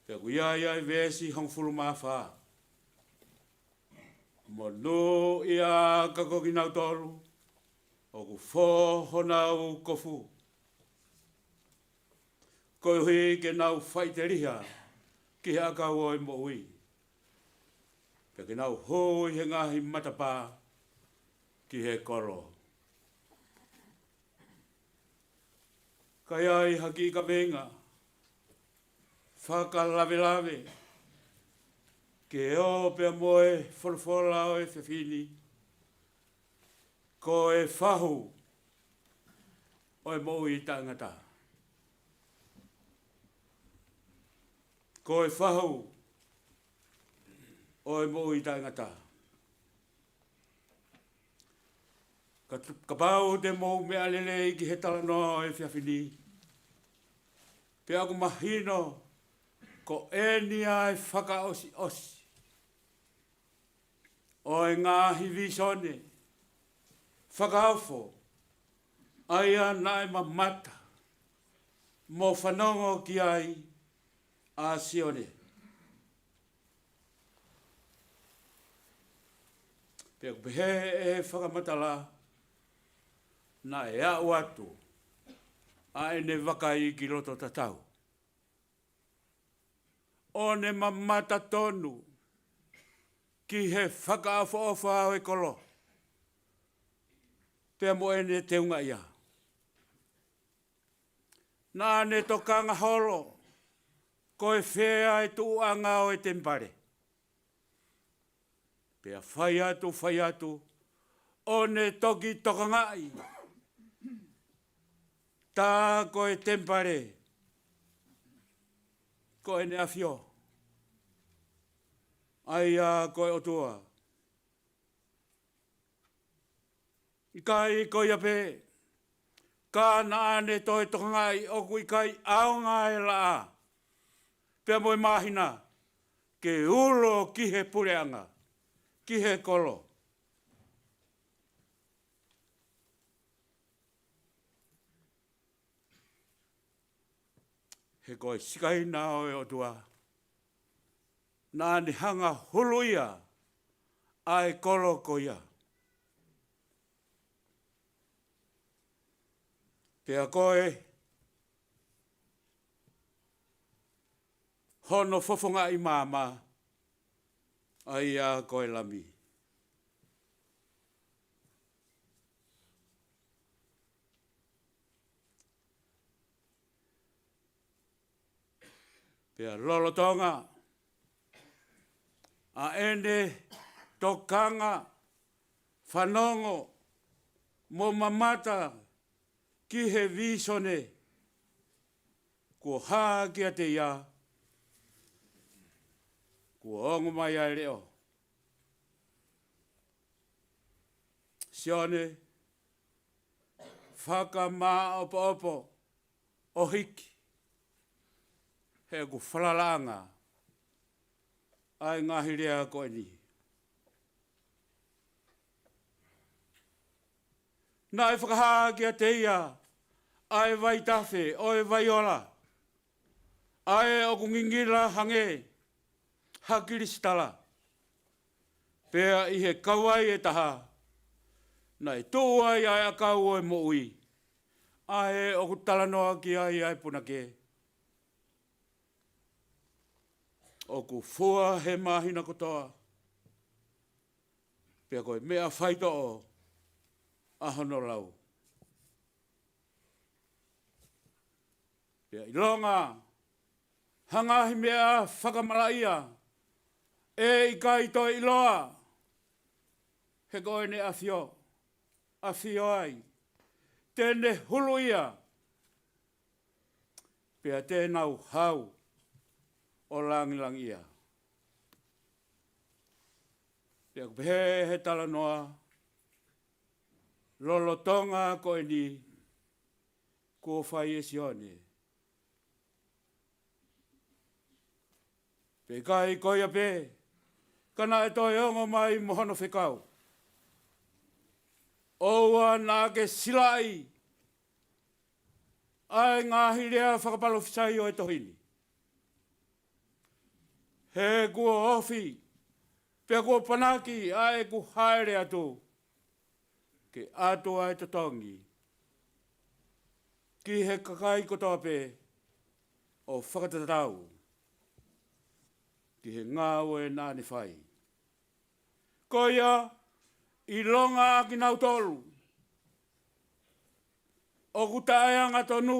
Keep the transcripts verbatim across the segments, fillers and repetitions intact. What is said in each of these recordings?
Pea ʻoku ʻi ai ʻa e veesi hongofulu mā fā: Monūʻia ā ka ko kinautolu ʻoku fō honau kofu, koeʻuhi ke nau faʻiteliha ki he ʻakau ʻo e moʻui, pea ke nau hū ʻi he ngaahi matapā ki he kolo. Ka ʻi ai ha kiʻi kaveinga fakalavelave ke ō pea mo e folofola ʻo e efiafi ni: Ko e fahu ʻo e moʻui taʻengata. Ko e fahu ʻo e moʻui taʻengata. Ka, kapau te mou meʻa lelei ki he talanoa ʻo e efiafi ni, pea ʻoku mahino ko eni ʻa e fakaʻosiʻosi ʻo e ngaahi vīsone fakaofo ʻa ia naʻe mamata mo fanongo ki ai ʻa Sione. Pea ʻoku pehē ʻe he fakamatala naʻe aʻu atu ʻa ʻene vakai ki loto tatau, ʻo ne mamata tonu ki he fakaʻofoʻofa ʻo e kolo pea mo ʻene teungaʻia. Naʻa ne tokanga holo ko e fē ʻa e tuʻuʻanga ʻo e temipale. Pea fai atu, fai atu, ʻo ne toki tokangaʻi tā ko e temipale ko ʻEne ʻAfio, ʻa ia ko e ʻOtua. ʻIkai ko ia pē, ka naʻa ne toe tokangaʻi ʻoku ʻikai ʻaonga e laʻā pea mo e māhina ke ulo ki he puleʻanga, ki he kolo. He ko e Sikaina ʻo e ʻOtua naʻa ne hanga huluʻia ʻa e kolo ko ia. Pea ko e hono fofongaʻi maama, ʻa ia ko e Lami. Pea lolotonga ʻa ʻene tokanga, fanongo, mo mamata ki he vīsone, kuo hā kiate ia, kuo ongo mai ʻa e leʻo: Sione, fakamāʻopoʻopo ʻo hiki, he ʻoku falalaʻanga ʻa e ngaahi lea ko eni. Naʻe fakahā kiate ia ʻa e vaitafe ʻo e vai ola, ʻa ē ʻoku ngingila hangē ha kilisitala. Pea ʻi he kauvai ʻe taha naʻe tuʻu ai ʻa e ʻakau ʻo e moʻui, ʻa ē ʻoku talanoa ki ai ʻa e punake, ʻoku fua he māhina kotoa, pea ko e meʻa faitoʻo ʻa hono lau. Pea ʻilonga ha ngaahi meʻa fakamalaʻia ʻe ʻikai toe ʻiloa, he ko ʻEne ʻAfio, ʻafio ai, te ne huluʻia, pea te nau hau ʻo langilangiʻia. Pea ʻoku pehē he talanoa, lolotonga ko eni kuo fai ʻe Sione. Pea ʻikai ko ia pē, ka naʻe toe ongo mai mo hono fekau: ʻOua naʻa ke silaʻi ʻa e ngaahi lea fakapalōfisai ʻo e tohi ni. He kuo ofi, pea kuo panaki ʻa ʻeku hāʻele atu, ke ʻatu ʻa e totongi ki he kakai kotoa pē ʻo fakatatau ki he ngāue naʻa ne fai. Ko ia, ʻilonga ʻa kinautolu ʻoku taʻeangatonu,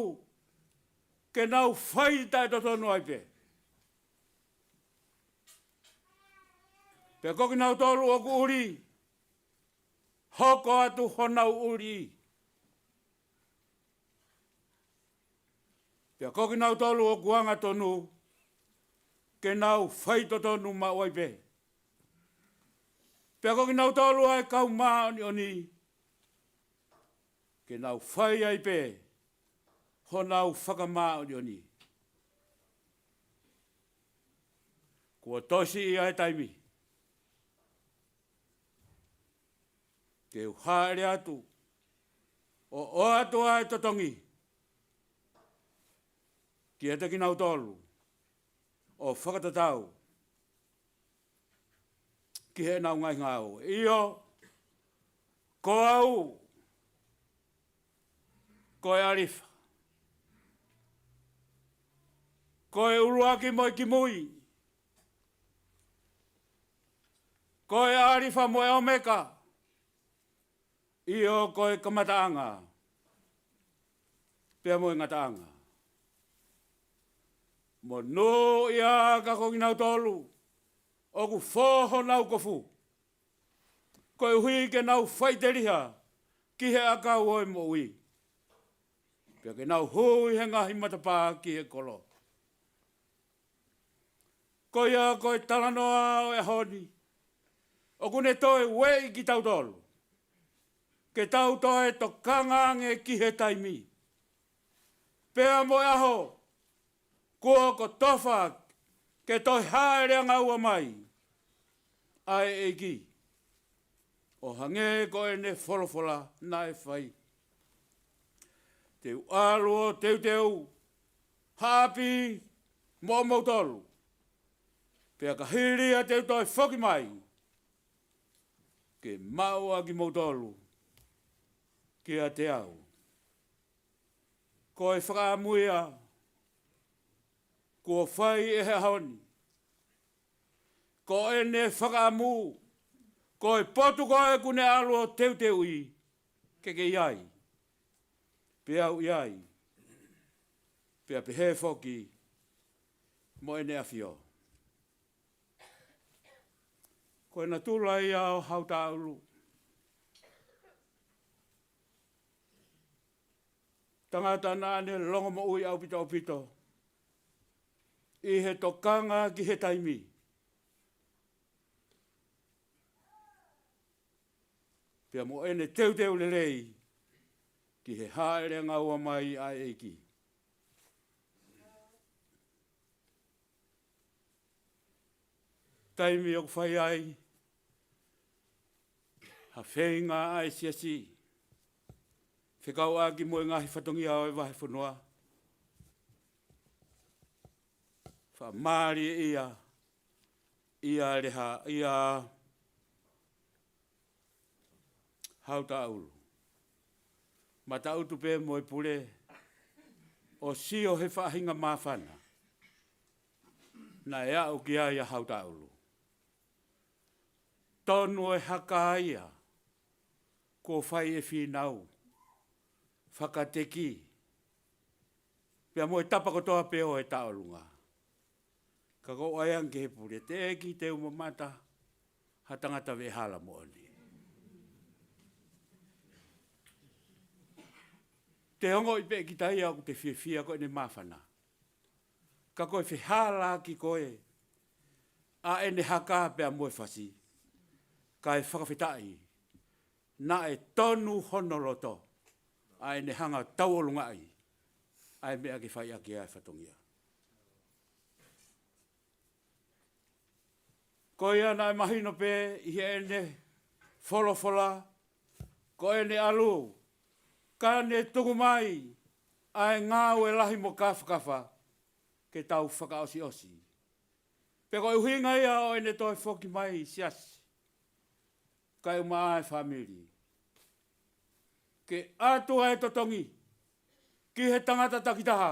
ke nau fai taʻetotonu ai pē. Pea ko kinautolu ʻoku ʻuli, hoko atu honau ʻuli. Pea ko kinautolu ʻoku angatonu, ke nau faitotonu maʻu ai pē. Pea ko kinautolu ʻa e kau māʻoniʻoni, ke nau fai ai pē honau fakamāʻoniʻoni. Kuo tauhi ʻa e taimi ke u hāʻele atu ʻo ʻoatu ʻa e totongi kiate kinautolu ʻo fakatatau ki heʻenau ngaahi ngāue. ʻIo, ko au, ko e ʻAlifa, ko e ʻUluaki mo e Kimui, ko e ʻAlifa mo e ʻOmeka, ʻio, ko e kamataʻanga pea mo e ngataʻanga. Monūʻia ā ka ko kinautolu ʻoku fō honau kofu, koeʻuhi ke nau faʻiteliha ki he ʻakau ʻo e moʻui, pea ke nau hū ʻi he ngaahi matapā ki he kolo. Ko ia ko e talanoa ʻo e ʻaho ni, ʻoku ne toe ueʻi kitautolu ke tau toe tokanga ange ki he taimi pea mo e ʻaho kuo kotofa ke toe hāʻele angaua mai ʻa e ʻEiki. ʻO hangē ko ʻene folofola naʻe fai, te u ʻalu ʻo teuteu ha ʻapi moʻomoutolu, pea ka hili ia te u toe foki mai ke maʻu ʻa kimoutolu kiate au. Ko e fakaʻamu ia kuo fai ʻe he ʻaho ni. Ko ʻene fakaʻamu, ko e potu ko ē ʻoku ne ʻalu ʻo teuteuʻi ke ke ʻi ai, pea u ʻi ai, pea pehē foki mo ʻEne ʻAfio. Ko e natula ia ʻo Hautaʻulu, tangata naʻa ne longomoʻui ʻaupito ʻaupito ʻi he tokanga ki he taimi pea mo ʻene teuteu lelei ki he hāʻele angaua mai ʻa e ʻEiki. Taimi ʻoku fai ai ha feinga ʻa e siasi fekauʻaki mo e ngaahi fatongia ʻo e vahefonua, fakamālieʻia ia ʻa Leha, ia Hautaʻulu, Mataʻutu pē mo e pule, ʻo sio he faʻahinga māfana naʻe aʻu ki ai ʻa Hautaʻulu. Tonu e haka ia kuo fai ʻe Fīnau, Fakateki, pea mo e tapa kotoa pē ʻo e tauʻolunga. Ka ko e ʻai ange ki he pule, teʻeki te u mamata ha tangata veʻehala moʻoni. Te ongoʻi pē kita ia ʻoku te fiefia ko ʻene māfana. Ka ko e fehālaaki ko ē ʻa ʻene haka pea mo e fasi, kae fakafetaʻi naʻe tonu hono loto ʻa ʻene hanga tauʻolungaʻi ʻa e meʻa ke fai ʻaki ʻa e fatongia. Ko ia naʻe mahino pē ʻi heʻene folofola, ko ʻene ʻalu, ka ne tuku mai ʻa e ngāue lahi mo kafakafa ke tau fakaʻosiʻosi. Pea ko e ʻuhinga ia ʻo ʻene toe foki mai siasi, kae ʻumaʻā e fāmili, ke ʻatu ʻa e totongi ki he tangata takitaha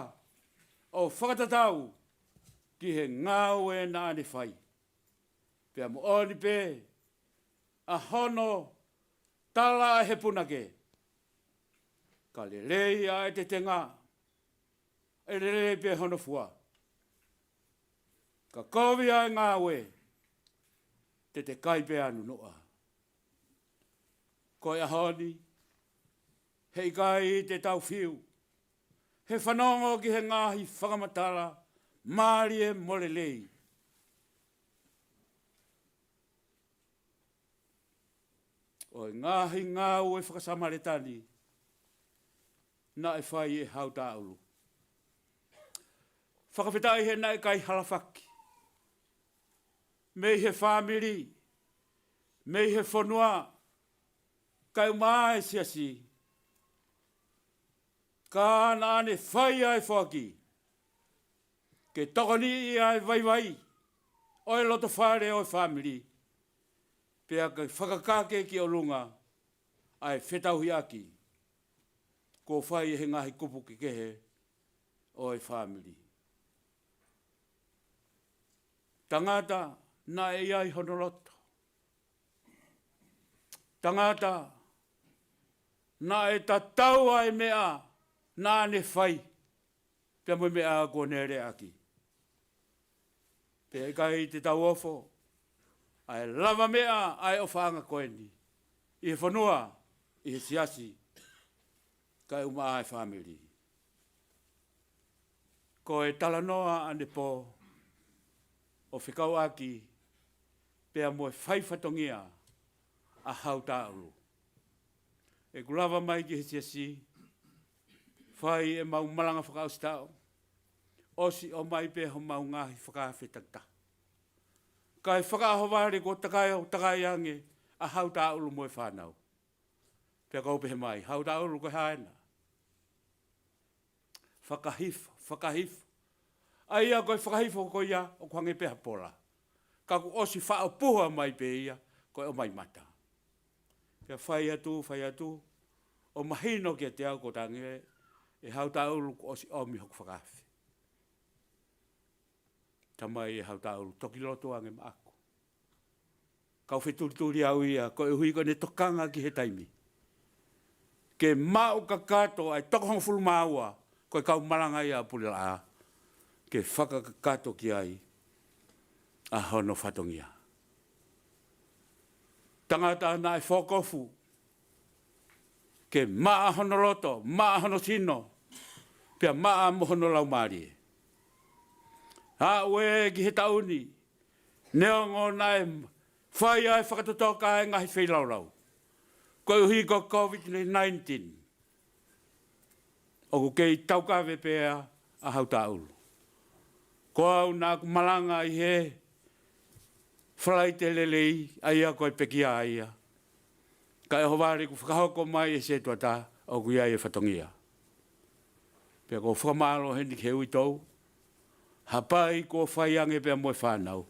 ʻo fakatatau ki he ngāue naʻa ne fai. Pea moʻoni pē ʻa hono tala ʻa e punake, ka lelei ʻa e tetenga, ʻe lelei pē hono fua. Ka kovi ʻa e ngāue, te te kai pē ʻa nunuʻa. Ko e ʻaho ni, heʻikai te tau fiu he fanongo ki he ngaahi fakamatala mālie mo lelei ʻo e ngaahi ngāue faka-Samaletani naʻe fai ʻe Hautaʻulu. Fakafetaʻi he naʻe ʻikai halafaki mei he fāmili, mei he fonua, kae ʻumaʻā e siasi, ka naʻa ne fai ʻa e foaki ke tokoniʻi ʻa e vaivai ʻo e loto fale ʻo e fāmili, pea ke fakakake ki ʻolunga ʻa e fetauhiʻaki kuo fai ʻe he ngaahi kupu kehekehe ʻo e fāmili. Tangata naʻe ʻi ai hono loto. Tangata naʻe tatau ʻa e meʻa naʻa ne fai pea mo e meʻa kuo ne leaʻaki. Pea ʻikai te tau ofo ʻa e lavameʻa ʻa e ʻofaʻanga ko eni ʻi he fonua, ʻi he siasi, kae ʻumaʻā e fāmili. Ko e talanoa ʻanepō ʻo fekauʻaki pea mo e fai fatongia ʻa Hautaʻulu. ʻEku lava mai ki he siasi, fai ʻemau malanga fakaʻosi taʻu, ʻosi ʻomai pē homau ngaahi fakaafe takitaha. Kae fakaʻohovale kuo takai, takai ange ʻa Hautaʻulu mo e fānau. Pea ʻoku ou pehē mai, Hautaʻulu, ko e hā ena? Fakahifo, fakahifo. ʻA ia ko e fakahifo ko ia ʻoku hangē pē ha pola. Ka kuo ʻosi faʻo puha mai pē ia ko e ʻomai mata. Pea fai atu, fai atu, ʻo mahino kiate au ko e tangi ē, ʻe Hautaʻulu, kuo ʻosi ʻomi hoku fakaafe. Tamai, ʻe Hautaʻulu, toki lotu ange maʻaku. Kau fetulituli au ia, koeʻuhi ko ʻene tokanga ki he taimi ke maʻu kakato ʻa e toko hongofulu mā ua ko e kau malanga ia ʻa Puleʻanga, ke fakakakato ki ai ʻa hono fatongia. Tangata naʻe fokofu ke maʻa hono loto, maʻa hono sino, pea maʻa mo hono laumālie. Aʻu ē ki he taʻu ni, neongo naʻe fai ʻa e fakatotoka ʻa e ngaahi feilaulau koeʻuhi ko e Covid nineteen, ʻoku kei taukave pē ʻa Hautaʻulu. Ko au naʻa ku malanga ʻi he Falaite Lelei, ʻa ia ko e pekia ia. Kae ʻohovale kuo fakahoko mai ʻe he setuata ʻoku ʻi ai e fatongia. Pea ʻoku ou fakamālō heni ki he uitou, hapai kuo fai ange pea mo e fānau.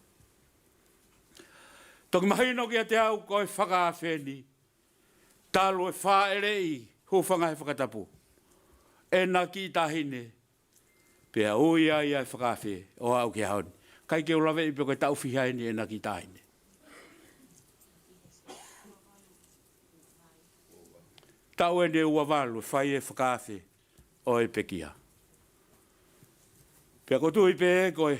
Toki mahino kiate au ko e fakaafe ni, talu e fāʻeleʻi, hūfanga he fakatapu ʻena kiʻi taʻahine, pea ui ai ʻa e fakaafe ʻo aʻu ki he ʻaho ni. ʻIkai ke u laveʻi pe ko e taʻu fiha eni ʻena kiʻi taʻahine. Taʻu eni ʻe ua valu ʻe fai e fakaafe ʻo e pekia. Pea ʻoku ou tui pē ko e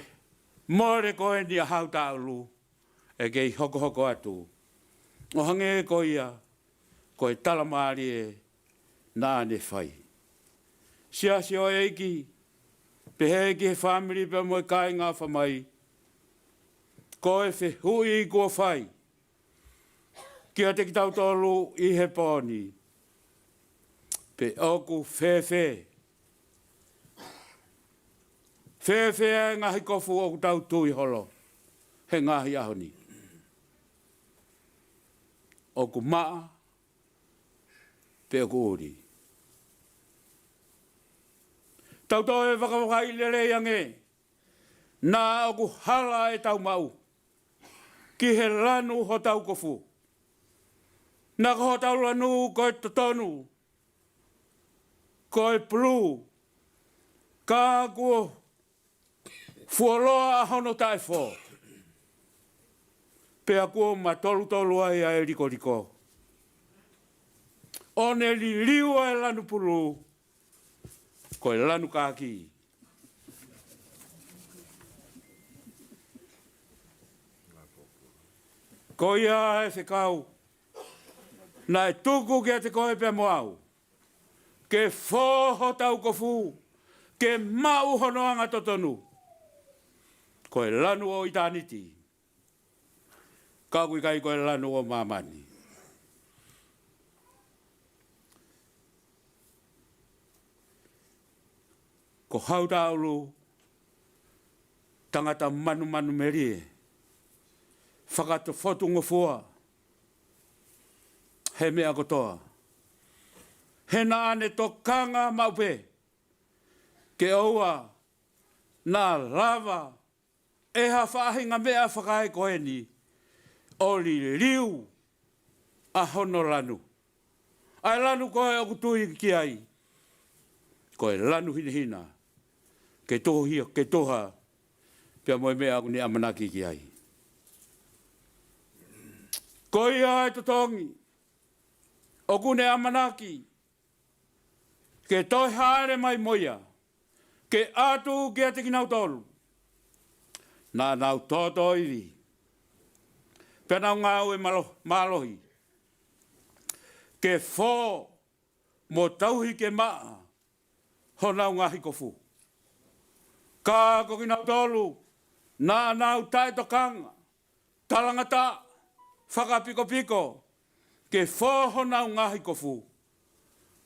mole ko eni ʻa Hautaʻulu, ʻe kei hokohoko atu ʻo hangē ko ia ko e tala mālie naʻa ne fai. Siasi ʻo e ʻEiki, pehē ki he fāmili pea mo e kāinga ʻofa mai, ko e fehuʻi kuo fai kiate kitautolu ʻi he pō ni, pe ʻoku fēfē, fēfē ʻa e ngaahi kofu ʻoku tau tui holo he ngaahi ʻaho ni? ʻOku maʻa pe ʻoku ʻuli? Tau toe vakavakaiʻi lelei ange Naʻa ʻoku hala ʻetau maʻu ki he lanu hotau kofu. Naʻa ko hotau lanu ko e totonu, ko e pulū, ka kuo fuoloa ʻa hono taʻefō, pea kuo matolutolu ai ʻa e likoliko, ʻo ne liliu ʻa e lanu pulū ko e lanu kākī. Ko ia ʻe fekau, naʻe tuku kiate koe pea mo au, ke fō hotau kofu, ke maʻu hono anga totonu, ko e lanu ʻo ʻitāniti, ka ʻoku ʻikai ko e lanu ʻo māmani. Ko Hautaulu, tangata manumanu melie, fakatofotungofua he meʻa kotoa, he naʻa ne tokanga maʻu pē ke ʻoua naʻa lava ʻe ha faʻahinga meʻa fakaekoeni ʻo liliu ʻa hono lanu, ʻa e lanu ko ē ʻoku tui ki ai ko e lanu hinehina, ke tuhi, ke tuha pea mo e meʻa ʻoku ne ʻamanaki ki ai. Ko ia ʻa e totongi ʻoku ne ʻamanaki ke toe hāʻele mai mo ia, ke ʻatu kiate kinautolu. Naʻa nau tōtōivi, pea nau ngāue mālo-, mālohi, ke fō mo tauhi ke maʻa honau ngaahi kofu. Ka ko kinautolu, naʻa nau taʻetokanga, talangataʻa, fakapikopiko ke fō honau ngaahi kofu,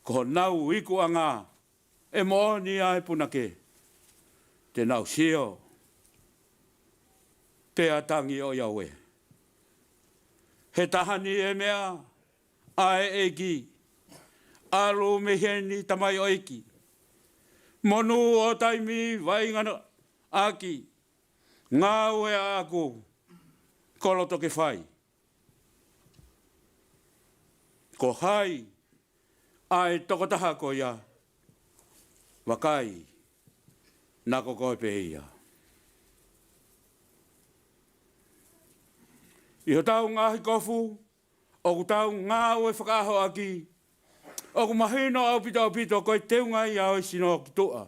ko honau ikuʻanga ʻe moʻoni ʻa e punake, te nau sio pea tangi ʻo ʻiauē. He taha ni e meʻa ʻa e ʻEiki, ʻalu mei heni tamaioʻeiki, monū ʻo taimi vaʻinga ʻaki, ngāue ʻaʻaku ko loto ke fai. Ko hai ʻa e tokotaha ko ia? Vakai, naʻa ko koe pē ia. ʻI hotau ngaahi kofu ʻoku tau ngāue fakaʻaho ʻaki, ʻoku mahino ʻaupito ʻaupito ko e teunga ia ʻo e sino ki tuʻa.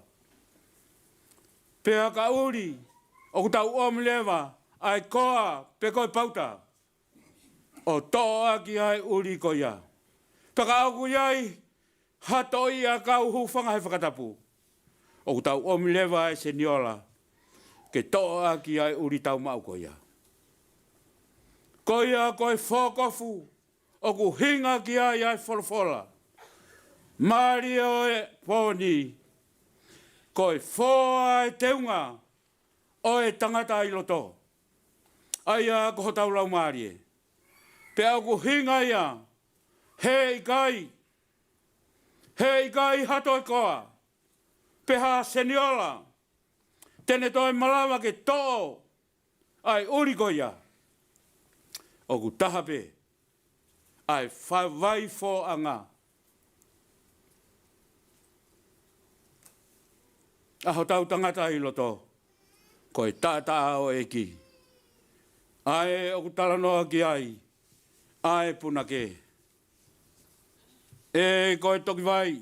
Pea ka ʻuli, ʻoku tau ʻomi leva ʻa e koa pe ko e pauta ʻo toʻo ʻaki ʻa e ʻuli ko ia. Pea ka ʻoku ʻi ai ha toʻi ʻakau hūfanga he fakatapu, ʻoku tau ʻomi leva ʻa e seniola ke toʻo ʻaki ʻa e ʻuli tau maʻu ko ia. Ko ia ko e fō kofu ʻoku hinga ki ai ʻa e folofola mālie ʻo e pō ni, ko e fō ʻa e teunga ʻo e tangata ʻi loto, ʻa ia ko hotau laumālie. Pea ʻoku hinga ia, he ʻikai, he ʻikai ha toe koa pe ha seniola te ne toe malava ke toʻo ʻa e ʻuli ko ia. ʻOku taha pē ʻa e fa-, vaifōʻanga ʻa hotau tangata ʻi loto, ko e taʻataʻa ʻo e ʻEiki, ʻa ē ʻoku talanoa ki ai ʻa e punake. ʻE ko e toki vai,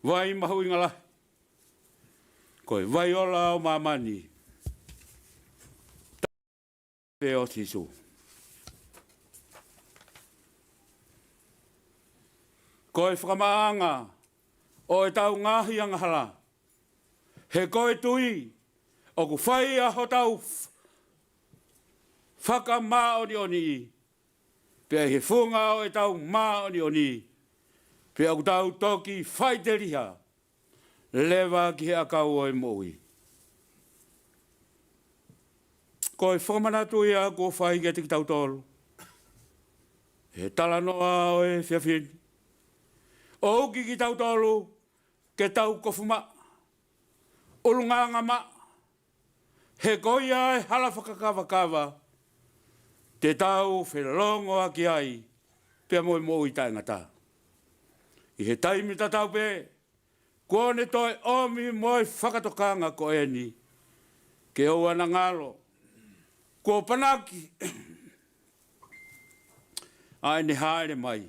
vai mahuʻinga lahi, ko e vai ola ʻo māmani, pē ʻo Sīsū. Ko e fakamaʻanga ʻo ʻetau ngaahi angahala, he ko e tui ʻoku fai ʻa hotau f-, fakamāʻoniʻoniʻi, pea ʻi he funga ʻo ʻetau māʻoniʻoni, pea ʻoku tau toki faʻiteliha leva ki he ʻakau ʻo e moʻui. Ko e fakamanatu ia kuo fai kiate kitautolu he talanoa ʻo e efiafi ni, ʻo uki kitautolu ke tau kofu maʻa, ʻulungaanga maʻa, He ko ia e hala fakakavakava te tau felongoaki ai pea mo e moʻui taʻengata. ʻI he taimi tatau pē, kuo ne toe ʻomi mo e fakatokanga ko eni ke ʻoua naʻa ngalo kuo panaki ʻa ʻene hāʻele mai,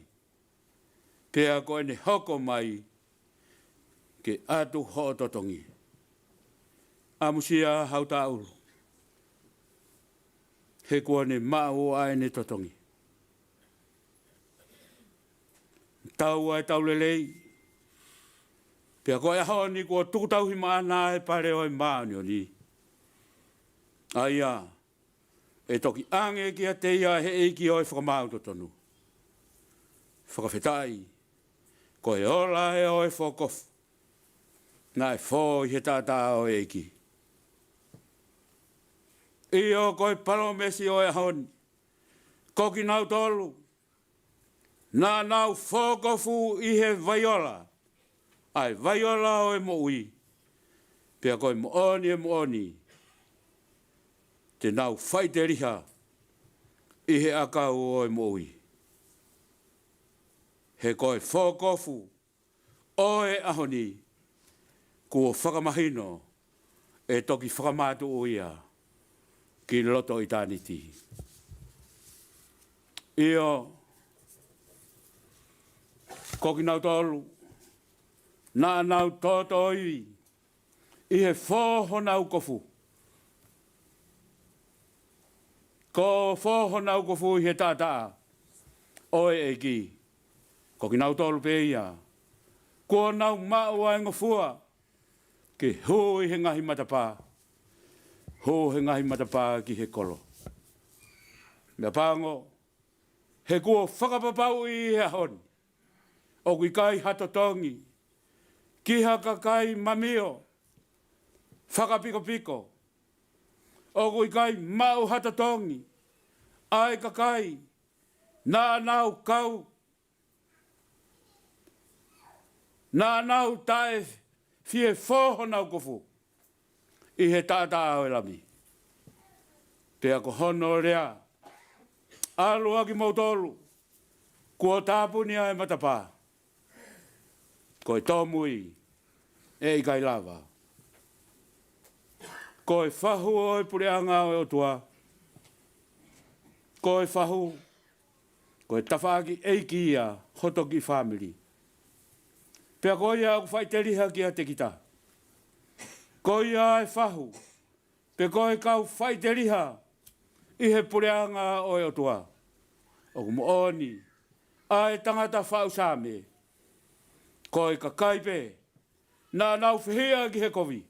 pea ko ʻene hoko mai ke ʻatu hoʻo totongi. ʻAmusia hau taʻulu, he kuo ne maʻu ʻa ʻene totongi. Tau ʻa e tau lelei, pea ko e ʻaho ni kuo tuku tauhi maʻana ʻa e pale ʻo e māʻoniʻoni. ʻA ia, ʻe toki ʻange kiate ia ʻe he ʻEiki ʻo e fakamaau totonu. Fakafetaʻi, ko e ola ē ʻo e fokofu naʻe fō ʻi he taʻataʻa ʻo e ʻEiki. ʻIo, ko e palōmesi ʻo e ʻaho ni, ko kinautolu naʻa nau fokofu ʻi he vaiola, ʻa e vaiola ʻo e moʻui, pea ko e moʻoni e moʻoni, te nau faʻiteliha ʻi he ʻakau ʻo e moʻui. He ko e fokofu ʻo e ʻaho ni, kuo fakamahino ʻe toki fakamātuʻu ia ki loto ʻitāniti. ʻIo, ko kinautolu naʻa nau tōtōivi ʻi he fō honau kofu. Ko e fō honau kofu ʻi he taʻataʻa ʻo e ʻEiki, ko kinautolu pē ia kuo nau maʻu ʻa e ngofua ke hū ʻi he ngaahi matapā, hū he ngaahi matapā ki he kolo. Meʻapango, he kuo fakapapauʻi ʻi he ʻaho ni, ʻoku ʻikai ha totongi ki ha kakai mamio, fakapikopiko. ʻOku ʻikai maʻu ha totongi ʻa e kakai naʻa nau kau, naʻa nau taʻe fie fō honau kofu ʻi he taʻataʻa ʻo e Lami. Pea ko hono lea, ʻalu ʻa kimoutolu kuo tāpuni ʻa e matapā, ko e tōmui ʻe ʻikai lava. Ko e fahu ʻo e puleʻanga ʻo e ʻOtua, ko e fahu, ko e tafaʻaki ʻeiki ia hoto kiʻi fāmili. Pea ko ia ʻoku faʻiteliha kiate kita. Ko ia e fahu, pe ko e kau faʻiteliha ʻi he puleʻanga ʻo e ʻOtua. ʻOku moʻoni ʻa e tangata faʻu Saame, ko e kakai pē naʻa nau fehiʻa ki he kovi,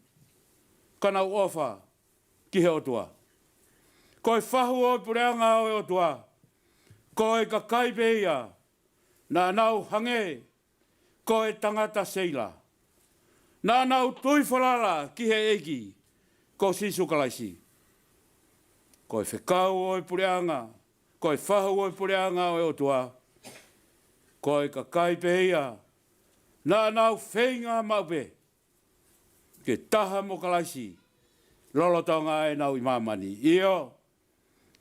ka nau ʻofa ki he ʻOtua. Ko e fahu ʻo e puleʻanga ʻo e ʻOtua, ko e kakai pē ia naʻa nau hangē ko e tangata seila, naʻa nau tui falala ki he ʻEiki ko Sīsū Kalaisi. Ko e fekau ʻo e puleʻanga, ko e fahu ʻo e puleʻanga ʻo e ʻOtua, ko e kakai pē ia naʻa nau feinga maʻu pē ke taha mo Kalaisi lolotonga ʻenau ʻi māmani. ʻIo,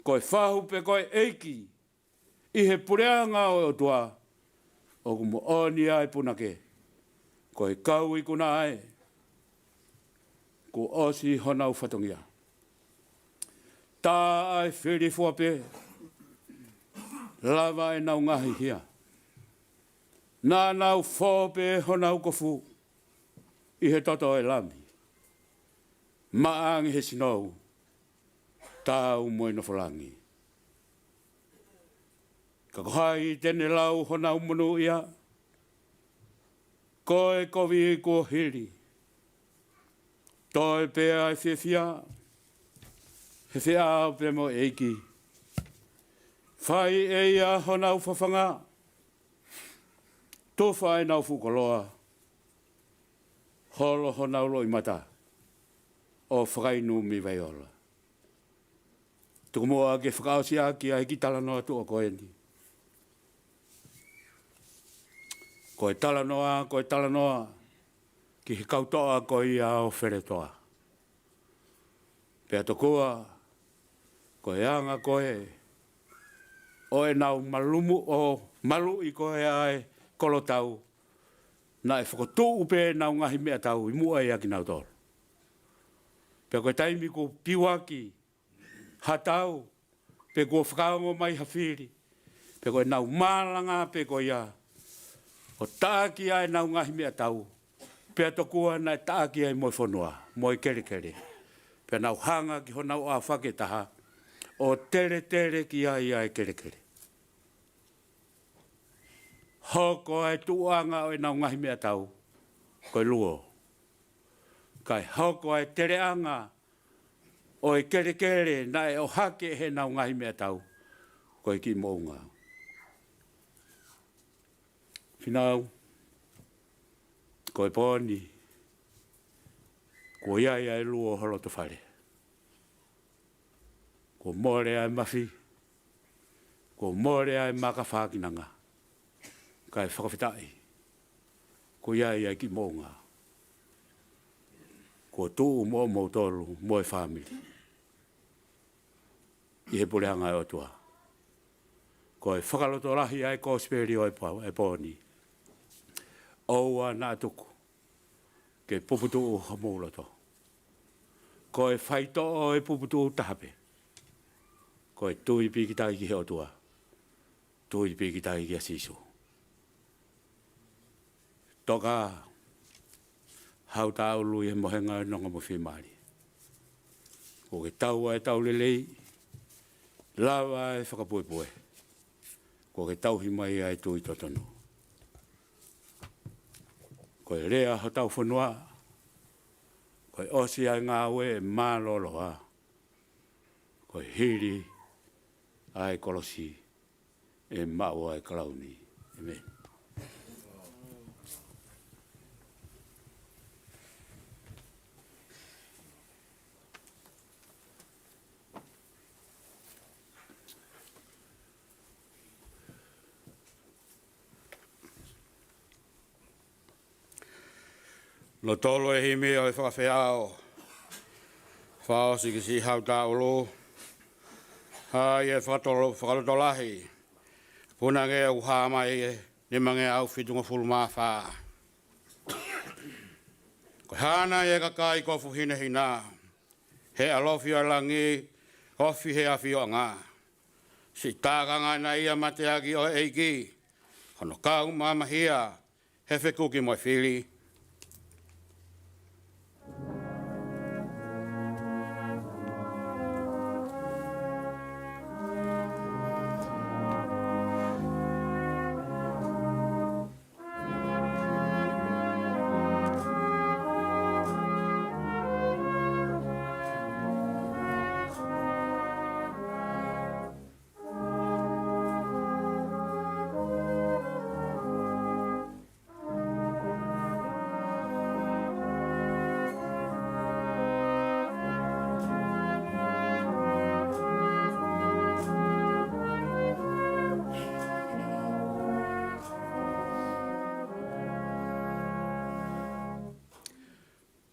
ko e fahu pe ko e ʻeiki ʻi he puleʻanga ʻo e ʻOtua, ʻoku moʻoni ʻa e punake, ko e kau ikuna ē kuo ʻosi honau fatongia. Tā ʻa e fili fua pē, lava ʻenau ngaahi hia. Naʻa nau fō pē honau kofu ʻi he toto ʻo e Lami, maʻa ange he sinou, taau mo e nofo langi. Ka ko hai te ne lau honau monūʻia? Ko e kovi kuo hili. Toe pē ʻa e fiefia, he feʻao pē mo e ʻEiki. Fai ʻe ia honau fafanga, tufa ʻenau fuʻu koloa, holo honau loʻimata ʻo fakainu mei vaiola. Tuku muʻa ke fakaʻosi ʻaki ʻa e kiʻi talanoa tuʻa ko eni. Ko e talanoa, ko e talanoa ki he kau toʻa ko ia ʻo Feletoa. Pea tokua ko e anga ko ē ʻo ʻenau malumu ʻo maluʻi ko ē ʻa e kolotau, naʻe fokotuʻu pē ʻenau ngaahi meʻatau ʻi muʻa ʻia kinautolu. Pea ko e taimi kuo piuaki ha tau, pe kuo fakaongo mai ha fili, pe ko ʻenau malanga pē ko ia ʻo taʻaki ʻa ʻenau ngaahi meʻatau, pea tokua naʻe taʻaki ai mo e fonua, mo e kelekele. Pea nau hanga ki honau ʻaofaki ʻe taha ʻo teletele ki ai ʻa e kelekele. Hoko ʻa e tuʻuʻanga ʻo ʻenau ngaahi meʻatau ko e luo, kae hoko ʻa e teleʻanga ʻo e kelekele naʻe ʻohake ʻe heʻenau ngaahi meʻatau ko e kiʻi moʻunga. Fānau, ko e pō ni, kuo ʻi ai ʻa e luo ho loto fale. Kuo mole ʻa e mafi, kuo mole ʻa e maka fākinanga. Kae fakafetaʻi, kuo ʻi ai ʻa e kiʻi moʻunga. Kuo tuʻu mo moutolu mo e fāmili ʻi he puleʻanga ʻo e ʻOtua. Ko e fakalotolahi ʻa e kosipeli ʻo e pō, e pō ni. ʻOua naʻa tuku ke puputuʻu homou loto. Ko e faitoʻo ʻo e puputuʻu taha pē, ko e tui pīkitai ki he ʻOtua, tui pīkitai kia Sīsū. Toka hau tāulu ʻi he mohenga ʻo e nonga mo e fiemālie. Kuo ke tau ʻa e tau lelei, lava ʻa e fakapuepue. Kuo ke tauhi mai ʻa e tui totonu. Ko e lea hotau fonua, ko e ʻosi ʻa e ngāue ʻe mālōlō ā. Ko e hili ʻa e kolosi ʻe maʻu ʻa e kalauni. ʻĒmeni. Lotolo e himi ʻo e fakafeʻao. Fakaʻosi ki siʻi hau tāulu. ʻA ia ʻe fakatolo-, fakalotolahi. Punange ʻoku hā mai ʻe nimangeau fitungofulu mā fā. Ko e hā nai ʻa e kakai kofu hinehina, he ʻalofi ʻo e langi, ofi he ʻafioʻanga. Siʻi tākanga ʻena ia mateaki ʻo e ʻEiki, hono kau mamahia he fekuki mo e fili.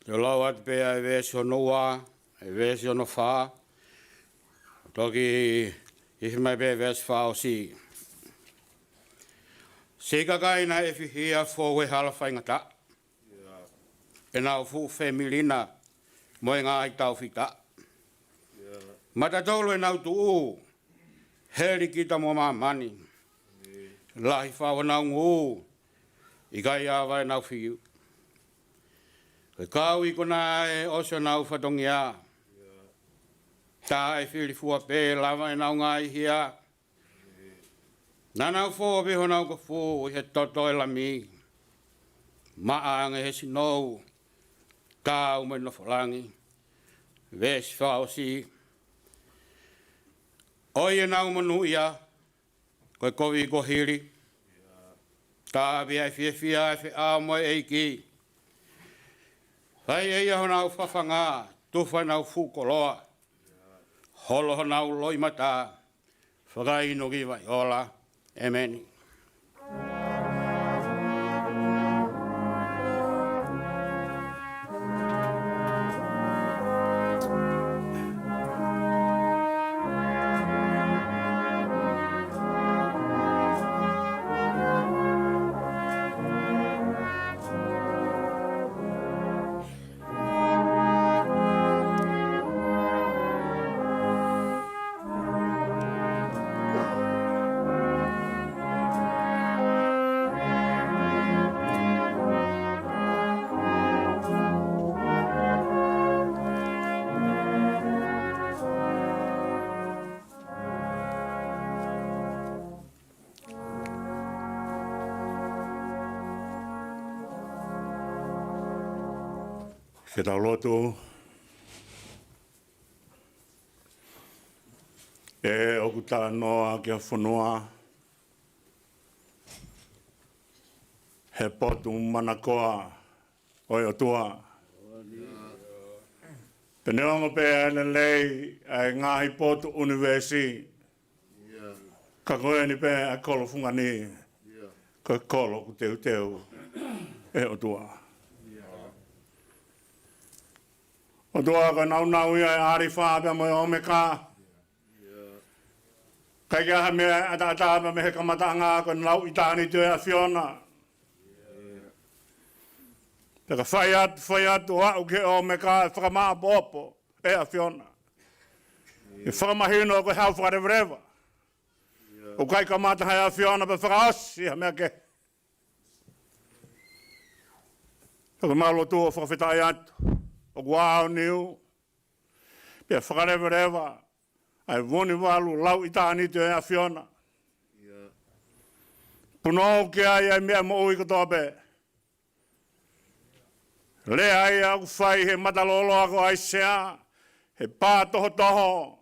Te u lau atu pē ʻa e veesi hono ua, ʻa e veesi hono fā, toki hifo mai pē veesi fakaʻosi. Siʻi kakai naʻe fihia fou he hala faingataʻa, ʻenau fuʻu femili na mo e ngaahi taufitaʻa. Matatolu ʻenau tuʻu, heli kita mo māmani. Lahi fau honau ngū, ʻikai ava ʻenau fiu. Ko e kau ikuna ʻe ʻosi honau fatongia. Taʻefilifua pē lava ʻenau ngaahi hia. Naʻa nau fō pē honau kofu ʻi he toto ʻo e Lami. Maʻa ange he sinou, taau mo e nofo langi. Veesi fakaʻosi. ʻOi ʻenau monūʻia, ko e kovi kuo hili. Tāpia ʻa e fiefia ʻa e feʻao mo e ʻEiki. Fai ʻe ia honau fafanga, tufa ʻenau fuʻu koloa. Holo honau loʻimata, fakainu ki vaiola. ʻĒmeni. Ke tau lotu. ʻE ʻoku talanoa ki he fonua, he potu manakoa ʻo e ʻOtua. Pea neongo pē ʻa e lelei ʻa e ngaahi potu ʻunivēsi, ka ko eni pē ʻa e kolo fungani, ko e kolo ʻoku teuteu ʻe he ʻOtua. ʻOtua, ko e nāunau ia ʻo e ʻĀlifa pea mo e ʻŌmeka. ʻIkai ke ʻi ai ha meʻa ʻe ʻataʻatā pea mei he kamataʻanga, ko e lauʻitāniti ʻo e ʻAfiona. Pea ka fai atu, fai atu ʻo aʻu ki he ʻŌmeka, ʻe fakamāʻopoʻopo ʻe he ʻAfiona. ʻE fakamahino ko e hau fakalevaleva. ʻOku ʻikai kamata ʻe he ʻAfiona pea fakaʻosi ha meʻa kehe. Pea ko ʻemau lotu ʻo fakafetaʻi atu, ʻoku aoniu pea fakalevaleva ʻa e vunivalu lauʻitāniti ʻo e ʻAfiona. Punou ki ai ʻa e meʻa moʻui kotoa pē. Lea ia ʻoku fai he mata lōloa ko ʻAisea, he pā tohotoho,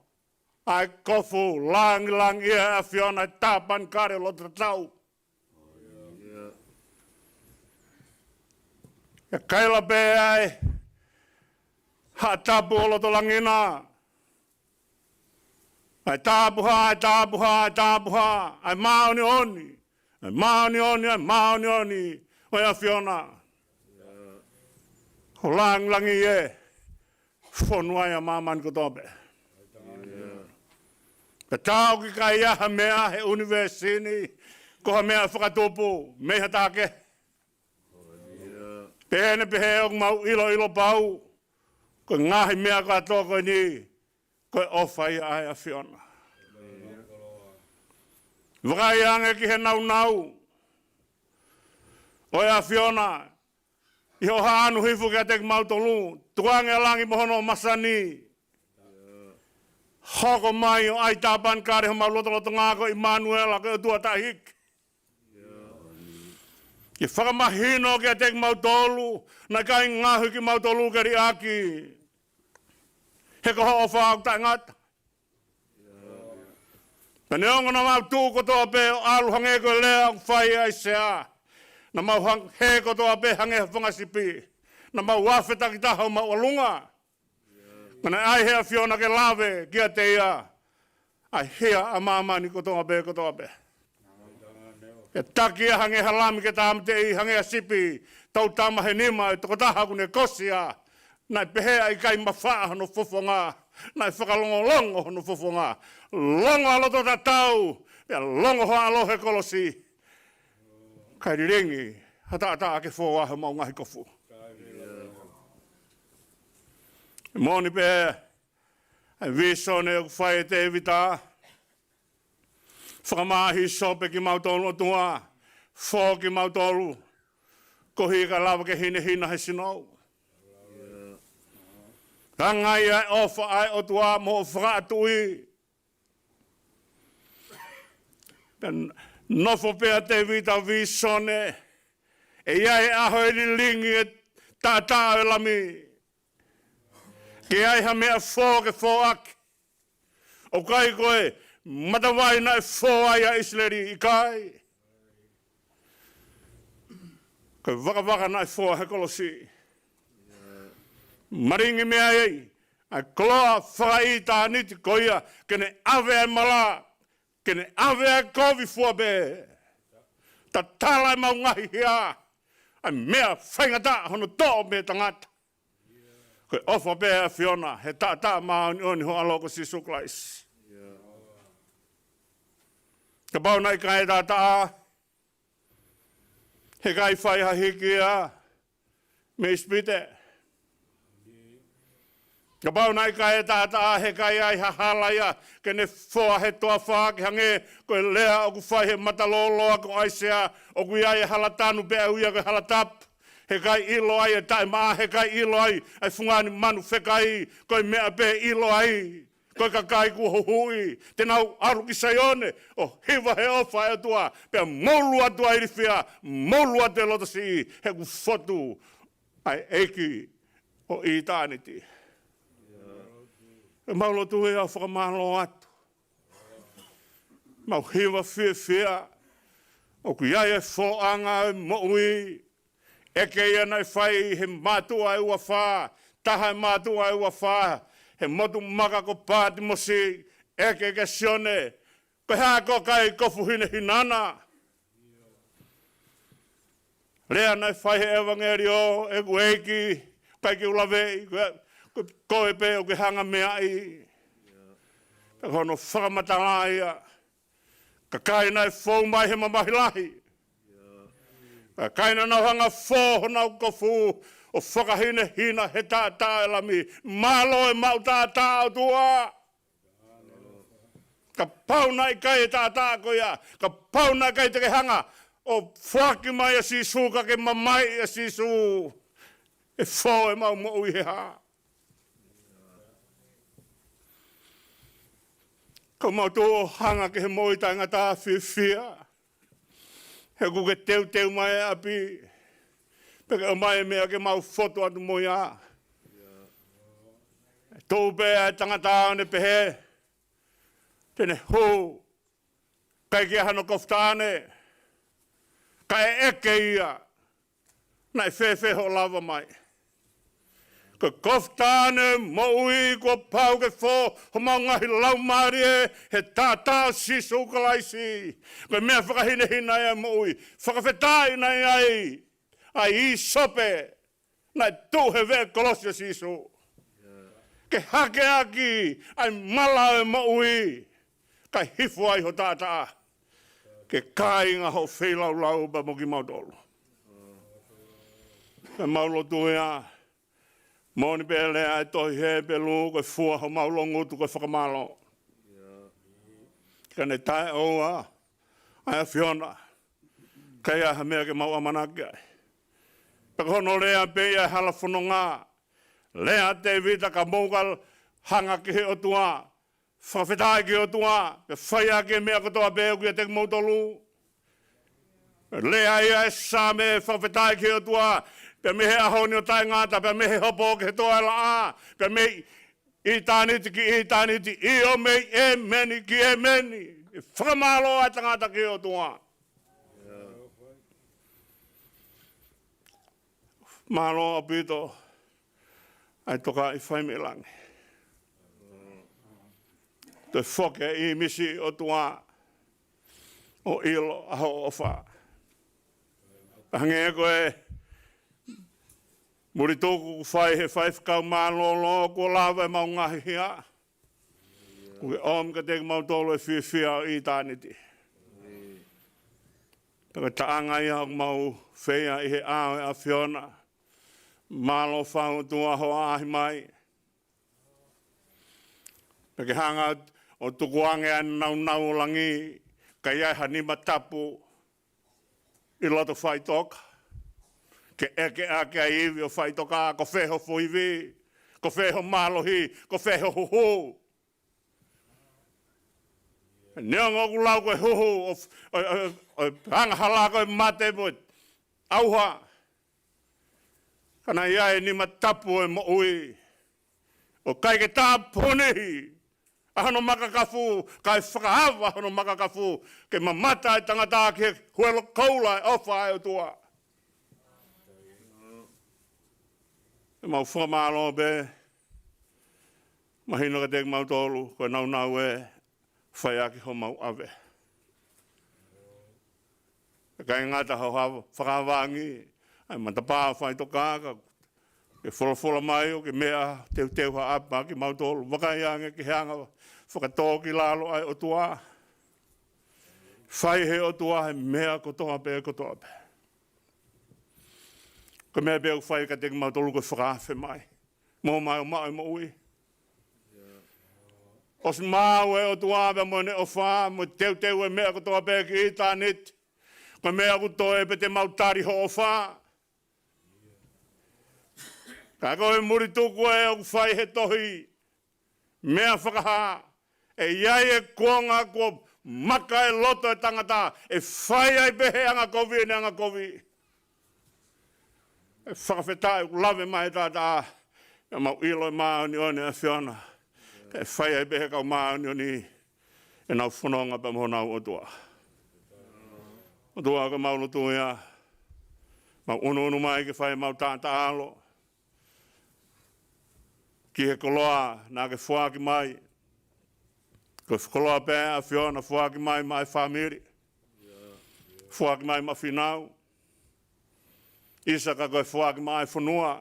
ʻa e kofu langilangiʻia ʻa e ʻAfiona, ʻa e tāpanekale loto tatau. ʻE kaila pē ʻa e haʻa tapu ʻo loto langi na, ʻa e tapuhā, ʻa e tapuhā, ʻa e tapuhā, ʻa e māʻoniʻoni, ʻa e māʻoniʻoni, ʻa e māʻoniʻoni ʻo e ʻAfiona. Ko langilangi ē, fonua ia ʻo māmani kotoa pē. Pea tā ʻoku ʻikai ʻi ai ha meʻa he ʻunivēsi ni ko ha meʻa fakatupu mei ha taha kehe. Pea ʻi heʻene pehē ʻoku mau ʻiloʻilo pau, ko e ngaahi meʻa kātoa ko eni, ko e ʻofa ia ʻa e ʻAfiona. Vakai ange ki he nāunau ʻo e ʻAfiona, ʻi hoʻo haʻanu hifo kiate kimautolu, tukuange ʻa langi mo hono masani. Hoko mai ʻo ʻai tāpanekale homau lotolotonga ko ʻImanuela, ko e ʻOtua taʻehiki. Ke fakamahino kiate kimautolu, naʻe ʻikai ngaohi kimautolu ke liʻaki. He ko hoʻo ʻofa ʻoku taʻengata. Pea neongo naʻa mau tuʻu kotoa pē ʻo ʻalu hangē ko e lea ʻoku fai ʻe ʻAisea, naʻa mau hang-, hē kotoa pē hangē ha fanga sipi. Naʻa mau afe takitaha homau ʻalunga. Ka naʻe ʻai ʻe he ʻAfiona ke lave kiate ia ʻa e hia ʻa māmani kotoa pē, kotoa pē. ʻE taki ia hangē ha lami ke tāmateʻi, hangē ha sipi tau tama he nima ʻo e tokotaha ʻoku ne kosi ia. Naʻe pehē ʻa e ʻikai mafaʻa hono fofonga, naʻe fakalongolongo hono fofonga. Longo ʻa loto tatau, pea longo hoʻo ʻAlo he kolosi. Kae lilingi ha taʻataʻa ke foa homau ngaahi kofu. Moʻoni pē ʻa e vīsone ʻoku fai ʻe Tēvita. Fakamāhīsope kimautolu ʻOtua, fō kimautolu, koeʻuhi ka lava ke hinehina he sinou. Langaʻi ʻa e ʻofa ʻa e ʻOtua mo hoʻo fakaʻatuʻi. Pea nofo pē ʻa Tēvita ʻo vīsone, ʻe ʻi ai e ʻaho ʻe lilingi e taʻataʻa ʻo e lami. Ke ʻi ai ha meʻa fō ke fō ʻaki. ʻOku ʻikai ko e matavai naʻe fō ai ʻa ʻIsileli, ʻikai. Ko e vakavaka naʻe foa he kolosi. Malingi mei ai ʻa e koloa fakaʻitāniti ko ia, ke ne ʻave ʻa e mala, ke ne ʻave ʻa e kovi fua pē. Tatala ʻemau ngaahi hia, ʻa e meʻa faingataʻa hono toʻo mei he tangata. Ko e ʻofa pē ʻa e ʻAfiona, he taʻataʻa māʻoniʻoni hoʻo ʻAlo ko Sīsū Kalaisi. Kapau naʻe ʻikai e taʻataʻa, he ʻikai fai ha hiki ia mei ʻIsipite. Kapau naʻe ʻikai e taʻataʻa, he ʻikai ʻi ai ha hala ia ke ne foa he toafa, ke hangē ko e lea ʻoku fai he mata lōloa ko ʻAisea, ʻoku ʻi ai e hala tanu pea ʻoku ui ia ko e hala tapu. He ʻikai ʻilo ai e taʻemaʻa, he ʻikai ʻilo ai e fungani manu fekai, ko e meʻa pē ʻe ʻilo ai ko e kakai kuo huhuʻi. Te nau ʻalu ki Saione ʻo hiva he ʻofa ʻa e ʻOtua, pea molu atu ʻa e ilifia, molu atu e loto siʻi, he ʻoku fotu ʻa e ʻEiki ʻo ʻitāniti. ʻE mau lotu ia ʻo fakamālō atu. Mau hiva fiefia ʻoku ʻi ai e fōʻanga ʻo e moʻui. ʻEke ia naʻe fai he mātuʻa ʻe uofā, taha e mātuʻa ʻe uofā, he motu maka ko Pātimosi, ʻeke kia Sione, ko e hā ko e kai kofu hinehina na. Lea naʻe fai he ʻevangeliō, ʻeku ʻEiki, ʻikai ke u laveʻi, ko, ko koe pē ʻoku ke hanga meaʻi. Pea ko hono fakamatala ia, kakai naʻe fou mai he mamahi lahi. Kakai naʻa nau hanga fō honau kofu ʻo fakahinehina he taʻataʻa ʻo e Lami. Mālō e maʻu taʻataʻa ʻOtua. Kapau naʻe ʻikai e taʻataʻa ko ia, kapau naʻe ʻikai te ke hanga ʻo foaki mai ʻa Sīsū, ka ke mamae ʻa Sīsū, ʻe fō ʻemau moʻui he hā? Ka mau tō hanga ki he moʻui taʻengata fiefia. He ʻoku ke teuteu mai e ʻapi, pea ke ʻomai e meʻa ke mau fotu atu mo ia. Tō pē ʻa e tangata ʻo ne pehē, te ne hū, ʻikai ke ʻi ai hano kofu taʻane, kae ʻeke ia, naʻe fēfē hoʻo lava mai? Ko e kofu taʻane moʻui kuo pau ke fō homau ngaahi laumālie he taʻataʻa ʻo Sīsū Kalaisi. Ko e meʻa fakahinehina ia e moʻui. Fakafetaʻi naʻe ʻi ai ʻa e ʻīsope naʻe tuʻu he veʻe kolosi ʻo Sīsū ke hakeakiʻi ʻa e mala ʻo e moʻui, kae hifo ai ho taʻataʻa ke kāinga hoʻo feilaulau pea mo kimautolu. Pea mau lotu ia, moʻoni pē lea ʻa e tohi Hepelū, ko e fua homau loungutu ko e fakamālō. Ka ne taʻeʻoua ʻa e ʻAfiona, ʻikai ha meʻa ke mau ʻamanaki ai. Pea ko hono lea pē ia ʻa e hala fononga. Lea ʻa Tēvita, ka mou ka hanga ki he ʻOtua, fakafetaʻi ki he ʻOtua, pea fai ʻaki e meʻa kotoa pē ʻoku ʻiate kimoutolu. Lea ia ʻa e Saame, fakafetaʻi ki he ʻOtua, pea mei he ʻaho ni ʻo taʻengata, pea mei he hopo ki he toʻa e laʻā, pea mei ʻitāniti ki ʻitāniti, ʻio mei ʻēmeni ki ʻēmeni. ʻE fakamālō ʻa e tangata ki he ʻOtua. Mālō ʻaupito ʻa e tokaʻi fai mei langi. Toe foki ʻa e ʻīmisi ʻOtua ʻo ʻilo ʻa hoʻo ʻofa. Hangē ko e mulituku kuo fai he faifekau mālōlō, kuo lava ʻemau ngaahi hia. Kuo ke ʻomi kiate kimautolu e fiefia ʻo ʻitāniti. Pea ko e taʻanga ia ʻoku mau feia ʻi he ʻao ʻo e ʻAfiona. Mālō fau ʻOtua hoʻo ʻaʻahi mai. Pea ke hanga ʻo tukuange ʻa e naunau ʻo langi, ka ʻi ai ha nima tapu ʻi loto faʻitoka, ke ʻeke ʻaki ʻa e ivi ʻo faʻitoka, ko fē ho fuʻu ivi, ko fē ho mālohi, ko fē ho huhu. Neongo ʻoku lau ko e huhu ʻo, ʻo, ʻo, ʻo e angahala ko e mate mo e ʻauha, ka naʻe ʻi ai e nima tapu ʻo e moʻui, ʻoku ʻikai ke tāpunihi ʻa hono makakafu, kae fakaava hono makakafu ke mamata e tangata ki he huelo koula ʻo e ʻofa ʻa e ʻOtua. ʻE mau fakamālō pē, mahino kiate kimautolu ko e naunau ē, fai ʻaki homau ʻave. ʻIkai ngata hoʻo fakaava ange ʻa e matapā ʻo faʻitoka, ka ke folofola mai ʻoku ke meʻa teuteu ha ʻapa kiate kimautolu. Vakai ange ki he anga fakatōkilalo ʻa e ʻOtua. Fai he ʻOtua he meʻa kotoa pē, kotoa pē. Ko e meʻa pē ʻoku fai kiate kimautolu ko e fakaafe mai. Mo maʻu, maʻu e moʻui. ʻOsi maʻu ʻe he ʻOtua pea mo ʻene ʻofa, mo teuteu e meʻa kotoa pē ki ʻitāniti. Ko e meʻa ʻoku toe pē te mau tali hoʻo ʻofa. Ka ko e mulituku ē ʻoku fai he tohi, meʻa fakahā, ʻe ʻi ai e kuonga kuo maka e loto e tangata, ʻe fai ai pē he angakovi ʻene angakovi. ʻE fakafetaʻi ʻoku lave mai e taʻataʻa Pea mau ʻilo e māʻoniʻoni ʻa e ʻAfiona, kae fai ai pē ʻe he kau māʻoniʻoni ʻenau fononga pea mo honau ʻOtua. ʻOtua, ko ʻemau lotu ia, mau ʻunuʻunu mai ke fai ʻemau taʻataʻalo ki he koloa naʻa ke foaki mai. Ko e koloa pē ʻa e ʻAfiona foaki mai maʻa e fāmili, foaki mai maʻa Fīnau. ʻIsa, ka ko e foaki maʻa e fonua,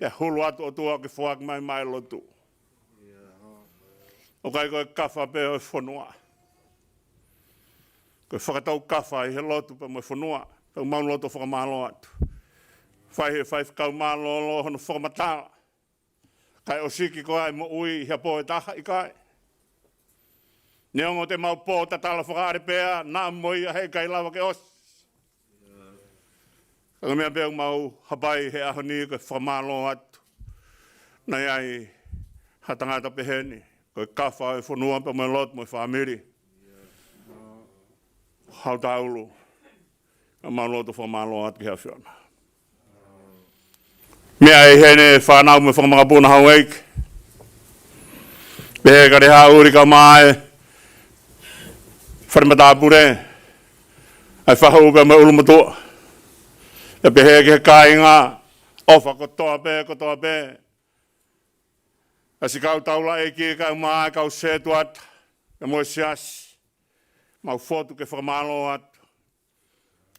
ʻe hulu atu, ʻOtua, ke foaki mai maʻa e lotu. ʻOku ʻikai ko e kafa pē ʻo e fonua, ko e fakataukafa ʻi he lotu pea mo e fonua. Pea mau lotu ʻo fakamālō atu. Fai ʻe he faifekau mālōlō hono fakamatala, kae ʻosiki koā e moʻui ʻi ha pō ʻe taha? ʻIkai. Neongo te mau pō tatala fakaʻalepea, naʻa mo ia heʻikai lava ke ʻosi. Ka ko e meʻa pē ʻoku mau hapai he ʻaho ni ko e fakamālō atu. Naʻe ʻi ai ha tangata pehē ni, ko e kafa ʻo e fonua pea mo e lotu mo e fāmili, Hautaulu. Ka mau lotu ʻo fakamālō atu ki he ʻAfiona. Meʻa ʻi heni e fānau mo e fanga makapuna, houʻeiki, pehē kia Lehāʻuli kae ʻumaʻā e fale matāpule, ʻa e fahu pea mo e ʻulumotuʻa. Pea pehē ki he kāinga, ʻofa kotoa pē, kotoa pē. ʻA siʻi kau taulaʻeiki kae ʻumaʻā e kau sētuata pea mo e siasi, mau fotu ke fakamālō atu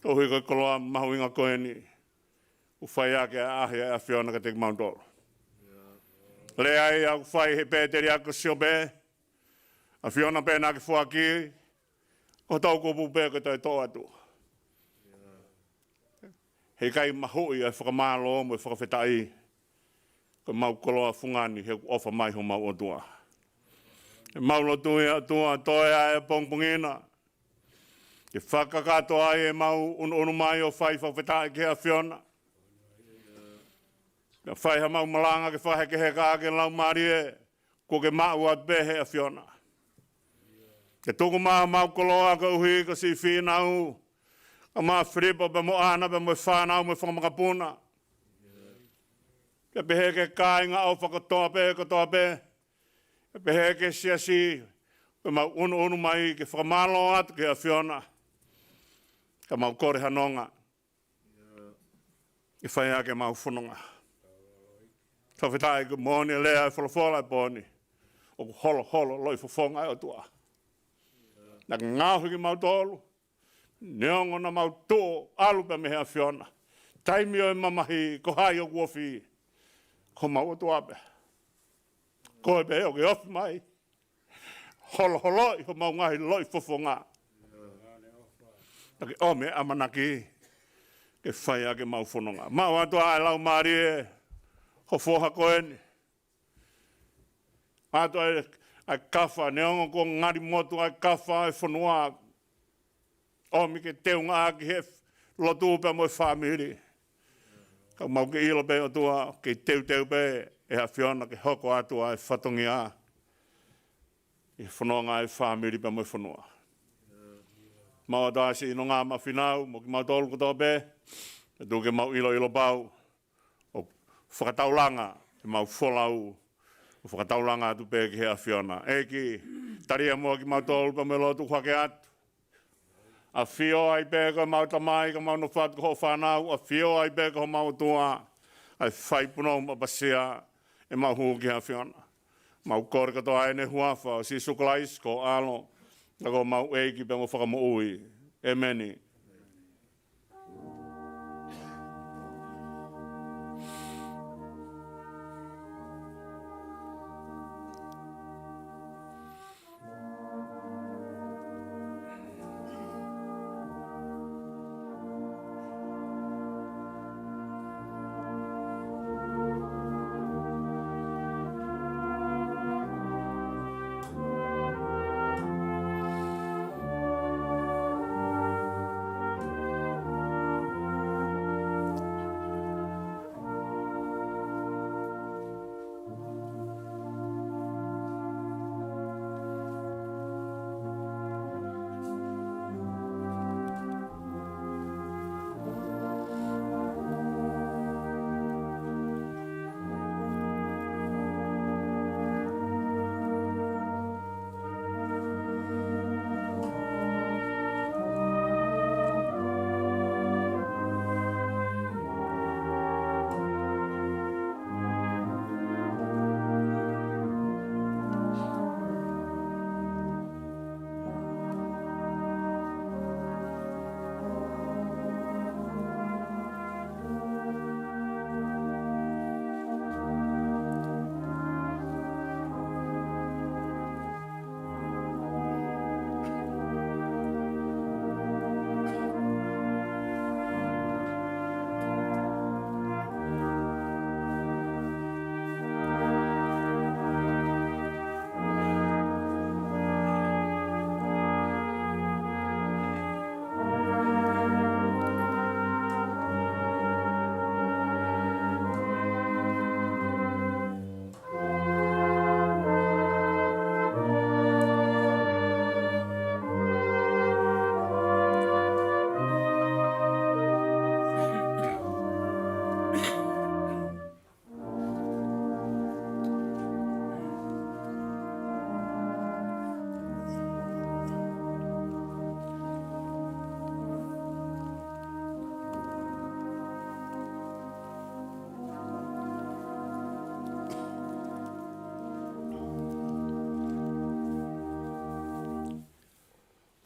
koeʻuhi ko e koloa mahuʻinga ko eni ʻoku fai ʻaki ʻa e ʻaʻahi ʻa e ʻAfiona kiate kimautolu. Lea ia ʻoku fai ʻe he pēteliake ko Siope, ʻAfiona pē naʻa ke foaki, ko hotau kupu pē ko e toe toʻo atu. Heʻikai mahuʻi ʻa e fakamālō mo e fakafetaʻi ko ʻemau koloa fungani he ʻoku ʻofa mai homau ʻOtua. ʻOku mau lotu ia, ʻOtua, toe ʻa e pongipongi na ke fakakakato ai ʻemau ʻunuʻunu mai ʻo fai fakafetaʻi ki he ʻAfiona. Pea fai haʻamau malanga ke fakahekeheka ʻaki e Laumālie kuo ke maʻu atu pē ʻe he ʻAfiona. Ke tuku mai ʻemau koloa koeʻuhi ko siʻi Fīnau, kae ʻumaʻā Filipo pea mo ʻAna pea mo e fānau mo e fanga makapuna. Pea pehē ki he kāinga ʻofa kotoa pē, kotoa pē. Pea pehē ki he siasi, ko ʻemau ʻunuʻunu mai ke fakamālō atu ki he ʻAfiona. Ka mau kole ha nonga ke fai ʻaki ʻemau fononga. Fakafetaʻi ko e moʻoni e lea ʻa e folofola he pō ni, ʻoku holoholo loʻifofonga ʻa e ʻOtua. Naʻa ke ngaohi kimautolu, neongo naʻa mau tuʻu ʻalu pē mei he ʻAfiona. Taimi ʻo e mamahi, ko hai ʻoku ofi? Ko homau ʻOtua pē. Ko koe pē ʻoku ke ofi mai, holoholoʻi homau ngaahi loʻifofonga. Naʻa ke ʻomi e ʻamanaki ke fai ʻaki ʻemau fononga. Maʻu atu ʻa e Laumālie ho foha ko eni. Maʻu atu ʻa e, ʻa e kafa, neongo kuo ngali motu ʻa e kafa ʻo e fonua, ʻomi ke teunga ʻaki ʻe he lotu pea mo e fāmili. Ka mau ke ʻilo pē, ʻOtua, ke teuteu pē ʻe he ʻAfiona ke hoko atu ʻa e fatongia ʻi he fononga ʻa e fāmili pea mo e fonua. Maʻu atu ʻa siʻi nonga maʻa Fīnau mo kimautolu kotoa pē, pea tuku ke mau ʻiloʻilo pau ʻoku fakataulanga ʻemau folau, ʻoku fakataulanga atu pē ki he ʻAfiona. ʻEiki, talia muʻa kimautolu pea mo e lotu kuo hake atu. ʻAfio ai pē ko homau Tamai, ka mau nofo atu ko hoʻo fānau, ʻafio ai pē ko homau ʻOtua, ʻa e fai punou mo ʻapasia ʻemau hū ki he ʻAfiona. Mau kole kotoa ʻeni he huafa ʻo Sīsū Kalaisi ko ho ʻAlo, ka ko homau ʻEiki pea mo Fakamoʻui. ʻEmeni.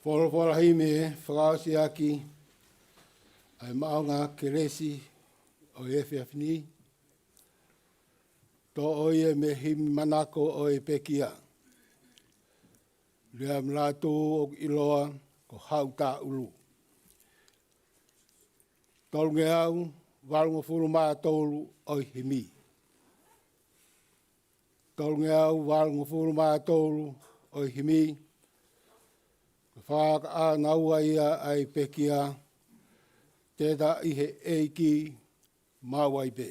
Folofola himi ʻe fakaʻosi ʻaki ʻa e maʻunga kelesi ʻo e efiafi ni. Toʻo ia mei he himi manako ʻo e pekia. Lea mei he lātū ʻoku ʻiloa ko Haʻu Tāʻulu. Tolungeau valungofulu mā tolu ʻo e himi. Tolungeau valungofulu mā tolu ʻo e himi. Ko e fakaʻānaua ia ʻa e pekia. Teta ʻi he ʻEiki, maʻu ai pē.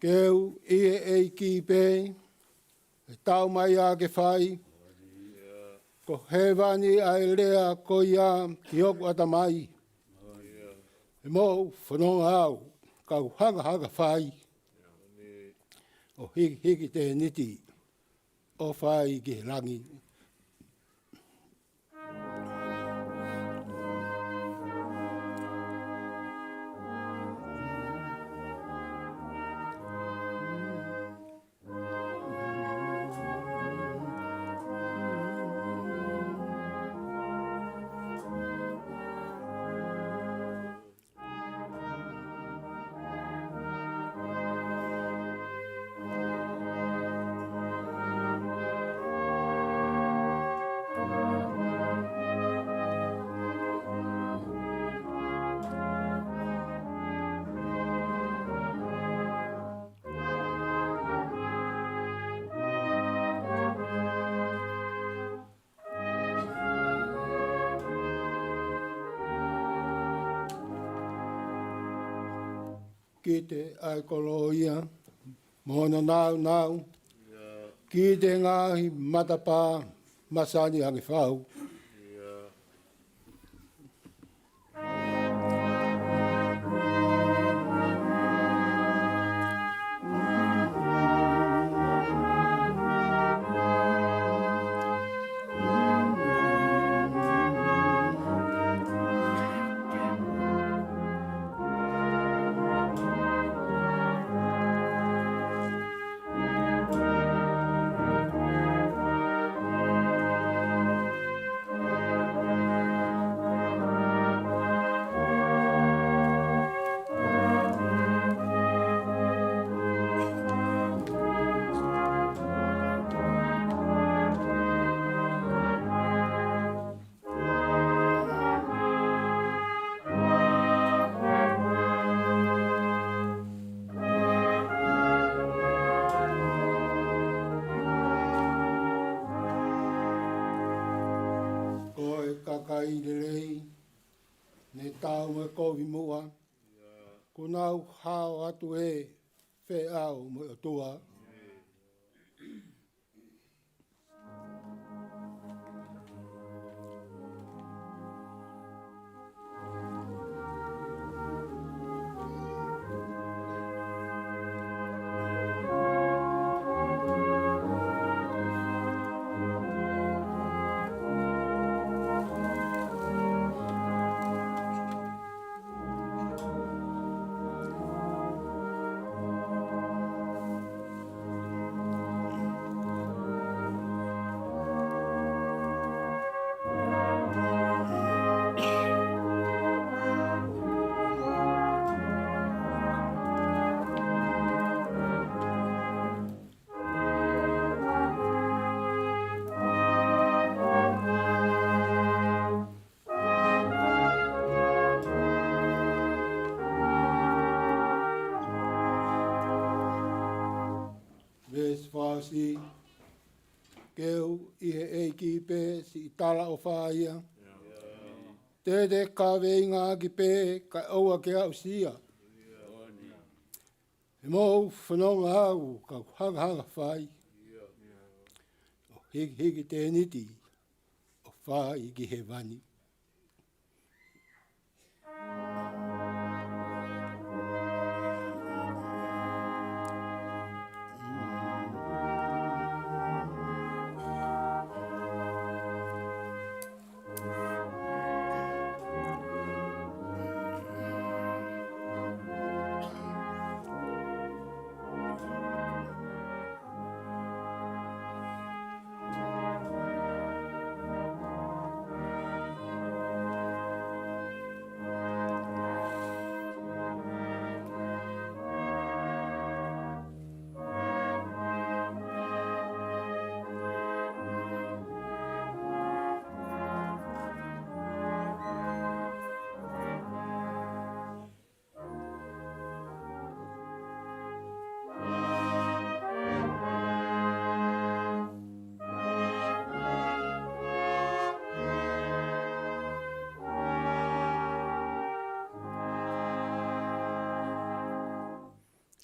Keu ʻi he ʻEiki pē, ʻe tau mai ā ke fai, ko hēvani ʻa e lea ko ia ki hoku ʻatamai. ʻE mou fononga au, kau hangahanga fai, ʻo hikihiki tēniti, ʻo fai ki he langi. Kite ʻa e koloa ia, mo hono nāunau. Kite ngaahi matapā, masani ange fau. Ko e kakai lelei, ne tau mo e kovi muʻa, kuo nau hao atu ʻi he feʻao mo e ʻOtua. Veesi fā ʻosi, keu ʻi he ʻEiki pē siʻi talaʻofa ia. Te te kaveinga ʻaki pē kae ʻoua ke aʻusia. ʻE mou fononga au kau hangahanga fai, ʻo hikihiki tēniti, ʻo fai ki hēvani.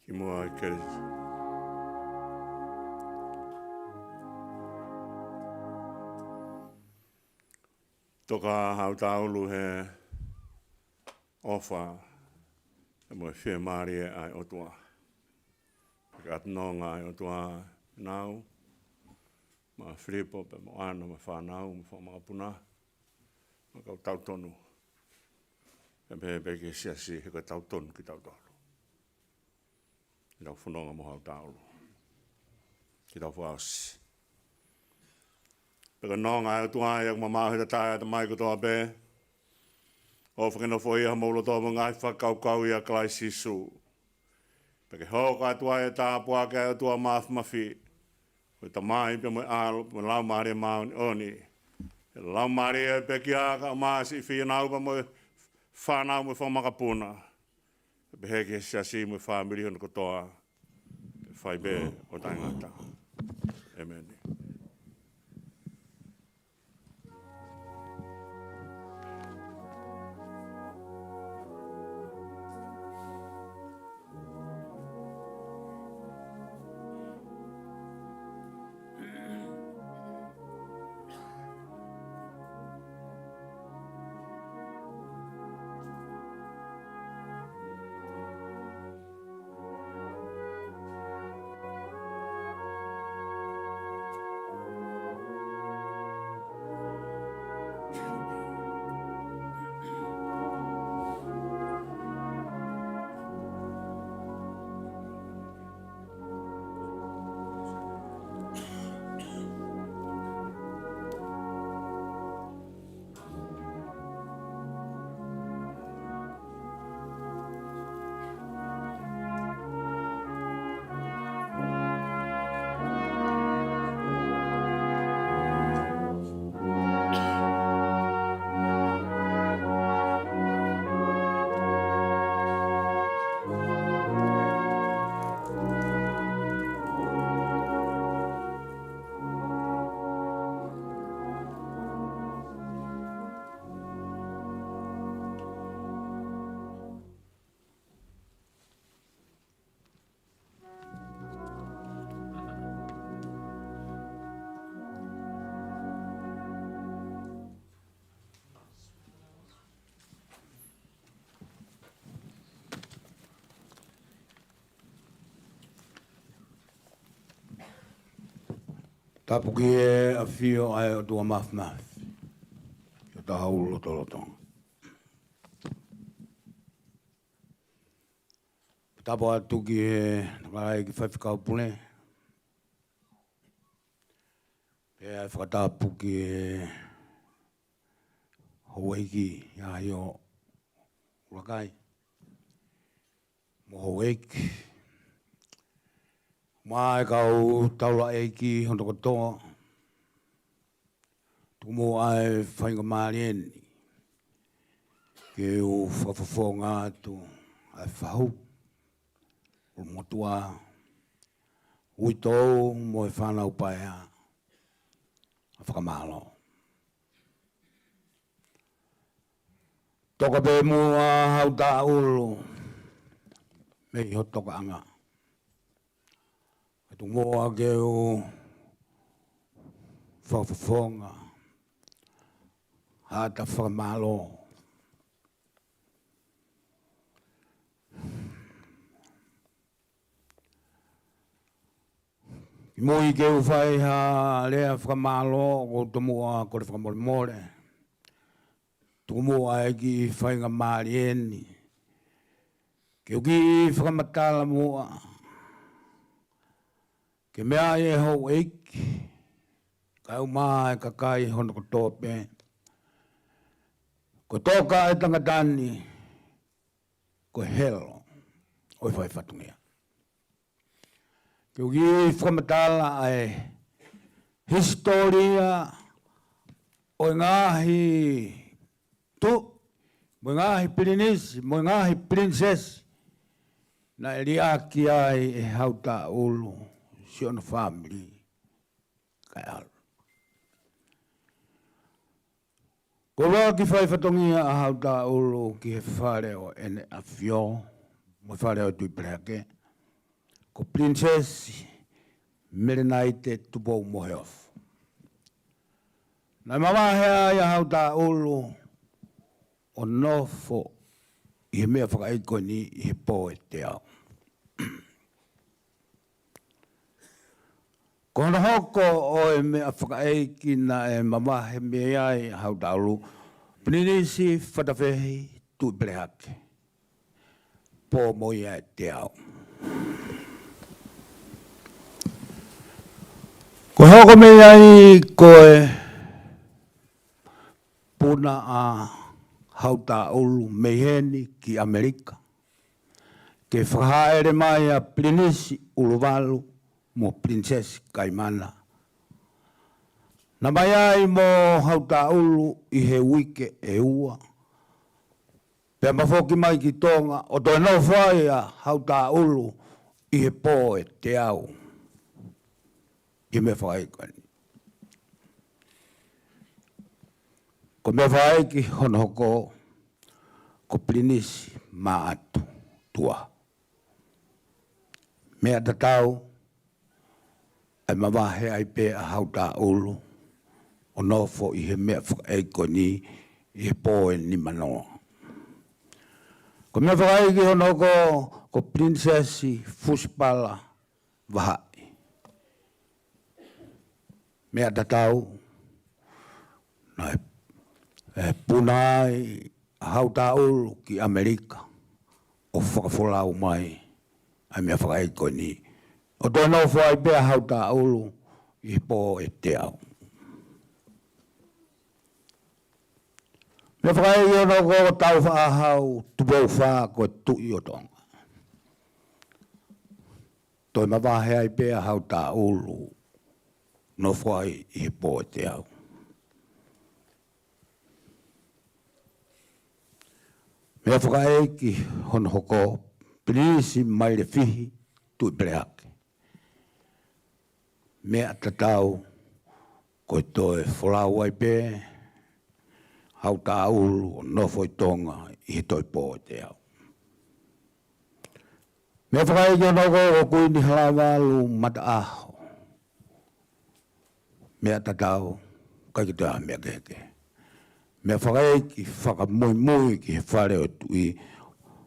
ʻi muʻa ʻa Kalaisi. Toka haʻu taulu he ʻofa mo e fiemālie ʻa e ʻOtua. Pea ke ʻatu nonga ʻa e ʻOtua naʻa nau, mo Filipo, pea mo ʻAna, mo e fānau, mo e fanga makapuna, mo e kau tautonu. Pea pehē pē ki he siasi, he ko e tautonu kitautolu. Ke tau fononga mo haʻu taulu. Ke tau fakaʻosi. Pea ko e nonga ʻa e ʻOtua ʻoku mamaʻo he taʻataʻa ʻa e tamai kotoa pē, ʻofa ke nofoʻia homou loto mo e ngaahi fakakaukau ʻia Kalaisi Sīsū. Pea ke hoko atu ai ʻa e tāpuaki ʻa e ʻOtua Māfimafi, ko e Tamai pea mo e ʻAlo, pea mo e Laumālie Māʻoniʻoni. ʻE Laumālie, pea ke ʻaka ʻo māsiʻi ʻa e fānau pea mo e fanga makapuna. Pea pehē ki he siasi mo e fāmili hono kotoa, pea fai pē ʻo taʻengata. ʻĒmeni. Tapu ki he ʻafio ʻa e ʻOtua Māfimafi ʻi hotau lotolotonga. Tapu atu ki he Tokolahi ki he Faifekau Pule. Pea fakatapu ki he houʻeiki ʻa e ʻUluakai mo houʻeiki, mo e kau taulaʻeiki hono kotoa. Tuku muʻa ʻa e faingamālie ni ke u fakafofonga atu ʻa e fahu, ʻulumotuʻa, uitou mo e fānau paea, ʻa e fakamālō. Toka pē muʻa haʻu taulu mei ho tokaʻanga. Ka tuku muʻa ke u fakafofonga haʻata fakamālō. Kimuʻa ke u fai ha lea fakamālō, ʻoku ou tomuʻa kole fakamolemole. Tuku muʻa ʻa e kiʻi faingamālie ni ke u kiʻi fakamatala muʻa, ke meaʻi ʻe he houʻeiki, kaeʻumaʻā e kakai hono kotoa pē, ko e toka ʻa e tangata ni ko e helo ʻo e faifatongia. Ke u kiʻi fakamatala ʻa e hisitōlia ʻo e ngaahi tuʻi, mo e ngaahi pilinisi, mo e ngaahi pilinisesi naʻe liʻaki ai ʻe Hautaʻulu siʻono fāmili kae ʻalu. Ko e ʻuluaki faifatongia ʻa Hautaʻulu ki he Fale ʻo ʻEne ʻAfio mo e Fale ʻo e Tuʻi Pelehake, ko Pilinisesi Melenaite Tupou Moheofo. Naʻe mavahe ai ʻa Hautaʻulu ʻo nofo ʻi he meʻa fakaʻeiki ko eni ʻi he pō ʻe teau. Ko hono hoko ʻo e meʻa fakaʻeiki naʻe mavahe mei ai ʻa Hautaʻulu, Pilinisi Fatafehi Tuʻipelehake, pō mo ia ʻe teau. Ko e hoko mei ai ko e puna ʻa Hautaʻulu mei heni ki ʻAmelika ke fakahāʻele mai ʻa Pilinisi ʻUluvalu mo Pilinisesi Kaimana. Naʻa nau ʻi ai mo Hautaʻulu ʻi he uike ʻe ua, pea ma foki mai ki Tonga ʻo toe nofo ai ʻa Hautaʻulu ʻi he pō ʻe teau. Ko e meʻa fakaʻeiki ko eni. Ko e meʻa fakaʻeiki hono hoko ko Pilinisi Maʻatu Tuʻa. Meʻa tatau, ʻe mavahe ai pē ʻa Hautaʻulu ʻo nofo ʻi he meʻa fakaʻeiki ko eni ʻi he pō ʻe nimanoa. Ko e meʻa fakaʻeiki hono hoko ko Pilinisesi Fusipala Vahaʻi. Meʻa tatau, naʻe, ʻe puna ai ʻa Hautaʻulu ki ʻAmelika ʻo fakafolau mai ʻa e meʻa fakaʻeiki ko eni, ʻo toe nofo ai pē ʻa Hautaʻulu ʻi he pō ʻe teau. Meʻa fakaʻeiki hono hoko ko Tāufaʻāhau Tupou Fā ko e Tuʻi ʻo Tonga. Toe mavahe ai pē ʻa Hautaʻulu ʻo nofo ai ʻi he pō ʻe teau. Meʻa fakaʻeiki hono hoko Pilinisi Mailefihi Tuʻipelehake. Meʻa tatau, ko e toe folau ai pē ʻa Hautaʻulu ʻo nofo ʻi Tonga ʻi he toe pō ʻe teau. Meʻa fakaʻeiki hono hoko ko Kuini Halavalu Mataʻaho. Meʻa tatau, ʻikai ke toe ʻi ai ha meʻa kehekehe. Meʻa fakaʻeiki fakamuimui ki he fale ʻo e Tuʻi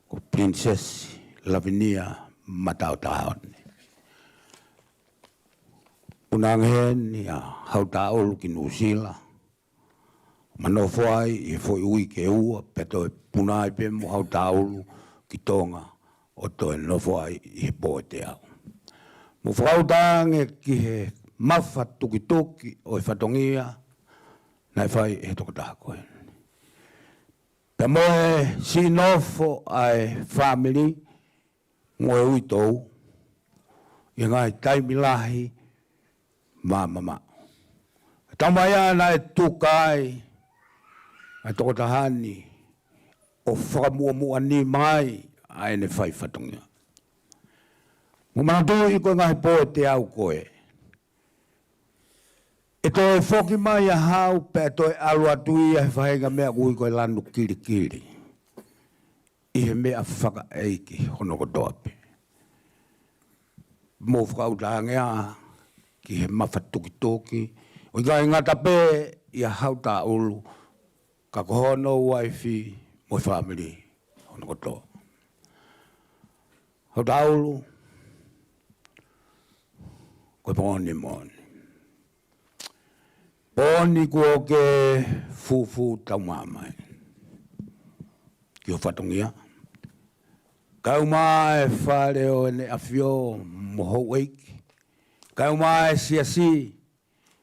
ko Pilinisesi Lavinia Mataʻotaone. Puna ange heni ʻa Hautaʻulu ki Nuʻusila, ma nofo ai ʻi he foʻi uike ʻe ua, pea toe puna ai pē mo Hautaʻulu ki Tonga ʻo toe nofo ai ʻi he pō ʻe teau. Mou fakauta ange ki he mafatukituki ʻo e fatongia naʻe fai ʻe he tokotaha ko eni. Pea mo e siʻi nofo ʻa e fāmili mo e uitou ʻi he ngaahi taimi lahi mo mamaʻo. Taumaiā naʻe tuka ai ʻa e tokotaha ni ʻo fakamuʻomuʻa nima ai ʻa ʻene fai fatongia. Mou manatuʻi ko e ngaahi pō ʻe teau ko ē, ʻe toe foki mai ʻa Hau pea toe ʻalu atu ia he faʻahinga meʻa ʻoku ui ko e lanu kilikili ʻi he meʻa fakaʻeiki hono kotoa pē. Mou fakauta ange ā ki he mafatukituki, ʻo ʻikai ngata pē ʻia Hautaʻulu, ka ko hono uaifi mo e fāmili hono kotoa. Hautaʻulu, ko e pō ni moʻoni. Pō ni kuo ke fufū taumaʻa mai ki ho fatongia, kaeʻumaʻā e Fale ʻo ʻEne ʻAfio mo houʻeiki, kaeʻumaʻā e siasi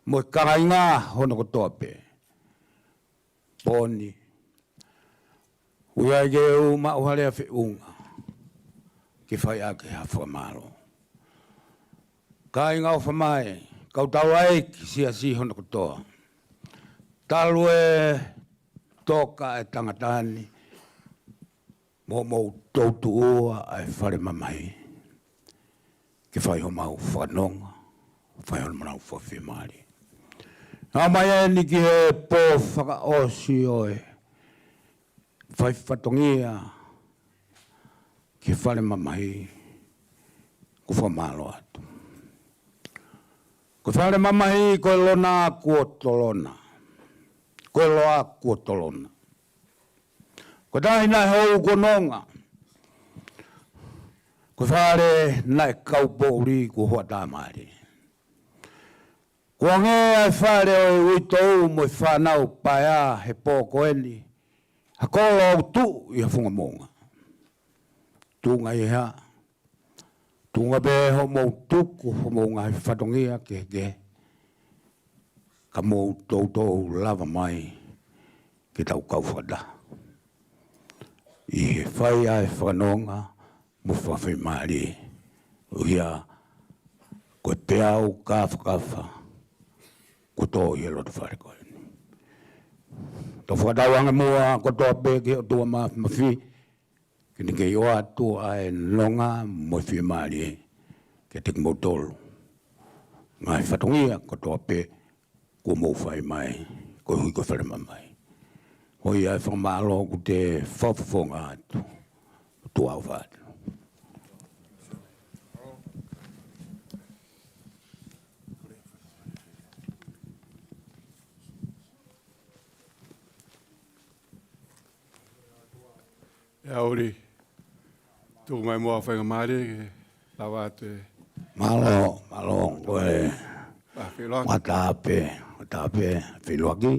mo e kāinga hono kotoa pē. Pō ni, ʻoku ʻi ai ke u maʻu ha lea feʻunga ke fai ʻaki ha fakamālō. Kāinga ʻofa mai, kau taulaʻeiki siasi hono kotoa, talu e toka e tangata ni, mou toutuʻua ʻa e fale mamahi ke fai homau fakanonga, fai honau fakafiemālie. Aʻu mai eni ki he pō fakaʻosi ʻo e fai fatongia ki he fale mamahi, ʻoku fakamālō atu. Ko e fale mamahi ko e lona kuo tolona. Ko e loa kuo tolona. Ko e tahi naʻe hou kuo nonga. Ko e fale naʻe kau poʻuli kuo hoʻatā mālie. Kuo ange ʻa e fale ʻo e uitou mo e fānau paea he pō ko eni. Ha kolo ʻoku tuʻu ʻi ha funga moʻunga. Tuʻunga ʻi ha. Tuʻunga pē hoʻomou tuku, hoʻomou ngaahi fatongia kehekehe. Ka mou toutou lava mai ke tau kau fakataha. ʻI he fai ʻa e fakanonga mo fakafiemālie. ʻO ia ko e peau kāfakafa kuo tō ʻi he loto fale ko eni. Tau fakatauange muʻa kotoa pē ki he ʻOtua Māfimafi, ke ne kei ʻoatu ʻa e nonga mo e fiemālie kiate kimoutolu. Ngaahi fatongia kotoa pē kuo mou fai mai, koeʻuhi ko e fale mamahi. Ko ia e fakamālō ʻoku te fakafofonga atu. Tuʻa ʻofa atu. ʻIa ʻuli, tuku mai muʻa faingamālie ke lava atu e. Mālō, mālō, ko e. ʻA, feʻiloaki. Matape, matape, feʻiloaki.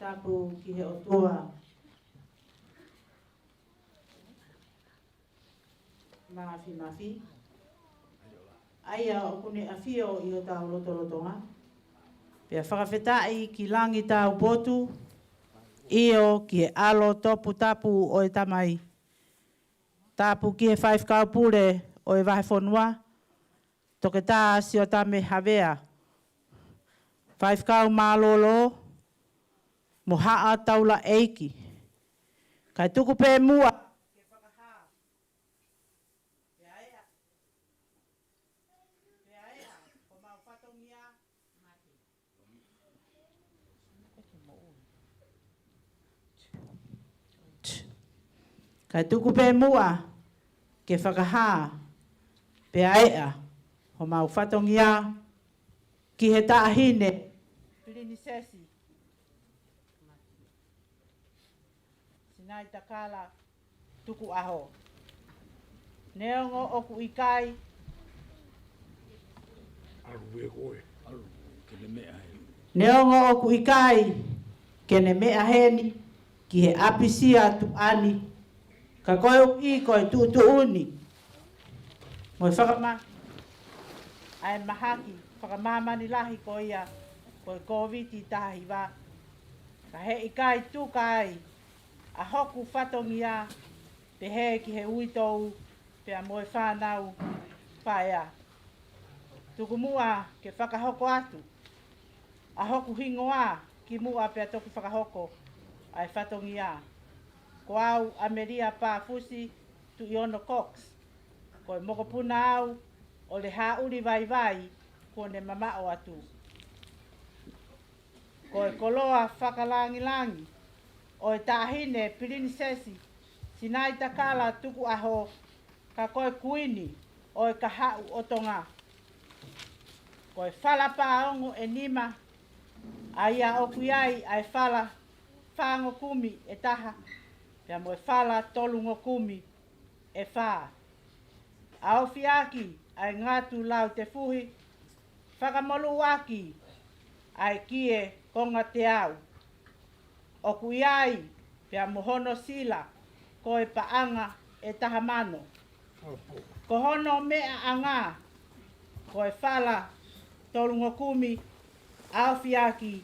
Tapu ki he ʻOtua Mafimafi, ʻa ia ʻoku ne ʻafio ʻi hotau lotolotonga. Pea fakafetaʻi ki langi taupotu, ʻio ki he ʻAlo toputapu ʻo e Tamai. Tapu ki he faifekau pule ʻo e vahefonua, Toketā Siotame Havea, faifekau mālōlō, mo haʻa taulaʻeiki. Kae tuku pē muʻa ke fakahā, pea ʻea, pea ʻea homau fatongia. Kae tuku pē muʻa ke fakahā, pea ʻea homau fatongia ki he Taʻahine Pilinisesi Sinaitakala Tukuʻaho. Neongo ʻoku ʻikai, ʻalu ē koe. ʻAlu, ke ne meʻa heni. Neongo ʻoku ʻikai ke ne meʻa heni ki he ʻapisia tuʻa ni, ka koeʻuhi ko e tuʻutuʻuni mo e fakama-, ʻa e mahaki fakamāmani lahi ko ia ko e Kōviti taha hiva, ka heʻikai tuka ai ʻa hoku fatongia, pehē ki he uitou pea mo e fānau paea. Tuku muʻa ke fakahoko atu ʻa hoku hingoa kimuʻa pea toki fakahoko ʻa e fatongia. Ko au ʻAmelia Pafusi Tuʻiono Cox, ko e mokopuna au ʻo Lehaʻuli Vaivai kuo ne mamaʻo atu. Ko e koloa fakalāngilangi ʻo e Taʻahine Pilinisesi Sinaitakala Tukuʻaho, ka ko e Kuini ʻo e Kahaʻu ʻo Tonga. Ko e fala paongo ʻe nima, ʻa ia ʻoku ʻi ai ʻa e fala fāngokumi ʻe taha, pea mo e fala tolungokumi ʻe fā. ʻAofi ʻaki ʻa e ngatu lautefuhi, fakamolū ʻaki ʻa e kie konga teau. ʻOku ʻi ai pea mo hono sila ko e paʻanga ʻe taha mano. Ko hono meʻaʻanga ko e fala tolungokumi, ʻaofi ʻaki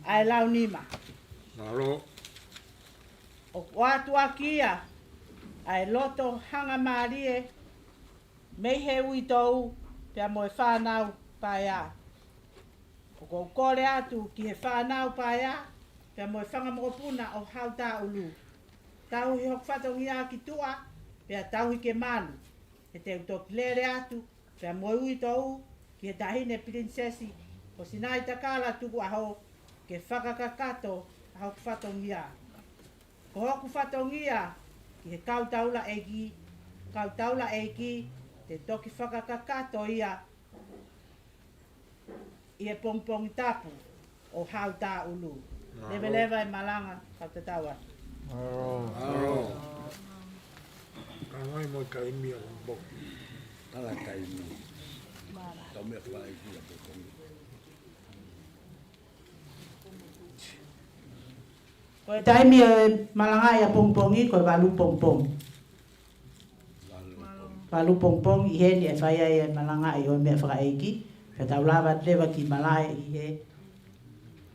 ʻa e launima. Mālō. ʻOku ʻoatu ʻaki ia ʻa e loto hangamālie mei he uitou pea mo e fānau paea. ʻOku ou kole atu ki he fānau paea pea mo e fanga mokopuna ʻo Hautā ʻUlu, tauhi hoku fatongia ki tuʻa, pea tauhi ke malu, he te u toki lele atu pea mo e uitou ki he Taʻahine Pilinisesi ko Sinaitakala Tukuʻaho, ke fakakakato ʻa hoku fatongia. Ko hoku fatongia ki he kau taulaʻeiki, kau taulaʻeiki, te toki fakakakato ia ʻi he pongipongi tapu ʻo Hautā ʻUlu. Mālō. Leveleva e malanga, kau tatau atu. Mālō. Mālō. Ka mai mo e kaimi ʻa Lombok. Tala kaimi. Tau meʻa fai ki a pongipongi. Ko e taimi ʻe malangaʻi ʻapongipongi, ko e valu pongipongi. Valu pongipongi ʻi heni ʻe fai ai e malangaʻi ʻo e meʻa fakaʻeiki. Pea tau lava leva ki malaʻe ʻi he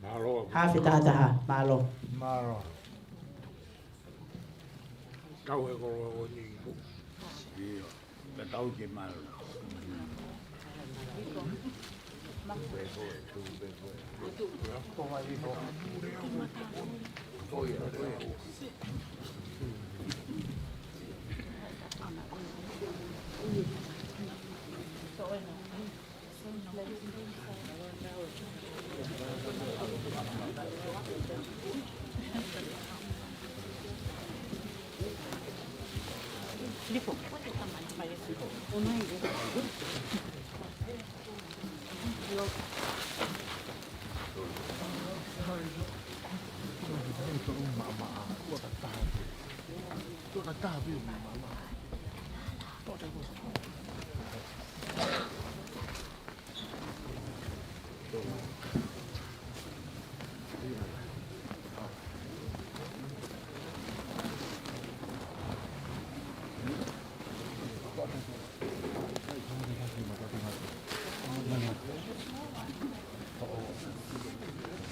Mālō. Hafe tahataha. Mālō. Mālō. Tau he kolo o ni. ʻIo. Ka tau ke malu.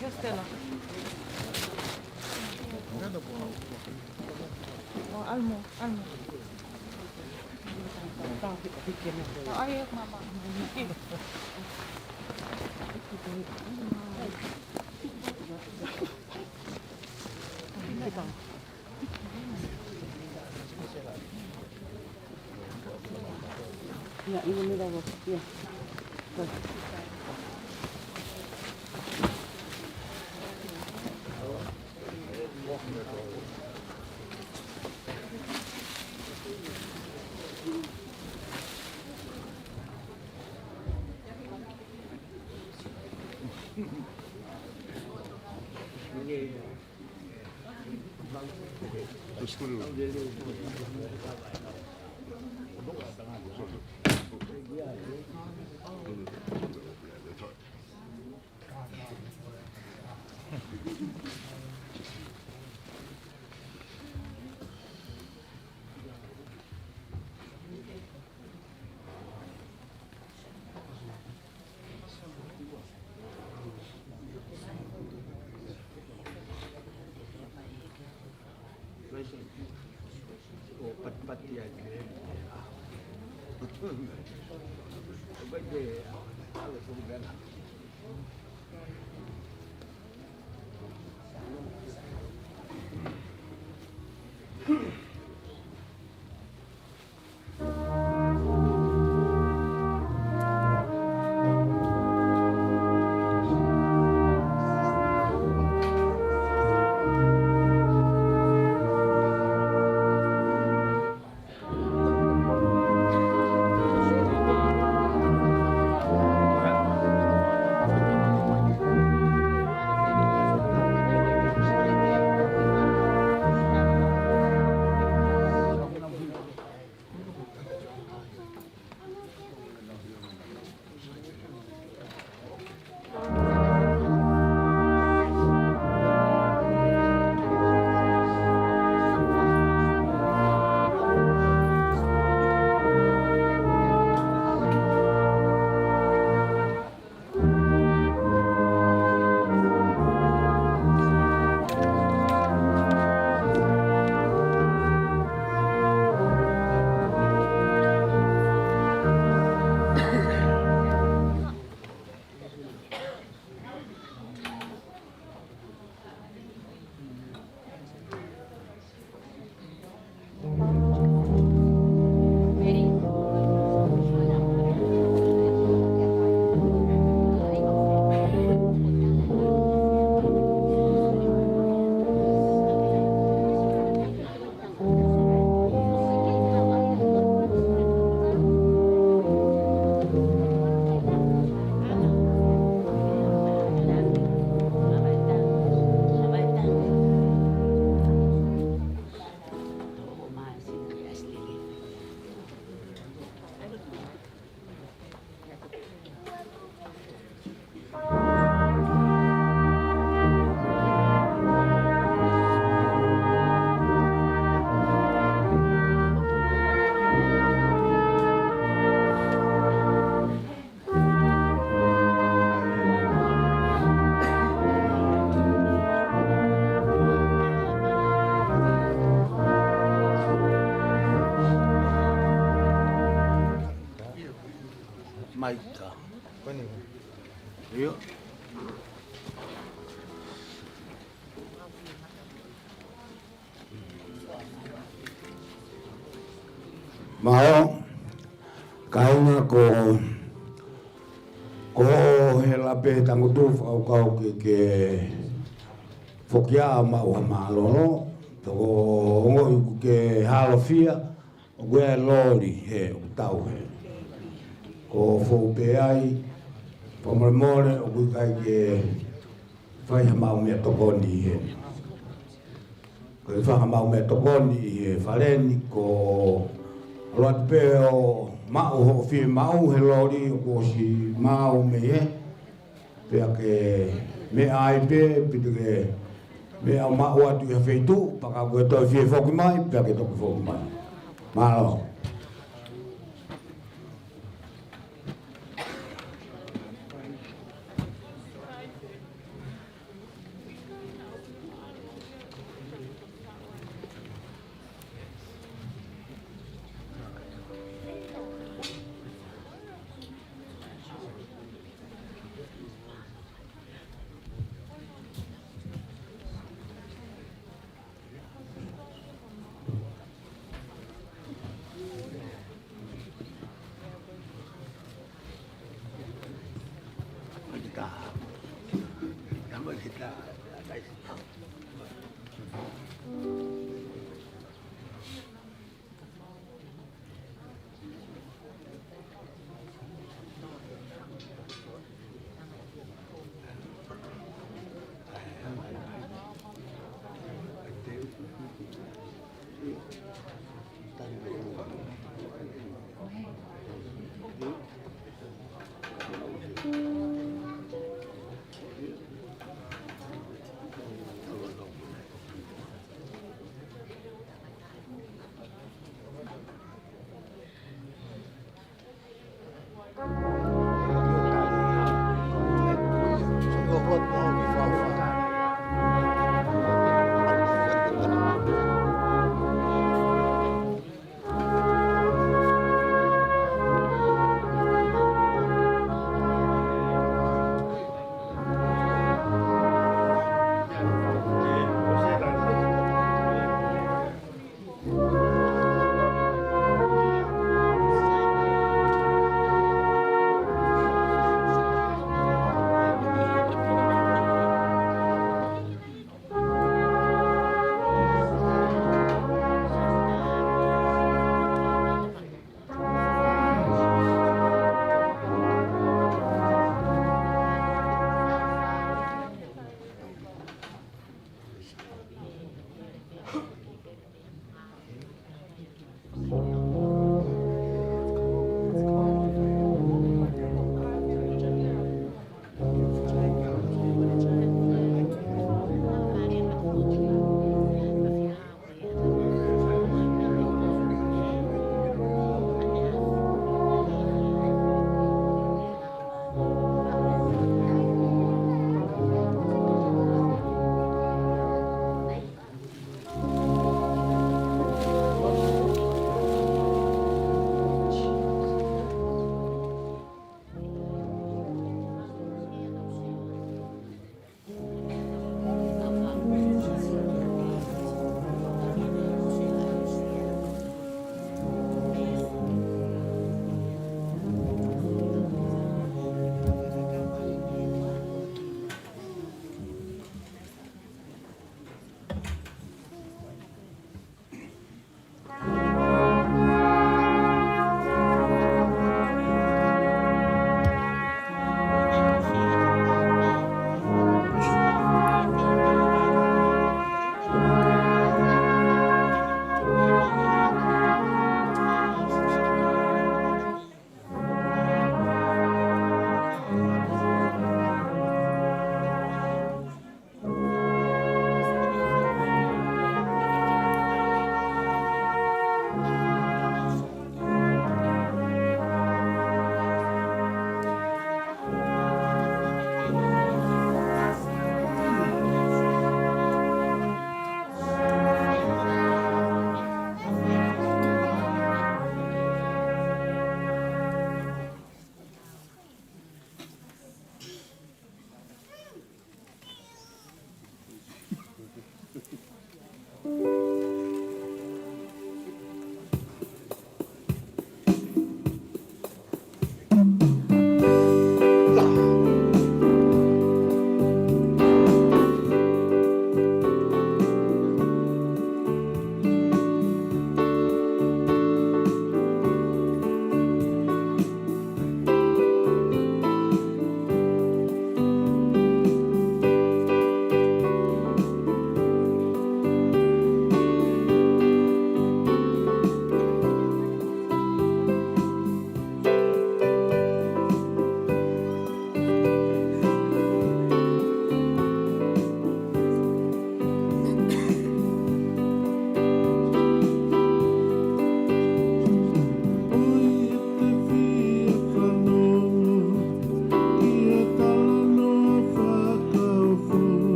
Yes, Stella. Oh, Almo, Almo. Oh, ai, mama. Yeah, in the middle of, yeah. Go. Maika. ʻIo. Mālō, kāinga, ko, ko e hela pē tangutu fakakaukau ke, ke foki ʻo maʻu ha mālōlō, toko ongo iku ke halofia, ʻoku ʻi ai e loli he ʻoku tau he. Ko e fou pē ai, fakamolemole, ʻoku ʻikai ke fai ha maʻu meʻatokoni ʻi he. Ko e fai ha maʻu meʻatokoni ʻi he fale ni ko e ʻalu atu pē ʻo maʻu hoʻo fiemaʻu he loli ʻoku ʻosi maʻu mei he. Pea ke meʻa ai pē, pea ke meʻa ʻo maʻu atu ʻi ha feituʻu, pea ka ko e toe fie foki mai, pea ke toki foki mai. Mālō.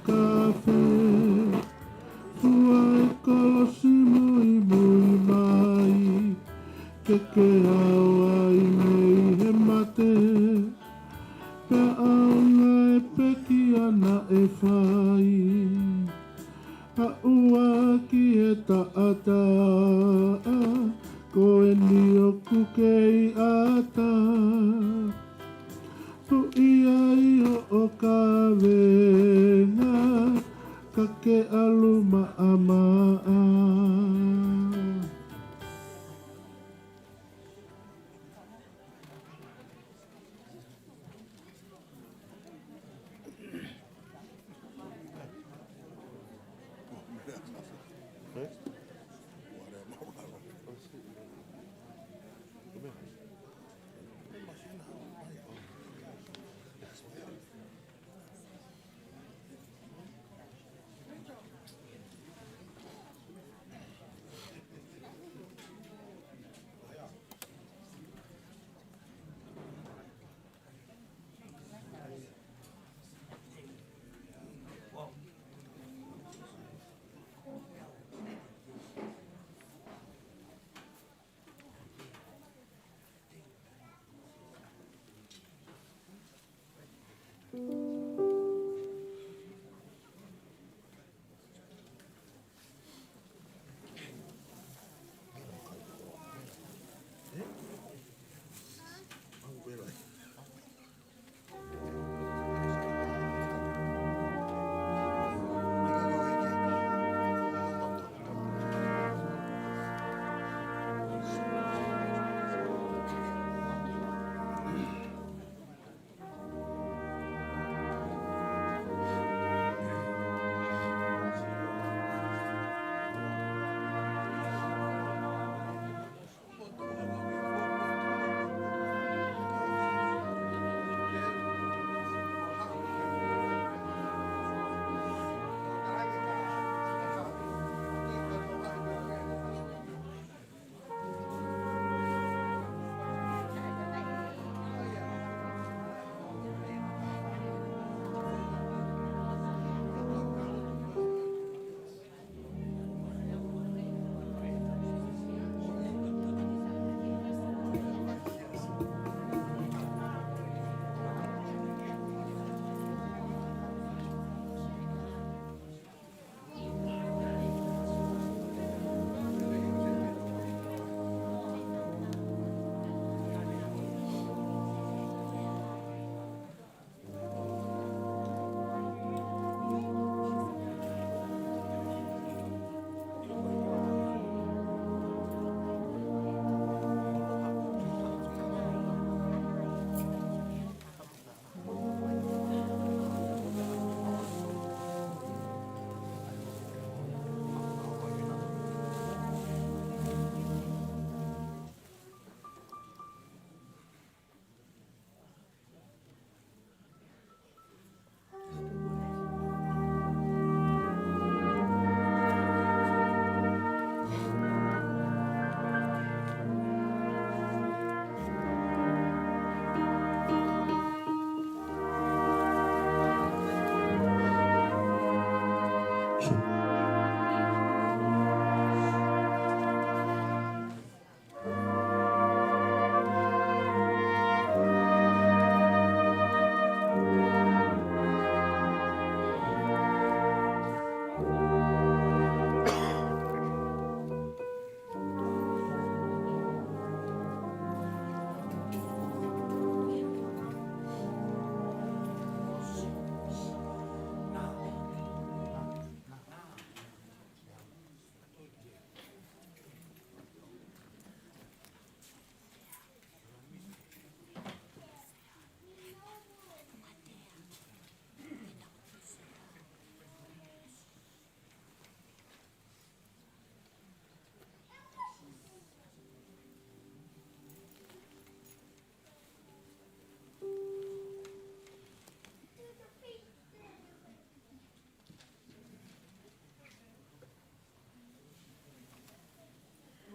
Kafe, fua e kolosi muimui mai, ke ke ʻalu ai mei he mate, pea ʻaonga e pekia naʻe fai. ʻAʻu ā ki he taʻata, ko eni ʻoku kei ʻatā. Tuʻi ai hoʻo kavenga, ka ke ʻalu maʻamaʻa.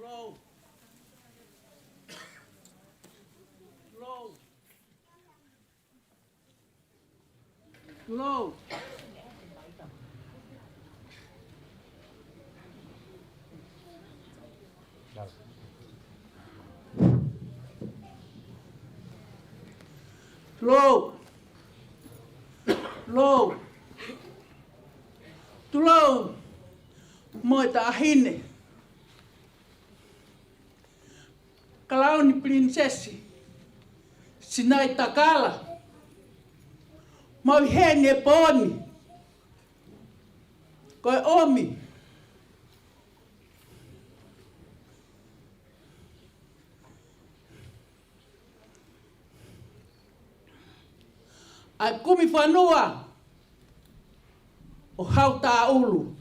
Tulou. Tulou. Tulou. Tulou. Tulou. Mo e taʻahine. Kalauni Pilinisesi Sinaitakala. Mau ʻi heni he pō ni. Ko e ʻomi ʻa e kumi fonua ʻo Hautaulu.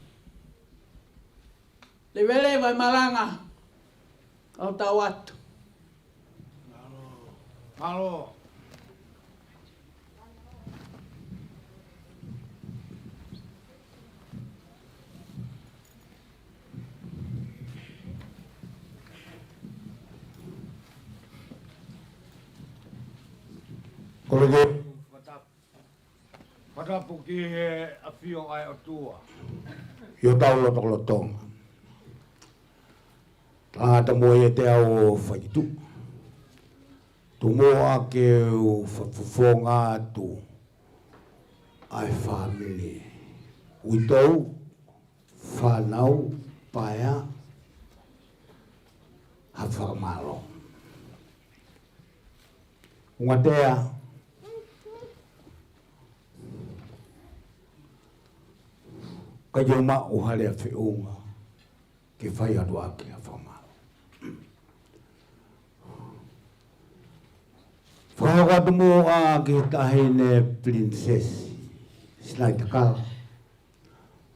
Leveleva e malanga, kau tau atu. Mālō. Kolege. Fakatapu ki he ʻafio ʻa e ʻOtua ʻi hotau lotolotonga. Tangata mo ia te au ʻo fai ki tuʻa. Tuku muʻa ke u fakafofonga atu ʻa e fāmili. Uitou, fānau, paea, ha fakamālō. Ungatea, ka ʻi ai maʻu ha lea feʻunga ke fai atu ʻaki ha fakamālō. Fakahoko atu muʻa ki he taʻahine Pilinisesi Sinaitakala.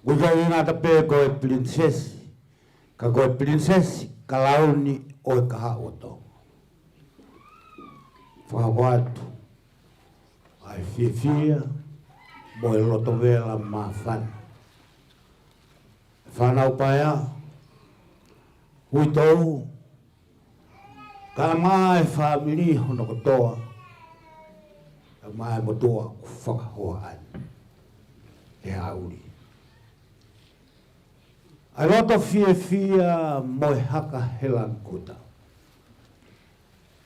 ʻOku ʻikai ngata pē ko e Pilinisesi, ka ko e Pilinisesi Kalauni ʻo e Kahaʻu ʻo Tonga. Fakahoko atu ʻa e fiefia mo e loto vela māfana. Fānau paea, uitou, kae ʻumaʻā e fāmili hono kotoa, kae ʻumaʻā e motuʻa ʻoku fakahoa ai he Haʻauli. ʻA e loto fiefia mo e haka he langi kuta.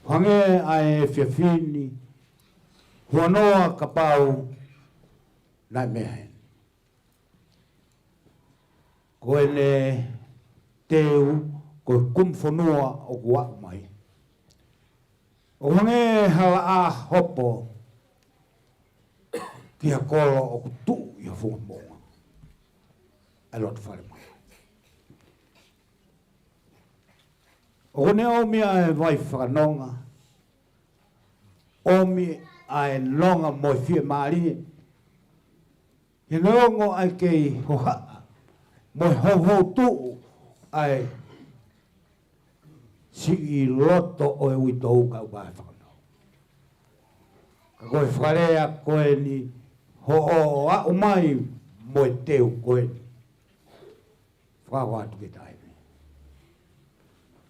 Hangē ʻa e efiafi ni, huanoa kapau naʻe meʻa heni. Ko ʻene teu, ko e kumi fonua ʻoku aʻu mai. ʻO hangē ha laʻā hopo ki ha kolo ʻoku tuʻu ʻi ha funga moʻunga. ʻA e loto fale mai. ʻOku ne ʻomi ʻa e vai fakanonga, ʻomi ʻa e nonga mo e fiemālie, he neongo ʻa e kei hohaʻa mo e houhou tuʻu ʻa e siʻi loto ʻo e uitou kae ʻumaʻā e fānau. Ka ko e fakalea ko eni hoʻo aʻu mai mo e teu ko eni. Fakahoko atu ki he taimi.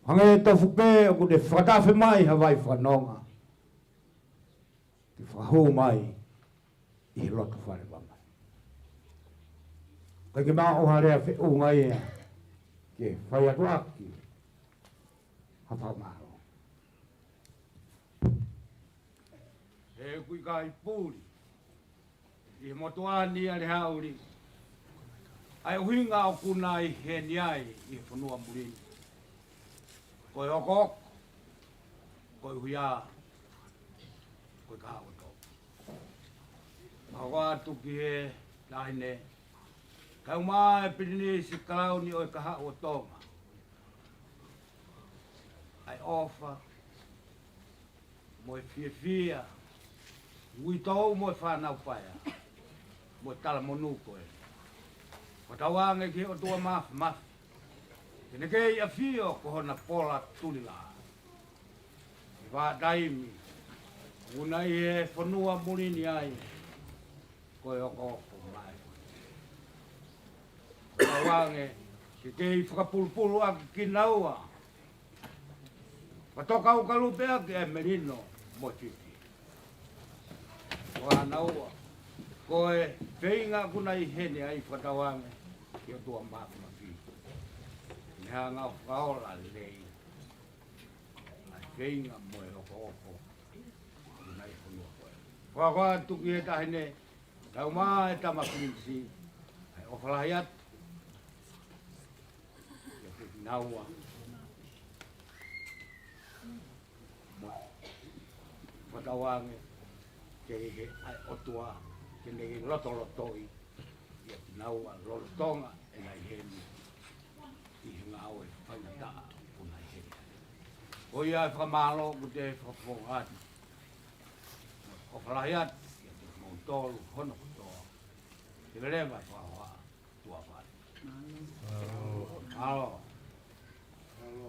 Hangē tofu pē ʻoku ne fakatafe mai ha vai fakanonga ke fakahū mai ʻi he loto fale mai. ʻIkai ke maʻu ha lea feʻunga ia ke fai atu ʻaki ha fakamālō. He ʻoku ʻikai puli ʻi he motuʻa ni ʻa e Haʻauli ʻa e ʻuhinga ʻoku na ʻi heni ai ʻi he fonua muli ni. Ko e okooko, ko e uia, ko e kahaʻu ʻo Tonga. Fakahoko atu ki he taʻahine, kae ʻumaʻā e Pilinisi Kalauni ʻo e Kahaʻu ʻo Tonga, ʻa e ʻofa mo e fiefia, uitou mo e fānau paea, mo e talamonū ko ē. Fakatauange ki he ʻOtua Māfimafi, ke ne kei ʻafio ko hona pola tulilā. ʻI he vahaʻa taimi ʻoku na ʻi he fonua muli ni ai, ko e okooko mai. Fakatauange ke kei fakapulupulu ʻaki kinaua, fakatokaukalu pē ʻaki e melino mo e fiefia. Ko ʻanaua, ko e feinga ʻoku na ʻi heni ai, fakatauange ki he ʻOtua Māfimafi, ne hanga ʻo fakaola lelei feinga mo e okooko ʻoku nau ʻi he fonua ko ē. Fakakoa tuki e taʻahine, tau mai e tama pilinisi, ʻa e ʻofa lahi atu kiate kinaua. Mo, mo tauange ke ʻi he ʻa e ʻOtua, ke ne lotolotoʻi ʻa kinaua lolotonga ʻenau ʻi heni ʻi he ngāue faingataʻa ʻoku nau ʻi heni. Ko ia e fakamālō ʻoku te fakafofonga atu. ʻOfa lahi atu kiate kimoutolu hono kotoa. Ke leleva e fakahohaʻa. Tuʻa vale. Mālō. Mālō.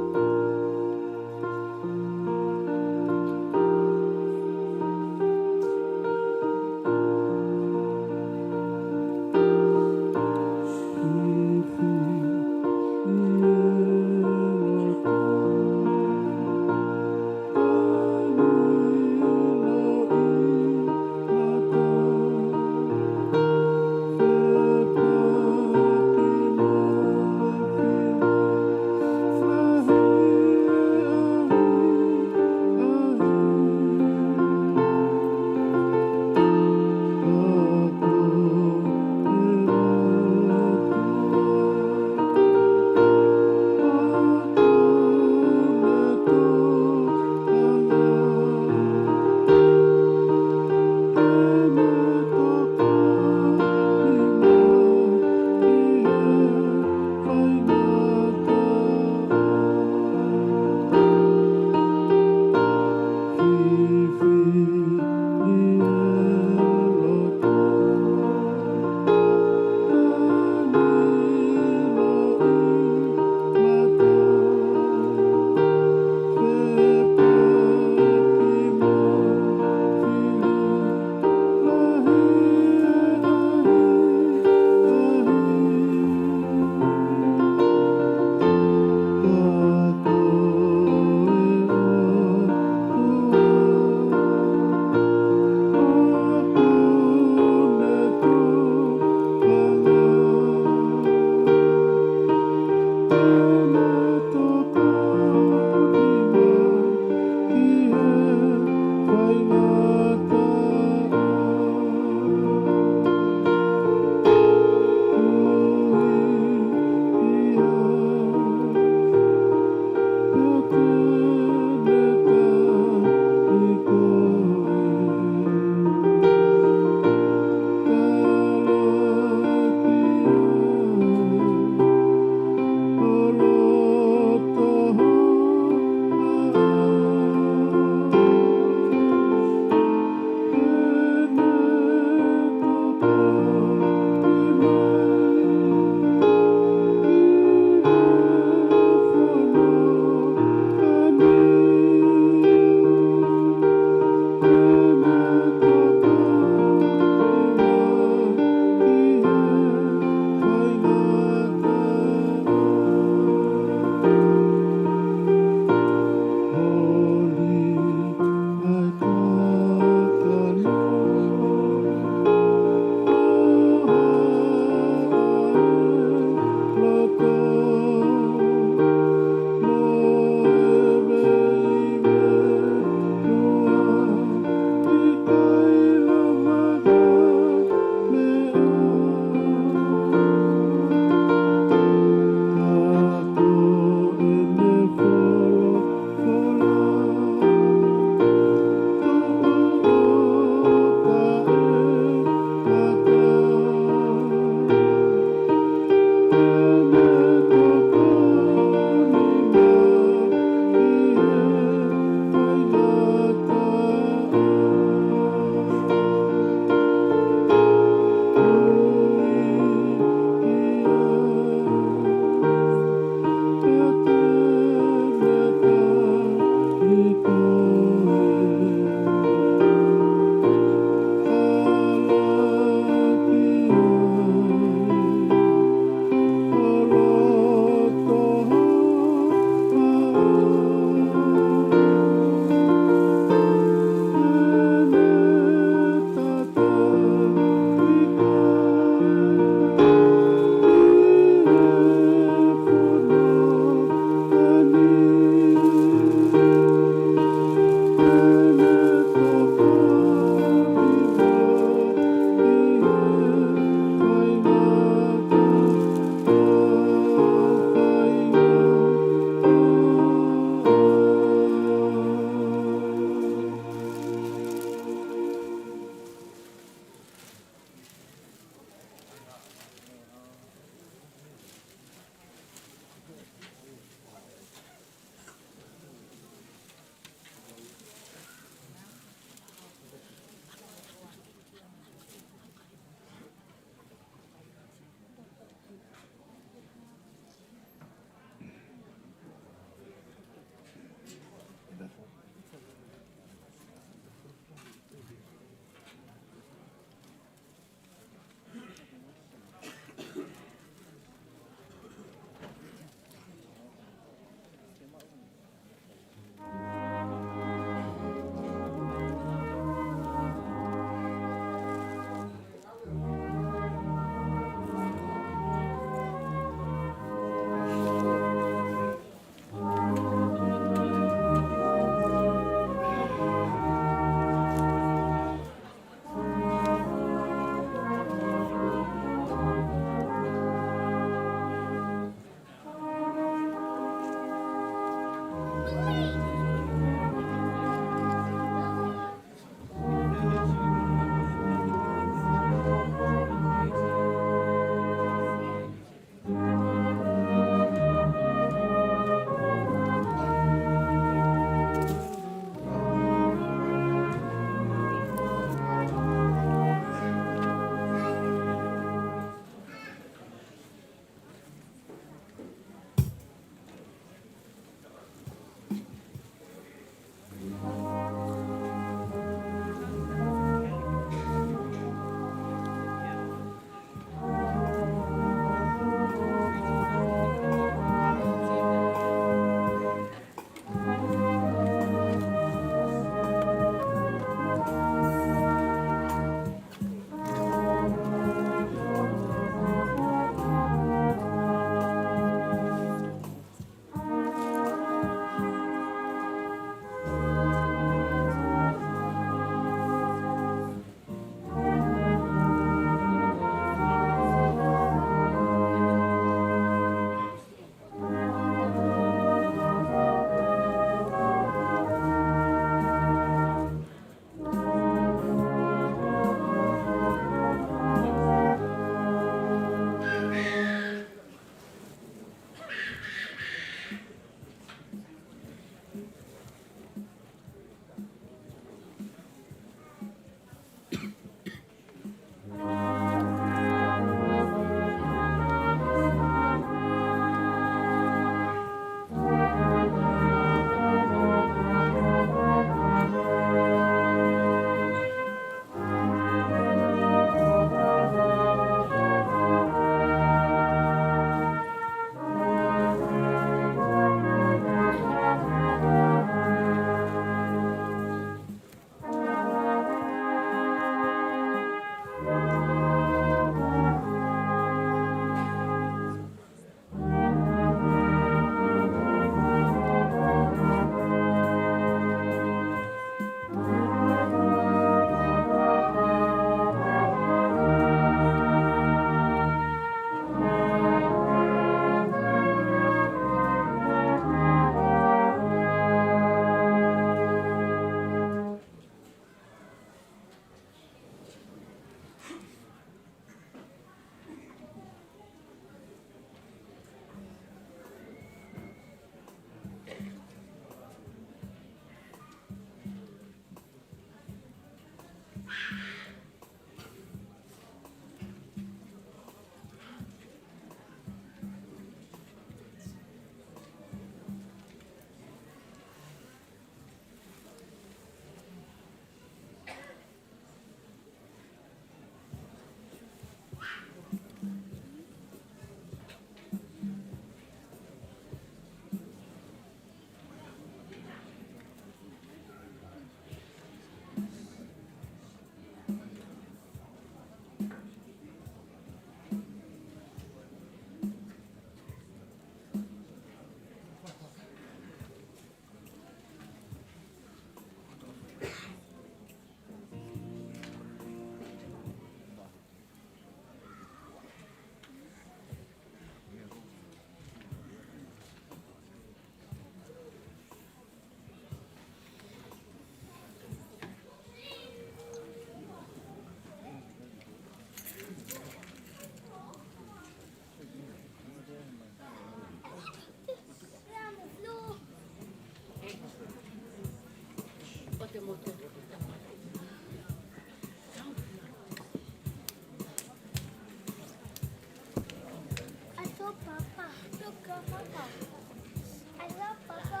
I love Papa.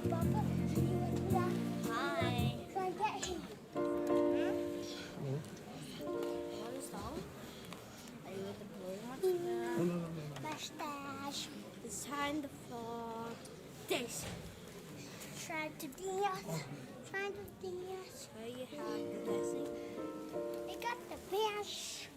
Papa, you would not. Hi. Try and get him. Hmm? One song. Are you with the blue mustache? Mustache. It's time for this. Try to dance. Try to dance. Are you happy dancing? They got the best.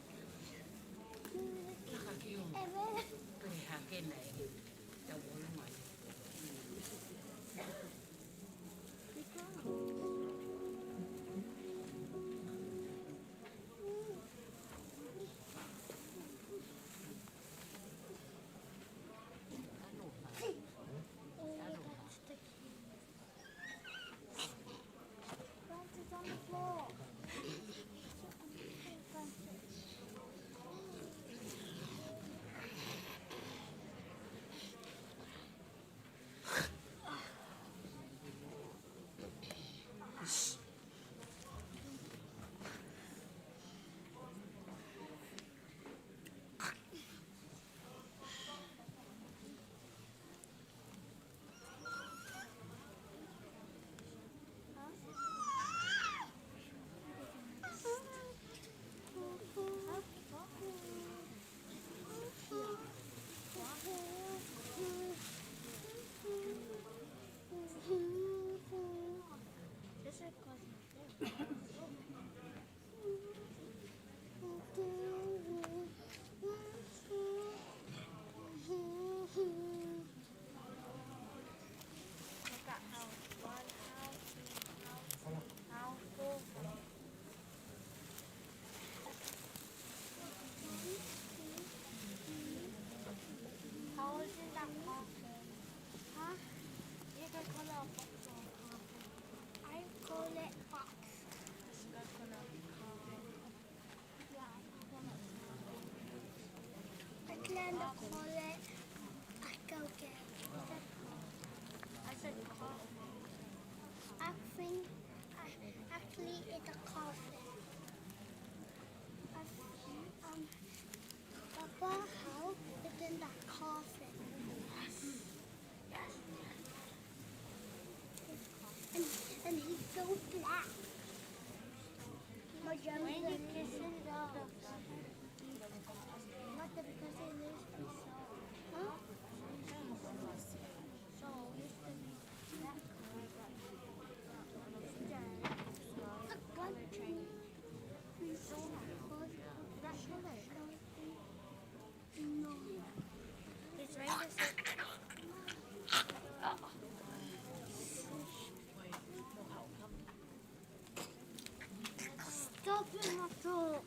Look at how one house, two house, house, four house. How old is that coffin? Huh? You can call it a box or a coffin. I call it box. This is gonna call it. Atlanta College, I go get. I said coffin. I think I actually it's a coffin. I, um, Papa, how is in the coffin? And, and he's so black. When you kiss him, the, not the person is so, huh? So, it's the, that, the, the, that color. No. It's right this. Stop it, my throat.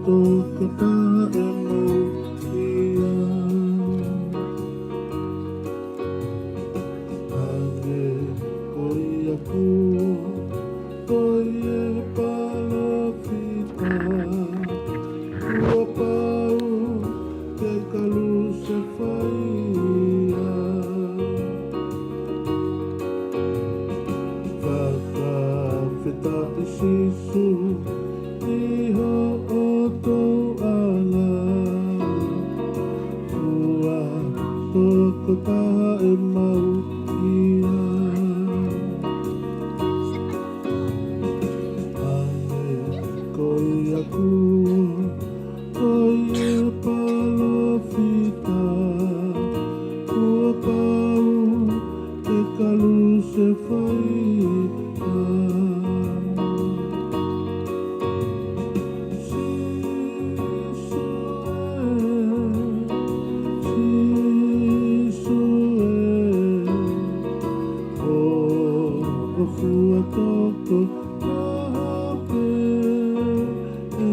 tokotaha ʻemau ʻia. Hangē ko ia kuo toe palōfita, kuo pau ke kalusefai ia. Fakafetaʻi Sīsū ʻi hoʻo tuʻuʻanga, ʻa e tokotaha ʻemau ʻia. Hangē ko ia kuo toe palōfita, kuo pau ke kalusefai ia. Sīsū ē, Sīsū ē, hoʻo fua tokotaha pē ē.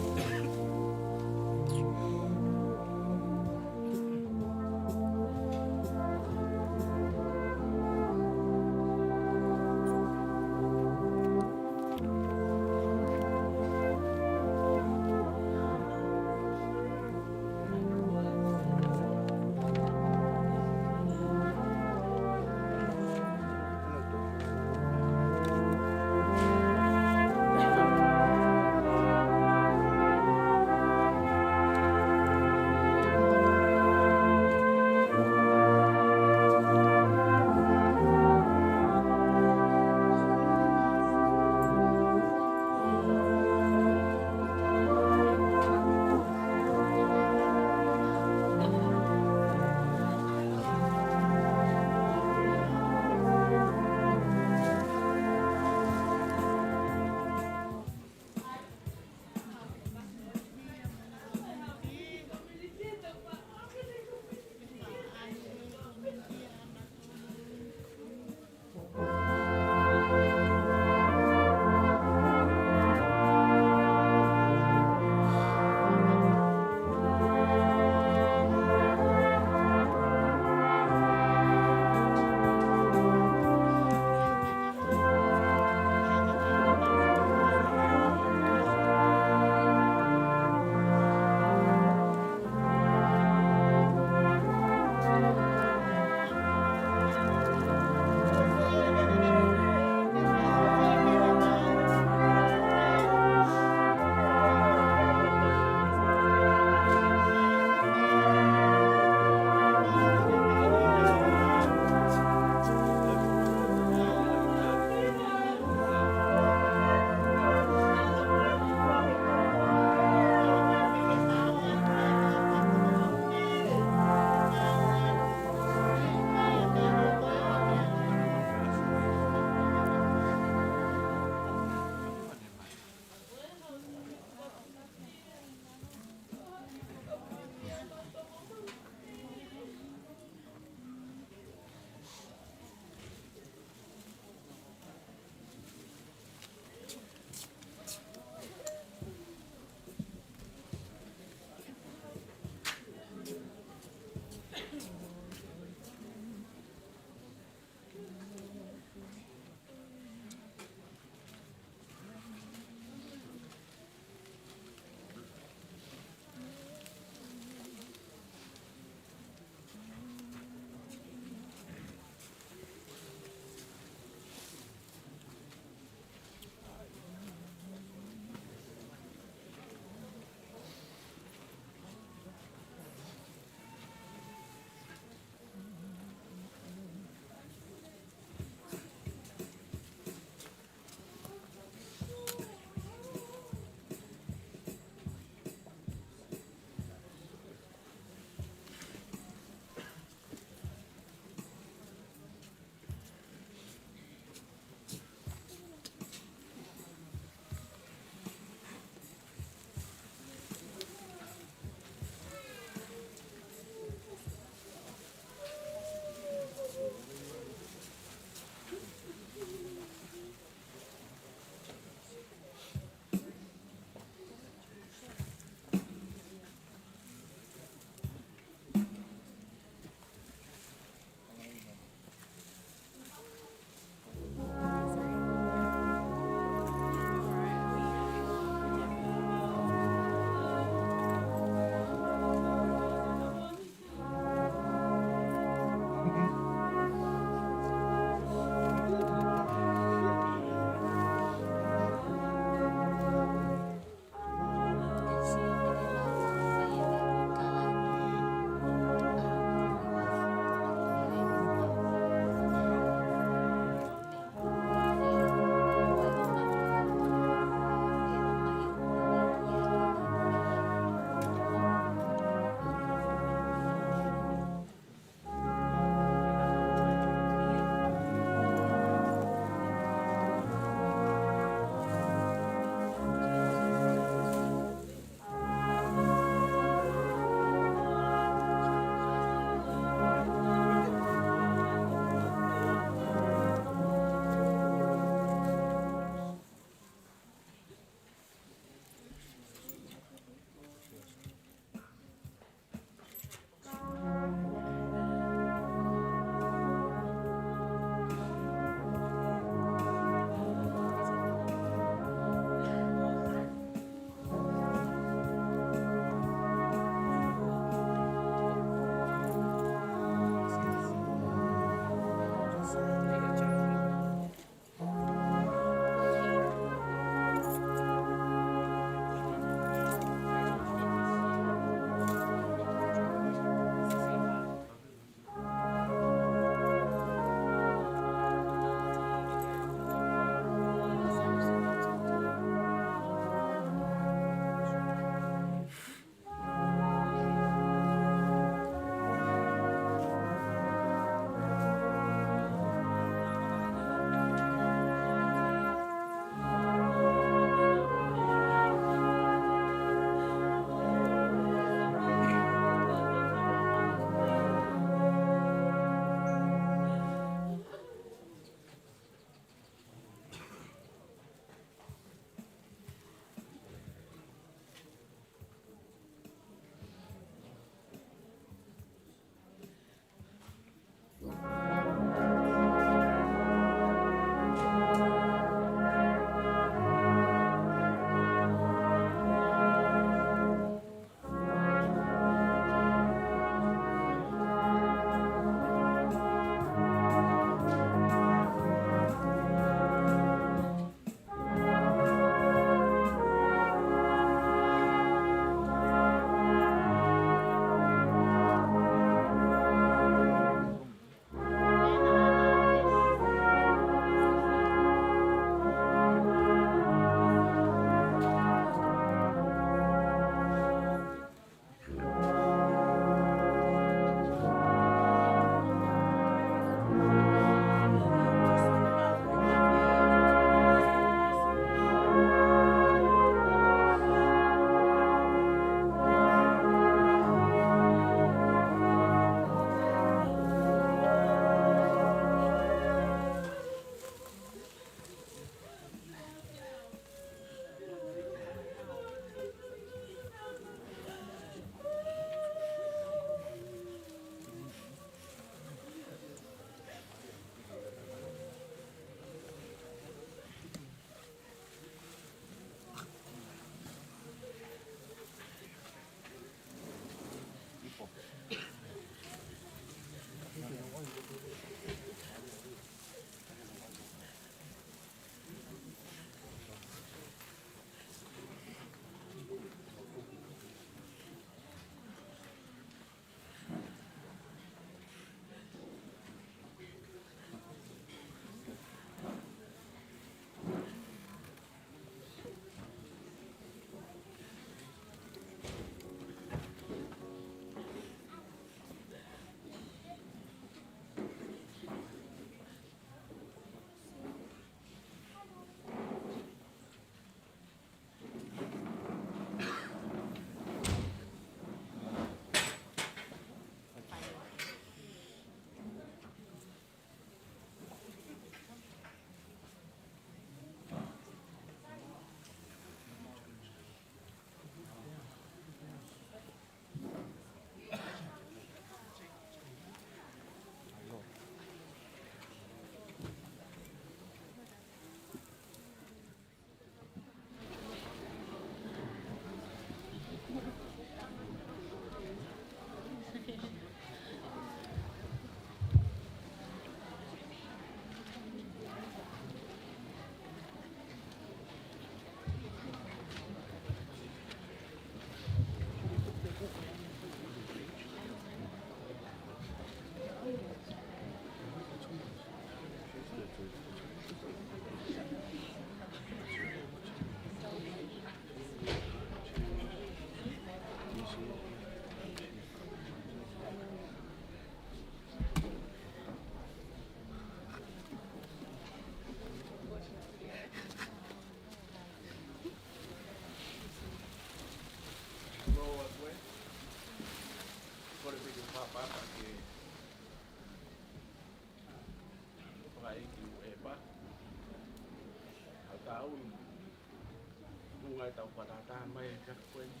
Tuʻunga ʻetau fakataha mai he efiafi ko eni.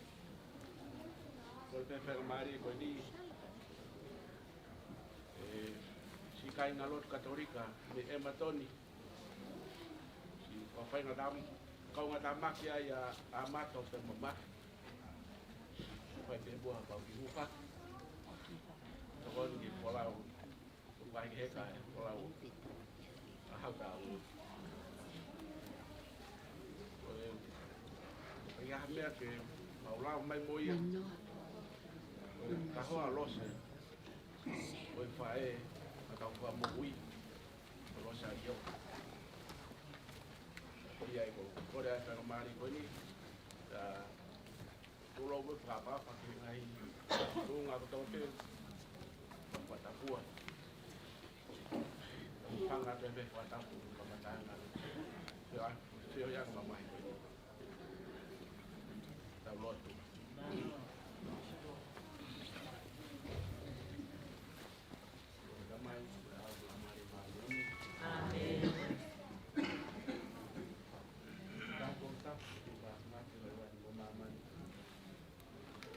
Kole pē faingamālie ko eni, ʻe siʻi kāinga lotu Katolika mei ʻEmatoni, siʻi kau faingataʻa, kaungātāmaki ai ʻa Amato pē mamahi. Fai pē muʻa pau ki hufa. Tokoni ki he folau. Ko e heka e folau ʻa Hautau. Ko e, ko e hā e meʻa ke mau lau mai mo ia? Ko e kahoa Lose. Ko e faʻē ʻa e kau fakamoʻui ko Lose ʻAlio. Ko ia ʻoku kole ai e faingamālie ko eni. Tuʻu loa mo e fakaʻapaʻapa ki he ngaahi tuʻunga kotoa pē. Fakatapua. Fanga te me fakatapu, fakatapu. Sio, sio ia mamahi ko eni. Tau lotu. ʻAmeni.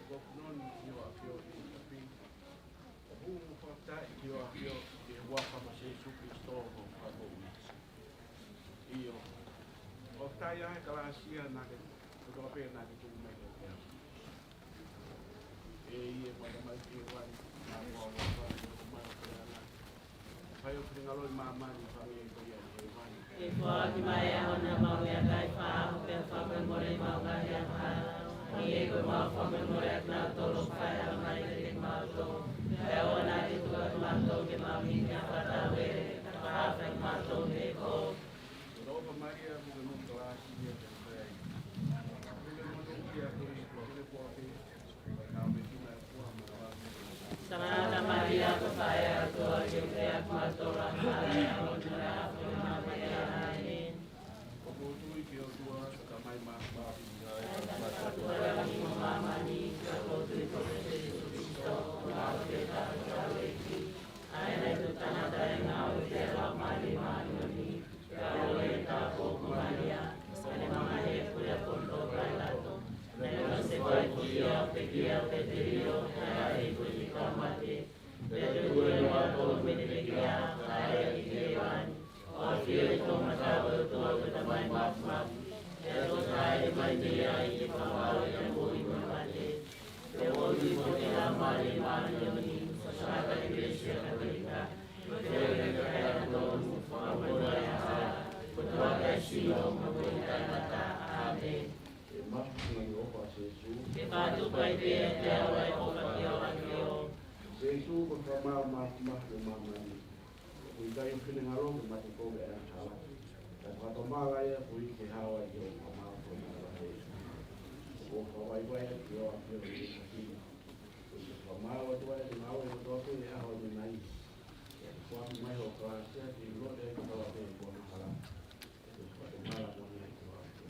Ko e nonga ʻo e ʻAfio ʻi he ʻapi. ʻOku mau fakafetaʻi ki he ʻAfio ʻi he huafa ʻo Sīsū Kalaisi ko homau Fakamoʻui. ʻIo. ʻOku fakafetaʻi ʻa e kalāsia naʻa ke, kotoa pē naʻa ke tuku mai kiate au. ʻE ʻi he mata mai ki he vani, naʻa ko au ʻa e vani, ko mai o pea na. Fai ho finangalo ʻi māmani, hangē ko ia ʻi hēvani. Ke foaki mai ʻa e ʻaho ni haʻamau meʻakai fakaʻaho, pea fakamolemole ʻemau ngaahi angahala, hangē ko ʻemau fakamolemole ʻa kinautolu ʻoku fai angahala mai kiate kimautolu. Pea ʻoua naʻa ke tuku kimautolu ke mau hiki, ka fakaʻaonga ke fakahaofi kimautolu mei he kovi. Ko e ʻofa mai ia, ko e moʻui kalāsia ia te fai. Ko e moʻui ia ko e, ko e kuape. Sangata Malia, ko e faʻē ʻa e ʻOtua, ke ke ʻofa kiate kimautolu angahala, ʻi he ʻaho ni mo e ʻaho ʻo e ʻofa. ʻĒmeni. ʻOku ou tui ki he ʻOtua, ko e Tamai Māfimafi, ʻa e ʻOtua ʻo e langi mo māmani, pea ʻoku ou tui ko Sīsū Kalaisi, ko e ʻAlo ʻo e ʻOtua, ʻa ia naʻe tuʻu tangata ʻi he ngāue ʻa e Laumālie Māʻoniʻoni, pea ʻoku ʻi he taupotu ko Malia, pea ne mamahi ʻi he pule ʻo Ponitō Pailato, pea ne ongoʻi ʻi he kuonga ʻo Pōnitio Pētelio, pea ʻalu ʻo ikuʻi ki he kau mate, pea tuʻu hifo ʻo aʻu ki he pekia, pea ʻalu ki hēvani, ʻo ʻafio ʻi he toʻomataʻu ʻo e ʻOtua ko e Tamai Māfimafi, pea ʻe toki hāʻele mai mei ai ke fakamaauʻi ʻa e moʻui mo e mate. Pea ʻoku ou tui foki ki he Laumālie Māʻoniʻoni, ko e Sangata ʻEkelesia Katolika, ko e feohi ʻa e kau ʻaposetolo, ko e fakamoʻoni ʻo e angahala, ko e tuʻuaki ʻa e sino, ko e moʻui taʻengata. ʻĀmeni. ʻE mafu ki he ngaahi ʻofa ʻa Sīsū. Ke fakatupu ai pē ʻiate au ʻa e ʻofa ki ho ʻAfio. Sīsū ko e fakamaau māfimafi ʻo māmani. ʻOku ʻikai ho finangalo ke mate kovi ʻa e angahala. Ka ke fakatomala ia koeʻuhi ke hao ai ʻi hoʻo fakamaau ko e angahala. ʻOku ou fakavaivai atu ki ho ʻAfio ʻi he efiafi ni. Koeʻuhi ke fakamaau atu ai ʻa e ngāue kotoa pē ʻi he ʻaho ni. Pea ke foaki mai hoʻo kalāsia ke ʻilo ai kotoa pē ʻeku angahala. Ke fakatomala koeʻuhi ki ho ʻAfio.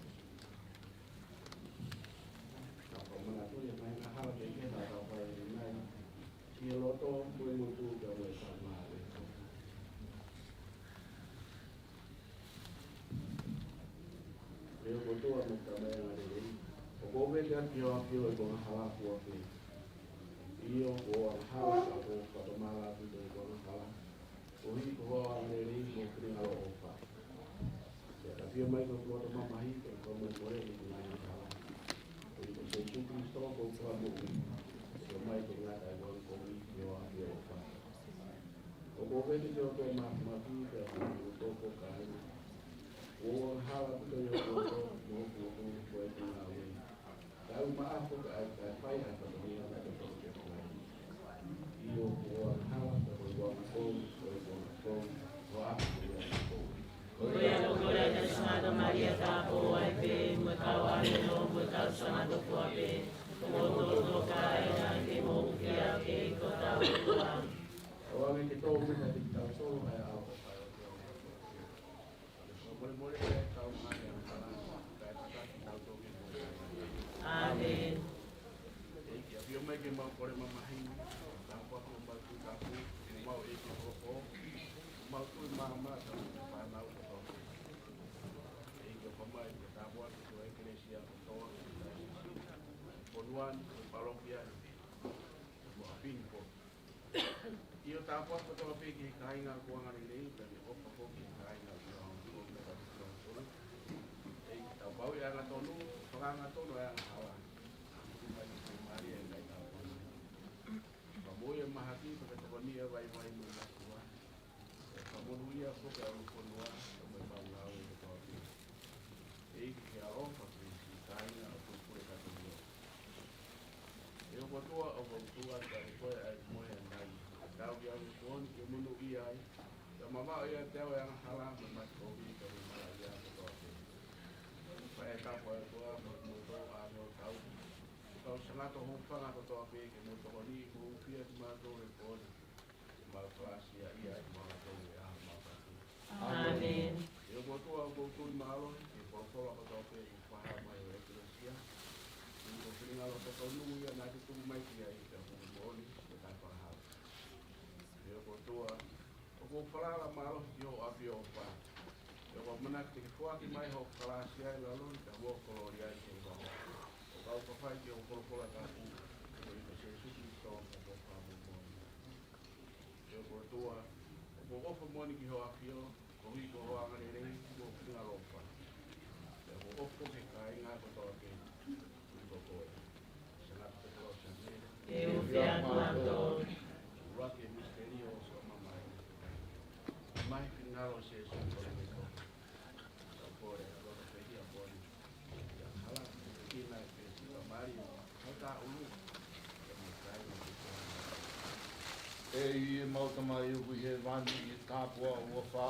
Ka fakamanatu ia mai ngaahi hala kehekehe naʻa tau fai ʻanenai. Ki he loto, mo e ngutu, pea mo e tama ʻo e kovi. ʻE ʻOtua mo e Tamai angalelei, ʻoku ou vete atu ki ho ʻAfio ʻeku angahala kotoa pē. ʻIo, ko hoʻo angahala, ka ʻoku ou fakatomala atu ʻeku angahala. Koeʻuhi ko hoʻo angalelei mo e finangalo ʻofa. Pea ke ʻafio mai ko e ʻOtua mamahi, pea ke fakamolemoleʻi ʻeku ngaahi angahala. Koeʻuhi ko Sīsū Kalaisi ko homau Fakamoʻui, ke ʻomai ke ngata ʻeku angakovi ki ho ʻAfio ʻofa. ʻOku ou vete ki he ʻOtua Māfimafi, pea mo hoku toko kāinga. Ko hoku angahala kotoa ʻi hoku loto, mo hoku loto, mo ʻeku ngāue. Kae ʻumaʻā foki ʻa e, ʻa e fai ʻa e fatongia naʻe ʻikai ke fai. ʻIo, ko hoku angahala, ko ʻeku angakovi, ko ʻeku angakovi, ko hoku angakovi. Ko ia ʻoku ou kole atu, Sangata Malia, tāpuakiʻi au pē, mo e kau ʻāngelo, mo e kau sanga kotoa pē, mo hoku toko kāinga, ke mou hūfia au ki he ʻEiki ko hotau ʻOtua. ʻOange ke tō mai kiate kitautolu ʻa e ʻaloʻofa ʻa e ʻOtua. ʻAmeni. ʻEiki, ʻafio mai ke mau kole mamahi, tāpuakiʻi homau tui tapu, ke mau ʻi he holoholoi, mau tui maama, tau fānau kotoa. ʻEiki, ʻofa Mai ke tāpuaki ki he ʻEkelesia kotoa, fonua ni, ko e palokia ni, ko ʻapi ni pē. ʻIo, tāpuaki kotoa pē ki he kāinga ʻoku angalelei, pea ke ʻofa foki ki he kāinga ʻoku nau ʻi he ʻapi ni. ʻEiki, tau pau ʻi he angatonu, fakaangatonu ʻa e angahala. Tuku mai ki he mālie ʻa e kakai tāpuaki. Fakamoʻui e mahaki, fakatokoniʻi e vaivai mo e matuʻotuʻa. Fakamonūʻia foki ʻa e ʻulufonua, pea mo e mau ngāue kotoa pē. ʻEiki, ke ʻaloʻofa ki he siʻi kāinga ʻoku pule kātoa. ʻE ʻOtua, ʻoku ou tuku atu kiate koe ʻa e mohe ʻanenai. Tau ki he ʻaho ni ke monūʻia ai. Pea mamaʻo ʻiate au ʻa e angahala, mo e mate kovi, pea mo e malaʻia kotoa pē. Fai e tapu ʻa e ʻOtua, mo e moto ʻa e ʻOtua. Kau sangato hūfanga kotoa pē ke mo tokoniʻi mo hūfia kimautolu he pō ni. Mau kalāsiaʻi ai kimautolu he ʻaho matapatu. ʻĒmeni. ʻE ʻOtua, ʻoku ou tui mālohi ki he folofola kotoa pē ʻoku fakahā mai ʻe he ʻEkelesia. Ko e finangalo totonu ia naʻa ke tuku mai ki ai, pea ʻoku moʻoni, ʻoku ʻikai fakahala. ʻE ʻOtua, ʻoku ou falala mālohi ki hoʻo ʻafioʻofa. ʻOku ou ʻamanaki te ke foaki mai hoʻo kalāsia ʻi lalo ni, kae ʻoua kuo lōlia ai ki he vao. ʻOku ou kau fai ki hoʻo folofola tapu, ʻi he huafa ʻo Sēsū Kalaisi, ko homau Fakamoʻui. ʻE ʻOtua, ʻoku ou ʻofa moʻoni ki hoʻo ʻAfio, koeʻuhi ko hoʻo angalelei, mo hoʻo finangalo ʻofa. ʻOku ou ʻofa ki he kāinga kotoa pē, koeʻuhi ko koe. Sangato Petelō Sane. Ke u hūfia ʻaki kimautolu. ʻUluaki e misiteli ʻo e ʻosi ʻo e mamahi. Mamahi finangalo ʻo Sēsū Kalaisi. Tau kole ʻa e loto pē ia pō ni. Ia hala, ki he ʻEiki naʻe pesi, ka mali, hau tā ulu. Ia mo kai mo te kua. ʻE ʻi he mau Tamai ʻoku ʻi hēvani, ʻi he tāpuaki ʻofa.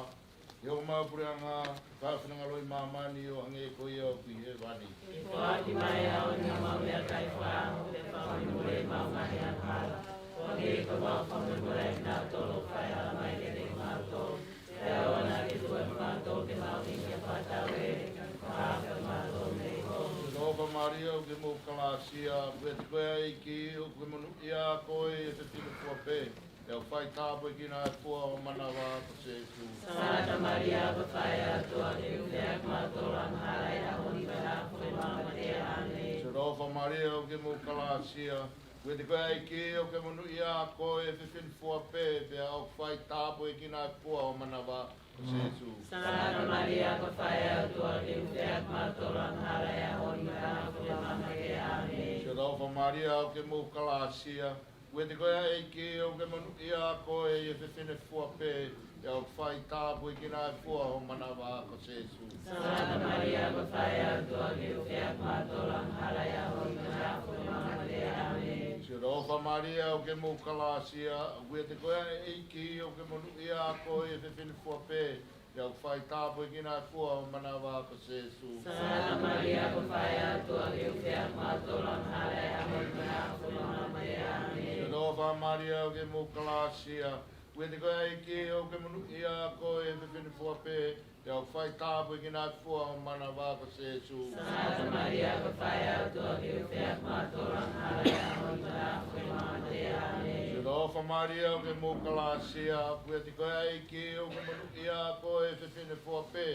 ʻI homau puleʻanga, fai ho finangalo ʻi māmani ʻo hangē ko ia ʻoku ʻi hēvani. Ke foaki mai ʻa e ʻaho ni haʻamau meʻakai fakaʻaho, pea fakamolemole ʻemau ngaahi angahala. ʻO hangē ko ʻemau fakamolemole ʻa kinautolu ʻoku fai angahala mai kiate kimautolu. Pea ʻoua naʻa ke tuku kimautolu ke mau hiki ki he fakatauele, ka ke fakahaofi kimautolu mei he kovi. Siʻoto ʻofa Malia, ʻoku ke maʻu kalāsia, ʻoku ʻiate koe ʻa e ʻEiki, ʻoku ke monūʻia koe ʻi he fefine fua pē, pea ʻoku fai tāpuekina ʻa e fua ʻo ho manava ko Sēsū. Sangata Malia, ko e faʻē ʻa e ʻOtua, ke ke hūfia ʻaki kimautolu angahala ʻi he ʻaho ni pea mo e ʻaho ʻo ʻemau mate. ʻĀmeni. Siʻoto ʻofa Malia, ʻoku ke maʻu kalāsia, ʻoku ʻiate koe ʻa e ʻEiki, ʻoku ke monūʻia koe ʻi he fefine fua pē, pea ʻoku fai tāpuekina ʻa e fua ʻo ho manava ko Sēsū. Sangata Malia, ko e faʻē ʻa e ʻOtua, ke ke hūfia ʻaki kimautolu angahala ʻi he ʻaho ni pea mo e ʻaho ʻo ʻemau mate. ʻĀmeni. Siʻoto ʻofa Malia, ʻoku ke maʻu kalāsia, ʻoku ʻiate koe ʻa e ʻEiki, ʻoku ke monūʻia koe ʻi he fefine fua pē, pea ʻoku fai tāpuekina ʻa e fua ʻo ho manava ko Sēsū. Sangata Malia, ko e faʻē ʻa e ʻOtua, ke ke hūfia ʻaki kimautolu angahala ʻi he ʻaho ni pea mo e ʻaho ʻo ʻemau mate. ʻĀmeni. Siʻoto ʻofa Malia, ʻoku ke maʻu kalāsia, ʻoku ʻiate koe ʻa e ʻEiki, ʻoku ke monūʻia koe ʻi he fefine fua pē, pea ʻoku fai tāpuekina ʻa e fua ʻo ho manava ko Sēsū. Sangata Malia, ko e faʻē ʻa e ʻOtua, ke ke hūfia ʻaki kimautolu angahala ʻi he ʻaho ni pea mo e ʻaho ʻo ʻemau mate. ʻĀmeni. Siʻoto ʻofa Malia, ʻoku ke maʻu kalāsia, ʻoku ʻiate koe ʻa e ʻEiki, ʻoku ke monūʻia koe ʻi he fefine fua pē, pea ʻoku fai tāpuekina ʻa e fua ʻo ho manava ko Sēsū. Sangata Malia, ko e faʻē ʻa e ʻOtua, ke ke hūfia ʻaki kimautolu angahala ʻi he ʻaho ni pea mo e ʻaho ʻo ʻemau mate. ʻĀmeni. Siʻoto ʻofa Malia, ʻoku ke maʻu kalāsia, ʻoku ʻiate koe ʻa e ʻEiki, ʻoku ke monūʻia koe ʻi he fefine fua pē,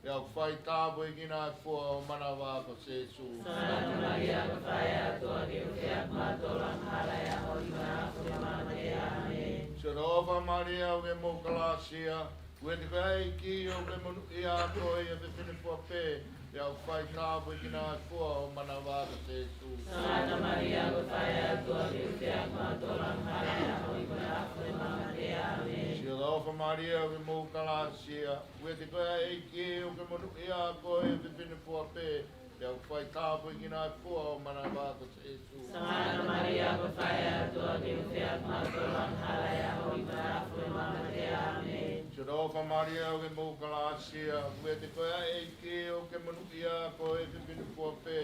pea ʻoku fai tāpuekina ʻa e fua ʻo ho manava ko Sēsū. Sangata Malia, ko e faʻē ʻa e ʻOtua, ke ke hūfia ʻaki kimautolu angahala ʻi he ʻaho ni pea mo e ʻaho ʻo ʻemau mate. ʻĀmeni. Siʻoto ʻofa Malia, ʻoku ke maʻu kalāsia, ʻoku ʻiate koe ʻa e ʻEiki, ʻoku ke monūʻia koe ʻi he fefine fua pē, pea ʻoku fai tāpuekina ʻa e fua ʻo ho manava ko Sēsū. Sangata Malia, ko e faʻē ʻa e ʻOtua, ke ke hūfia ʻaki kimautolu angahala ʻi he ʻaho ni pea mo e ʻaho ʻo ʻemau mate. ʻĀmeni. Siʻoto ʻofa Malia, ʻoku ke maʻu kalāsia, ʻoku ʻiate koe ʻa e ʻEiki, ʻoku ke monūʻia koe ʻi he fefine fua pē, pea ʻoku fai tāpuekina ʻa e fua ʻo ho manava ko Sēsū. Sangata Malia, ko e faʻē ʻa e ʻOtua, ke ke hūfia ʻaki kimautolu angahala ʻi he ʻaho ni pea mo e ʻaho ʻo ʻemau mate. ʻĀmeni. Siʻoto ʻofa Malia, ʻoku ke maʻu kalāsia, ʻoku ʻiate koe ʻa e ʻEiki, ʻoku ke monūʻia koe ʻi he fefine fua pē,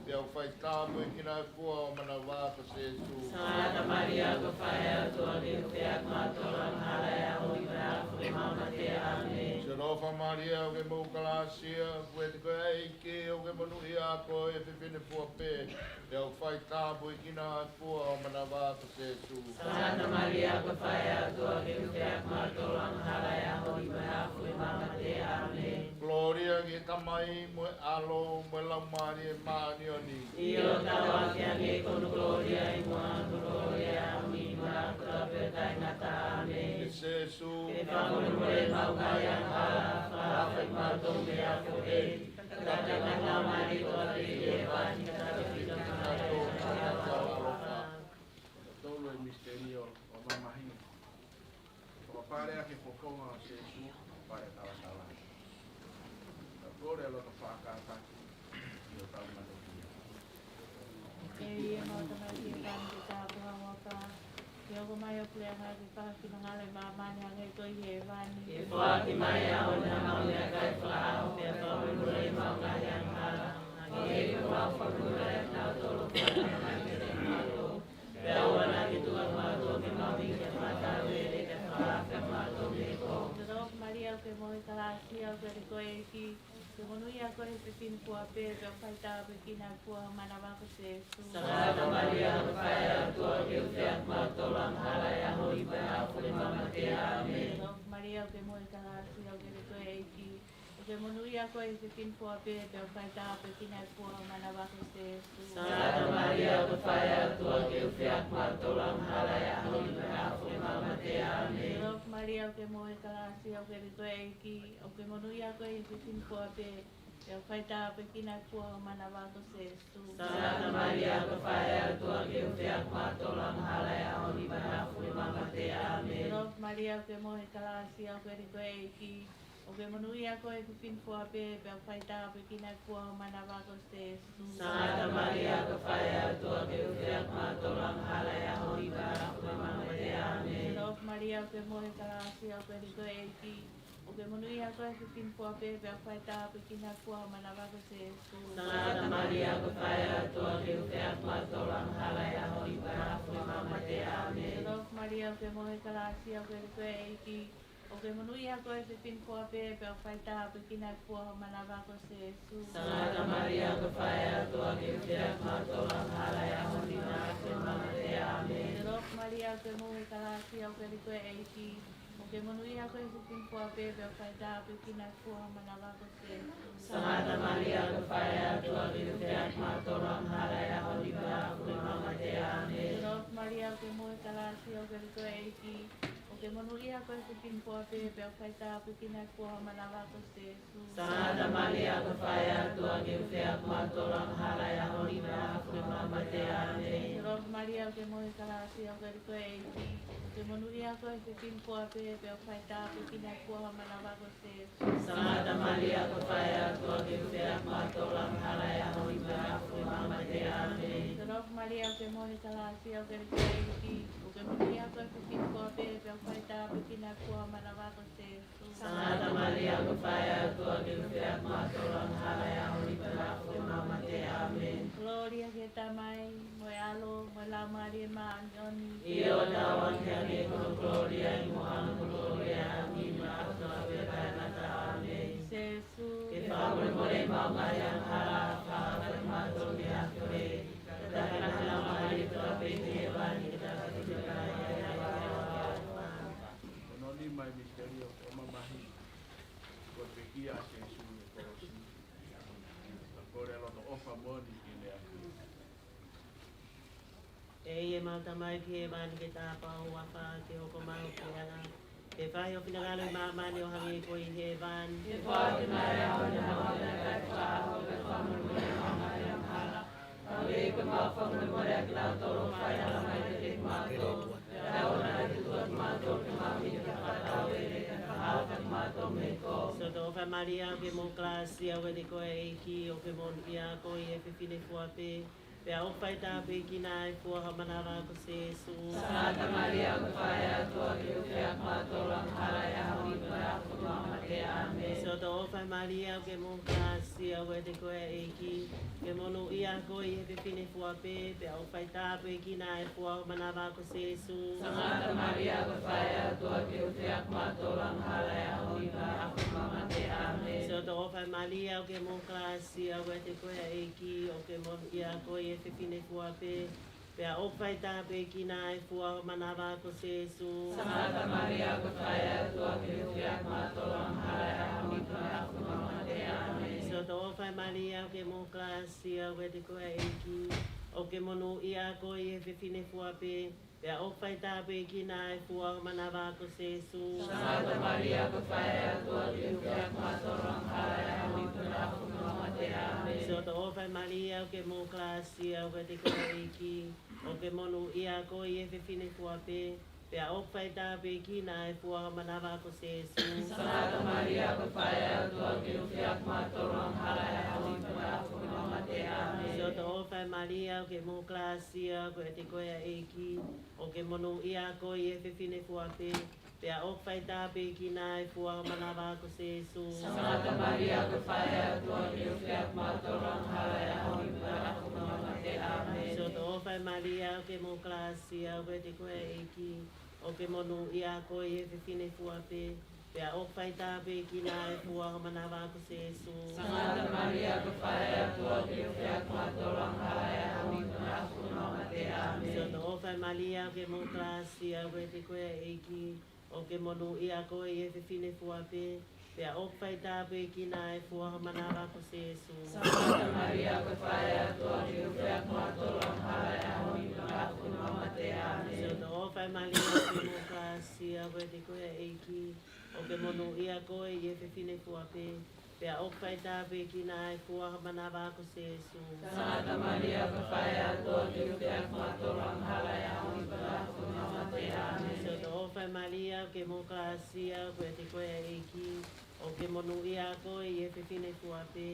pea ʻoku fai tāpuekina ʻa e fua ʻo ho manava ko Sēsū. Sangata Malia, ko e faʻē ʻa e ʻOtua, ke ke hūfia ʻaki kimautolu angahala ʻi he ʻaho ni pea mo e ʻaho ʻo ʻemau mate. ʻĀmeni. Siʻoto ʻofa Malia, ʻoku ke maʻu kalāsia, ʻoku ʻiate koe ʻa e ʻEiki, ʻoku ke monūʻia koe ʻi he fefine fua pē, pea ʻoku fai tāpuekina ʻa e fua ʻo ho manava ko Sēsū. Sangata Malia, ko e faʻē ʻa e ʻOtua, ke ke hūfia ʻaki kimautolu angahala ʻi he ʻaho ni pea mo e ʻaho ʻo ʻemau mate. ʻĀmeni. Kolōlia ki he Tamai, mo e ʻAlo, mo e Laumālie Māʻoniʻoni. ʻIo, ʻo taau ange ki he ʻEiki ko hono kolōlia ʻi muʻa hono kolōlia, ʻo ʻomi ʻi he ʻaho ni pea taʻengata. ʻĒmeni. ʻE Sēsū, ke fakamolemole ʻemau ngaahi angahala, fakahaofi kimautolu mei he ʻaho ni, pea tataki mai ʻa e Laumālie Kotoa pē ki hēvani, kae ʻoua ke tau ʻi he ʻaloʻofa. Tolu e misiterio ʻo e mamahi. Fakapale ʻa e fofonga ʻo Sēsū, fakapale talatala. Tau kole ʻa e loto fakakātaki ʻi hotau manoʻia. ʻE ʻemau Tamai ʻi he langi, ke tāpuhā ho huafa, ke hoko mai ho puleʻanga, ke fai ho finangalo ʻi māmani hangē ko ia ʻi hēvani. Ke foaki mai ʻa e ʻaho ni haʻamau meʻakai fakaʻaho, pea fakamolemole ʻemau ngaahi angahala, hangē ko ʻemau fakamolemole ʻa kinautolu ʻoku fai angahala kiate kimautolu. Pea ʻoua naʻa ke tuku kimautolu ki he mamahi, ka ke fakahaofi kimautolu mei he kovi. Salātu Malia, ʻoku ke moʻui ʻi he kalāsia, ʻoku ʻiate koe ʻa e ʻEiki, ʻoku ke monūʻia koe ʻi he fefine fua pē, pea ʻoku fai tāpuekina ʻa e fua ʻo ho manava ko Sēsū. Sangata Malia, ko e faʻē ʻa e ʻOtua, ke ʻofa ʻiate kimautolu angahala, ʻi he ʻaho ni pea ʻi he ʻaho ʻo ʻemau mate. ʻĀmeni. Salātu Malia, ʻoku ke moʻui ʻi he kalāsia, ʻoku ʻiate koe ʻa e ʻEiki, ʻoku ke monūʻia koe ʻi he fefine fua pē, pea ʻoku fai tāpuekina ʻa e fua ʻo ho manava ko Sēsū. Sangata Malia, ko e faʻē ʻa e ʻOtua, ke ʻofa ʻiate kimautolu angahala, ʻi he ʻaho ni pea ʻi he ʻaho ʻo ʻemau mate. ʻĀmeni. Salātu Malia, ʻoku ke moʻui ʻi he kalāsia, ʻoku ʻiate koe ʻa e ʻEiki, ʻoku ke monūʻia koe ʻi he fefine fua pē, pea ʻoku fai tāpuekina ʻa e fua ʻo ho manava ko Sēsū. Sangata Malia, ko e faʻē ʻa e ʻOtua, ke ʻofa ʻiate kimautolu angahala, ʻi he ʻaho ni pea ʻi he ʻaho ʻo ʻemau mate. ʻĀmeni. Salātu Malia, ʻoku ke moʻui ʻi he kalāsia, ʻoku ʻiate koe ʻa e ʻEiki, ʻoku ke monūʻia koe ʻi he fefine fua pē, pea ʻoku fai tāpuekina ʻa e fua ʻo ho manava ko Sēsū. Sangata Malia, ko e faʻē ʻa e ʻOtua, ke ʻofa ʻiate kimautolu angahala, ʻi he ʻaho ni pea ʻi he ʻaho ʻo ʻemau mate. ʻĀmeni. Salātu Malia, ʻoku ke moʻui ʻi he kalāsia, ʻoku ʻiate koe ʻa e ʻEiki, ʻoku ke monūʻia koe ʻi he fefine fua pē, pea ʻoku fai tāpuekina ʻa e fua ʻo ho manava ko Sēsū. Sangata Malia, ko e faʻē ʻa e ʻOtua, ke ʻofa ʻiate kimautolu angahala, ʻi he ʻaho ni pea ʻi he ʻaho ʻo ʻemau mate. ʻĀmeni. Salātu Malia, ʻoku ke moʻui ʻi he kalāsia, ʻoku ʻiate koe ʻa e ʻEiki, ʻoku ke monūʻia koe ʻi he fefine fua pē, pea ʻoku fai tāpuekina ʻa e fua ʻo ho manava ko Sēsū. Sangata Malia, ko e faʻē ʻa e ʻOtua, ke ʻofa ʻiate kimautolu angahala, ʻi he ʻaho ni pea ʻi he ʻaho ʻo ʻemau mate. ʻĀmeni. Salātu Malia, ʻoku ke moʻui ʻi he kalāsia, ʻoku ʻiate koe ʻa e ʻEiki, ʻoku ke monūʻia koe ʻi he fefine fua pē, pea ʻoku fai tāpuekina ʻa e fua ʻo ho manava ko Sēsū. Sangata Malia, ko e faʻē ʻa e ʻOtua, ke ʻofa ʻiate kimautolu angahala, ʻi he ʻaho ni pea ʻi he ʻaho ʻo ʻemau mate. ʻĀmeni. Salātu Malia, ʻoku ke moʻui ʻi he kalāsia, ʻoku ʻiate koe ʻa e ʻEiki, ʻoku ke monūʻia koe ʻi he fefine fua pē, pea ʻoku fai tāpuekina ʻa e fua ʻo ho manava ko Sēsū. Sangata Malia, ko e faʻē ʻa e ʻOtua, ke ʻofa ʻiate kimautolu angahala, ʻi he ʻaho ni pea ʻi he ʻaho ʻo ʻemau mate. ʻĀmeni. Salātu Malia, ʻoku ke moʻui ʻi he kalāsia, ʻoku ʻiate koe ʻa e ʻEiki, ʻoku ke monūʻia koe ʻi he fefine fua pē, pea ʻoku fai tāpuekina ʻa e fua ʻo ho manava ko Sēsū. Sangata Malia, ko e faʻē ʻa e ʻOtua, ke ʻofa ʻiate kimautolu angahala, ʻi he ʻaho ni pea ʻi he ʻaho ʻo ʻemau mate. ʻĀmeni. Salātu Malia, ʻoku ke moʻui ʻi he kalāsia, ʻoku ʻiate koe ʻa e ʻEiki, ʻoku ke monūʻia koe ʻi he fefine fua pē, pea ʻoku fai tāpuekina ʻa e fua ʻo ho manava ko Sēsū. Sangata Malia, ko e faʻē ʻa e ʻOtua, ke ʻofa ʻiate kimautolu angahala, ʻi he ʻaho ni pea ʻi he ʻaho ʻo ʻemau mate. ʻĀmeni. Kolōlia ki he Tamai, mo e ʻAlo, mo e Laumālie Māʻoniʻoni. ʻIo, ʻo taau ange ki he ʻEiki ko hono kolōlia, ʻi muʻa hono kolōlia, ʻo ʻomi ʻi he ʻaho ni pea taʻengata. ʻĀmeni. Sēsū, ke fakamolemole ʻemau ngaahi angahala, fakahaofi kimautolu mei he ʻaho ni, pea tataki mai ʻa e Laumālie Kotoa pē ki hēvani, kae ʻoua ke tau ʻi he ʻaloʻofa. Hono nima e misiterio ʻo e mamahi, ko e pekia ʻa Sēsū ʻi he kolosi. Tau kole ʻa e loto ʻofa moʻoni ki he ʻEiki. ʻE ʻemau Tamai ʻi hēvani, ke tāpuhā ho huafa, ke hoko mai ho puleʻanga, ke fai ho finangalo ʻi māmani ʻo hangē ko ia ʻi hēvani. Ke foaki mai ʻa e ʻaho ni haʻamau meʻakai fakaʻaho, pea fakamolemole ʻemau ngaahi angahala, hangē ko ʻemau fakamolemole ʻa kinautolu ʻoku fai angahala mai kiate kimautolu. Pea ʻoua naʻa ke tuku kimautolu ki he mamahi, ka ke fakatauele, kae fakahaofi kimautolu mei he kovi. Siʻoto ʻofa ʻo Malia, ʻoku ke maʻu ʻa e kalāsia, ʻoku ʻiate koe ʻa e ʻEiki, ʻoku ke monūʻia koe ʻi he fefine fua pē, pea ʻoku fai tāpuekina ʻa e fua ʻo ho manava ko Sēsū. Sangata Malia, ko e faʻē ʻa e ʻOtua, ke ʻofa ʻiate kimautolu angahala, ʻi he ʻaho ni pea ʻi he ʻaho ʻo ʻemau mate. ʻĀmeni. Siʻoto ʻofa ʻo Malia, ʻoku ke maʻu ʻa e kalāsia, ʻoku ʻiate koe ʻa e ʻEiki, ʻoku ke monūʻia koe ʻi he fefine fua pē, pea ʻoku fai tāpuekina ʻa e fua ʻo ho manava ko Sēsū. Sangata Malia, ko e faʻē ʻa e ʻOtua, ke ʻofa ʻiate kimautolu angahala, ʻi he ʻaho ni pea ʻi he ʻaho ʻo ʻemau mate. ʻĀmeni. Siʻoto ʻofa ʻo Malia, ʻoku ke maʻu ʻa e kalāsia, ʻoku ʻiate koe ʻa e ʻEiki, ʻoku ke monūʻia koe ʻi he fefine fua pē, pea ʻoku fai tāpuekina ʻa e fua ʻo ho manava ko Sēsū. Sangata Malia, ko e faʻē ʻa e ʻOtua, ke ʻofa ʻiate kimautolu angahala, ʻi he ʻaho ni pea ʻi he ʻaho ʻo ʻemau mate. ʻĀmeni. Malia, ʻoku ke maʻu ʻa e kalasia, ʻoku ʻiate koe ʻa e ʻEiki. ʻOku ke monūʻia koe ʻi he fefine fua pē, pea ʻoku faitāpuekina ʻa e fua ʻo ho manava ko Sēsū. Sangata Malia, ko e Faʻē ʻo e ʻOtua, ke u fea kimautolu angahala ʻi he ʻaho ni pea mo e ʻaho ʻo ʻemau mate. ʻĀmeni. Siʻoto ʻofa ʻe Malia, ʻoku ke maʻu ʻa e kalasia, ʻoku ʻiate koe ʻa e ʻEiki. ʻOku ke monūʻia koe ʻi he fefine fua pē, pea ʻoku faitāpuekina ʻa e fua ʻo ho manava ko Sēsū. Sangata Malia, ko e Faʻē ʻo e ʻOtua, ke u fea kimautolu angahala ʻi he ʻaho ni pea mo e ʻaho ʻo ʻemau mate. ʻĀmeni. Siʻoto ʻofa ʻe Malia, ʻoku ke maʻu ʻa e kalasia, ʻoku ʻiate koe ʻa e ʻEiki. ʻOku ke monūʻia koe ʻi he fefine fua pē, pea ʻoku faitāpuekina ʻa e fua ʻo ho manava ko Sēsū. Sangata Malia, ko e Faʻē ʻo e ʻOtua, ke u fea kimautolu angahala ʻi he ʻaho ni pea mo e ʻaho ʻo ʻemau mate. ʻĀmeni. Siʻoto ʻofa ʻe Malia, ʻoku ke maʻu ʻa e kalasia, ʻoku ʻiate koe ʻa e ʻEiki. ʻOku ke monūʻia koe ʻi he fefine fua pē, pea ʻoku faitāpuekina ʻa e fua ʻo ho manava ko Sēsū. Sangata Malia, ko e Faʻē ʻo e ʻOtua, ke u fea kimautolu angahala ʻi he ʻaho ni pea mo e ʻaho ʻo ʻemau mate. ʻĀmeni. Siʻoto ʻofa ʻe Malia, ʻoku ke maʻu ʻa e kalasia, ʻoku ʻiate koe ʻa e ʻEiki. ʻOku ke monūʻia koe ʻi he fefine fua pē, pea ʻoku faitāpuekina ʻa e fua ʻo ho manava ko Sēsū. Sangata Malia, ko e Faʻē ʻo e ʻOtua, ke u fea kimautolu angahala ʻi he ʻaho ni pea mo e ʻaho ʻo ʻemau mate. ʻĀmeni. Siʻoto ʻofa ʻe Malia, ʻoku ke maʻu ʻa e kalasia, ʻoku ʻiate koe ʻa e ʻEiki. ʻOku ke monūʻia koe ʻi he fefine fua pē, pea ʻoku faitāpuekina ʻa e fua ʻo ho manava ko Sēsū. Sangata Malia, ko e Faʻē ʻo e ʻOtua, ke u fea kimautolu angahala ʻi he ʻaho ni pea mo e ʻaho ʻo ʻemau mate. ʻĀmeni. Siʻoto ʻofa ʻe Malia, ʻoku ke maʻu ʻa e kalasia, ʻoku ʻiate koe ʻa e ʻEiki. ʻOku ke monūʻia koe ʻi he fefine fua pē,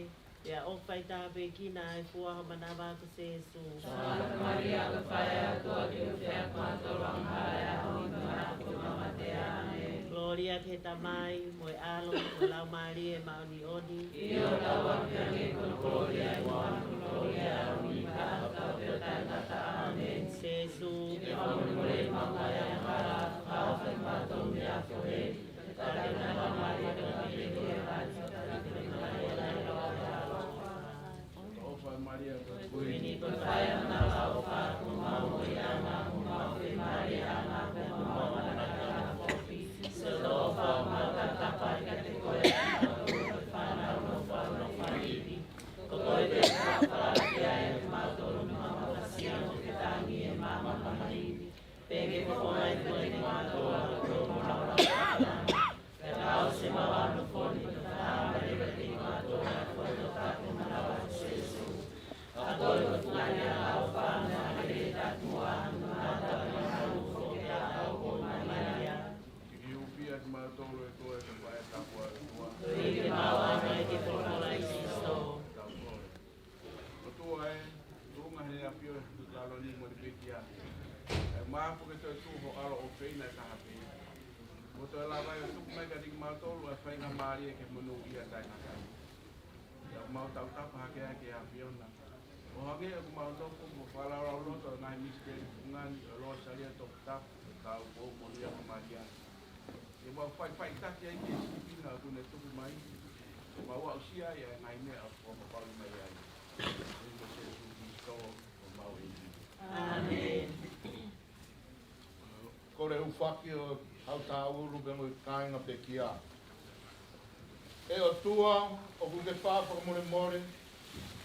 pea ʻoku faitāpuekina ʻa e fua ʻo ho manava ko Sēsū. Sangata Malia, ko e Faʻē ʻo e ʻOtua, ke u fea kimautolu angahala ʻi he ʻaho ni pea mo e ʻaho ʻo ʻemau mate. ʻĀmeni. Kolōlia ki he Tamai, mo e ʻAlo, mo e Laumālie Māʻoniʻoni. ʻIo, taau pē ange, ko e kolōlia ʻi muʻa, ko e kolōlia ʻi ʻaho ni pea ʻo taʻengata. ʻĀmeni. Sēsū, ke ke fakamolemoleʻi ʻemau ngaahi angahala, fakahaofi kimautolu mei he ʻaho fakamoʻoni. Pea ke fofonga ʻi he koe ni mātou ʻa e koe mo e ʻaupito. Pea tau se mau ʻa e nofo ni pea tau mare pea te mātou ʻa e koe ʻo taku manava Sēsū. ʻA koe ko e funga ni ʻa e ʻofa mo e ʻaho ni taku ʻa e nofo ni ʻa e ʻofa mo e ʻaupito. Ke ke ʻufiʻufi ʻa kimautolu ʻe koe ko e fai ʻa e tapu ʻa e ʻOtua. Koeʻuhi ke mau ʻaonga ʻi he folofola ʻo Sīsū. Tau kole. ʻOtua ē, tuʻunga he ʻafio ʻi he taloni mo e pekia. ʻE mapu ke toe tuʻu ho ʻAlo ʻofeina ʻe taha pē. Mo toe lava ai ʻo tuku mai kiate kimautolu ʻa e faingamālie ke monūʻia taʻengata. Pea mau tautapa hake ai ki he ʻAfiona. ʻO hangē ʻoku mau nofo mo fakalaulauloto ʻi he ngaahi misiteli fungani ʻo e Lōsalia Toputapu, ʻo e Taupou mo Luia mo Malia. Ke mau faʻifaʻitaki ai ki he sīpinga ʻoku ne tuku mai. Ke mau aʻusia ai ʻa e ngaahi meʻa ʻoku fakapapauʻi mai ai. ʻI he huafa ʻo Sīsū Kalaisi ko homau ʻEiki. ʻĀmeni. Kole hūfaki ʻo Hautauʻulu pea mo e kāinga pekia. ʻE ʻOtua, ʻoku ke faʻa fakamolemole,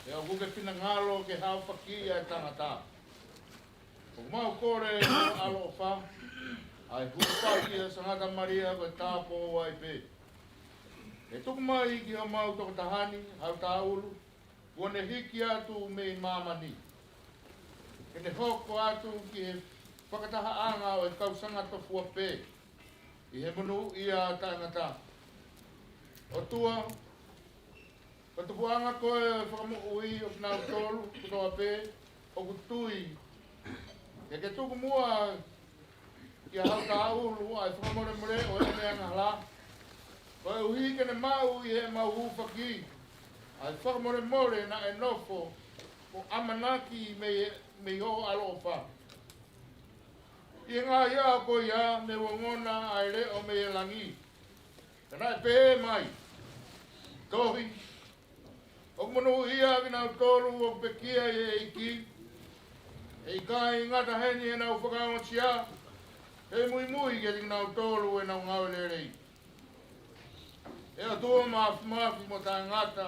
pea ʻoku ke finangalo ke haofaki ʻa e tangata. ʻOku mau kole ʻi ho ʻaloʻofa, ʻa e hūfaki ʻa Sangata Malia ko e tāupoʻou ai pē. Ke tuku mai ki homau tokotaha ni, Hautauʻulu, kuo ne hiki atu mei māmani. Ke ne hoko atu ki he fakatahaʻanga ʻo e kau sangata fua pē, ʻi he monūʻia taʻengata. ʻOtua, ko e tupuʻanga koe ʻo e fakamoʻui ʻo kinautolu kotoa pē ʻoku tui. Ke ke tuku muʻa kia Hautauʻulu ʻa e fakamolemole ʻo ʻene angahala. Koeʻuhi ke ne maʻu ʻi heʻemau hūfaki ʻa e fakamolemole naʻe nofo ʻo ʻamanaki mei, mei ho ʻaloʻofa. ʻI he ngaahi ʻaho ko ia ne u ongona ʻa e leʻo mei he langi. Ka naʻe pehē mai, tohi, ʻoku monūʻia kinautolu ʻoku pekia ʻi he ʻEiki. ʻE ʻikai ngata heni ʻenau fakaongosia, pea muimui kiate kinautolu ʻenau ngāue lelei. ʻE ʻOtua Māfimafi mo Taʻengata,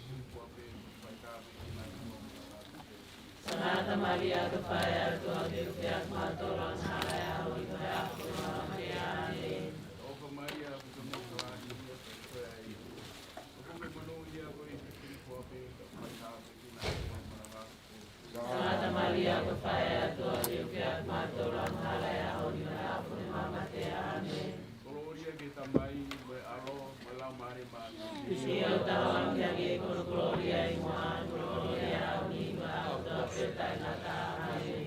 Singapore, Singapore. Sangata Malia, ʻofa mai ʻa e ʻOtua ke ʻofa kiate kimautolu angahala ʻi he ʻaho ni mo e ʻaho ʻo ʻemau mate. ʻĒmeni. Sangata Malia, ʻofa mai ʻa e ʻOtua ke ʻofa kiate kimautolu angahala ʻi he ʻaho ni mo e ʻaho ʻo ʻemau mate. ʻĒmeni. Kolōlia ki he Tamai, mo e ʻAlo, mo e Laumālie Māʻoniʻoni. Hangē ko e taha ange, ko e kolōlia ʻi muʻa, ko e kolōlia ʻi he ʻaho ni, mo e ʻaho kotoa pē taʻengata. ʻĒmeni.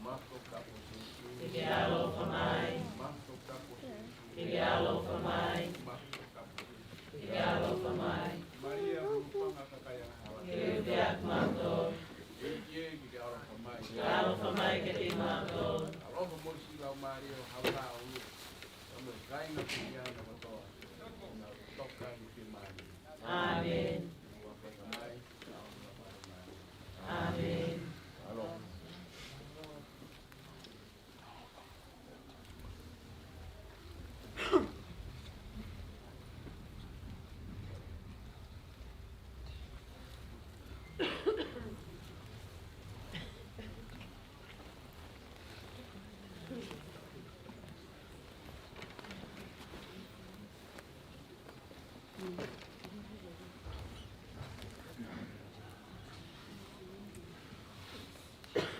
Mato kapo sisi. Ke ke ʻaloʻofa mai. Mato kapo sisi. Ke ke ʻaloʻofa mai. Mato kapo sisi. Ke ke ʻaloʻofa mai. Malia, ʻuluʻi paʻanga ʻo e kakai angahala. Ke ke ʻofa kiate kimautolu. ʻEiki, ke ke ʻaloʻofa mai. Ke ke ʻaloʻofa mai kiate kimautolu. ʻAloʻofa mo e siʻi laumālie ʻo Haʻa Vavaʻu, pea mo e kāinga Filipiano kotoa, ʻo nau toka ʻi māmani. ʻĒmeni. ʻOfa mai, ʻaloʻofa mai. ʻĒmeni. ʻAloʻofa.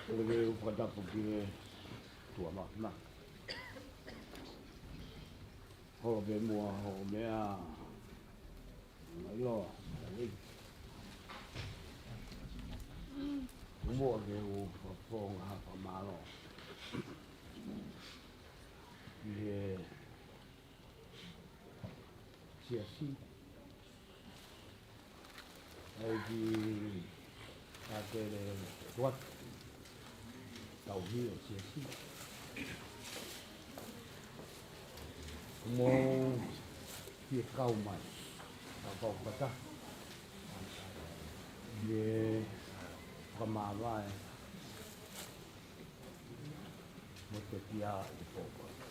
Ko e fakatapu ki he ʻOtua Māfimafi. Holo pē muʻa hoʻo meʻa, ʻiloa, ʻai. Muʻa ke u fakafofonga ha fakamālō ki he Siasi, ʻa e kiʻi kātele tuat, tauhi ʻo e Siasi. Mou fie kau mai, kau kau fakataha, ke fakamāvae mo e pekia ʻi he pō ko eni.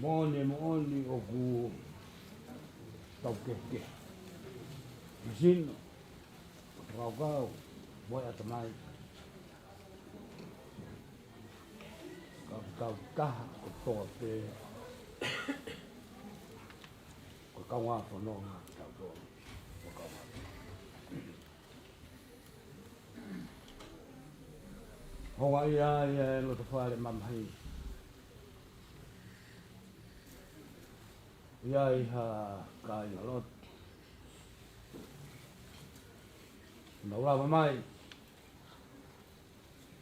Moʻoni, moʻoni ʻoku tau kehekehe ʻi he sino, fakakaukau, mo e ʻatamai. Ka tau taha kotoa pē, ko e kaungā fononga kitautolu. Ko e kaungā. Houngaʻia ʻa e loto fale mamahi. ʻI ai ha kāingalotu naʻa nau lava mai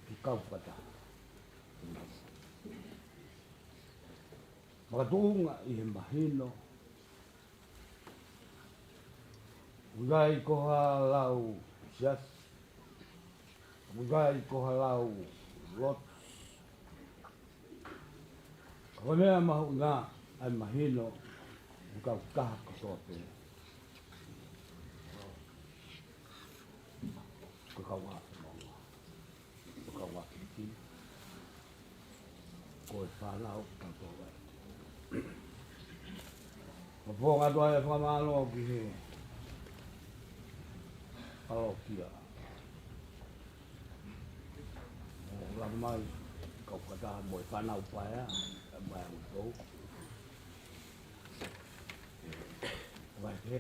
ke kau fakataha. Makatuʻunga ʻi he mahino, ʻoku ʻi ai ko ha lau siasi, ʻoku ʻi ai ko ha lau lotu. Ka ko e meʻa mahuʻinga, ʻA e mahino, ʻoku kau kaha kotoa pē. Ko e kau ʻapi maua. Ko e kau ʻapi ki. Ko e fānau kau tō ai. Ko e ponga atu ai e fakamālō ki he palokia. ʻO lava mai, kau fakataha mo e fānau paea, ʻa e paea ʻoku tō. Vai ke.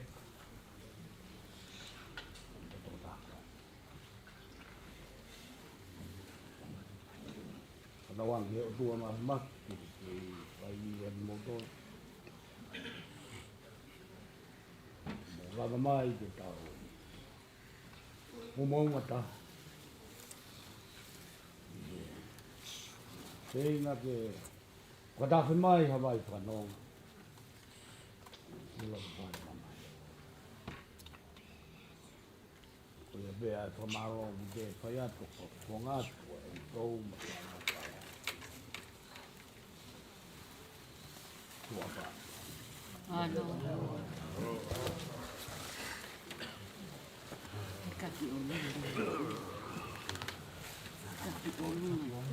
Tō taka. Ka tau ange he ʻOtua ma ma, ke, ke, vai ni e moto. Mo lava mai ke tau. Mo mau ngata. Tēina ke, kua tafe mai ha vai whanonga. Mo lava mai ma mai. Ko ia pē ʻa e fakamālō ʻoku te fai atu, ko, ko ngā tua e tou ma te ana kua. Tua pā. Ano. Kaki ʻo nini. Kaki ʻo nini.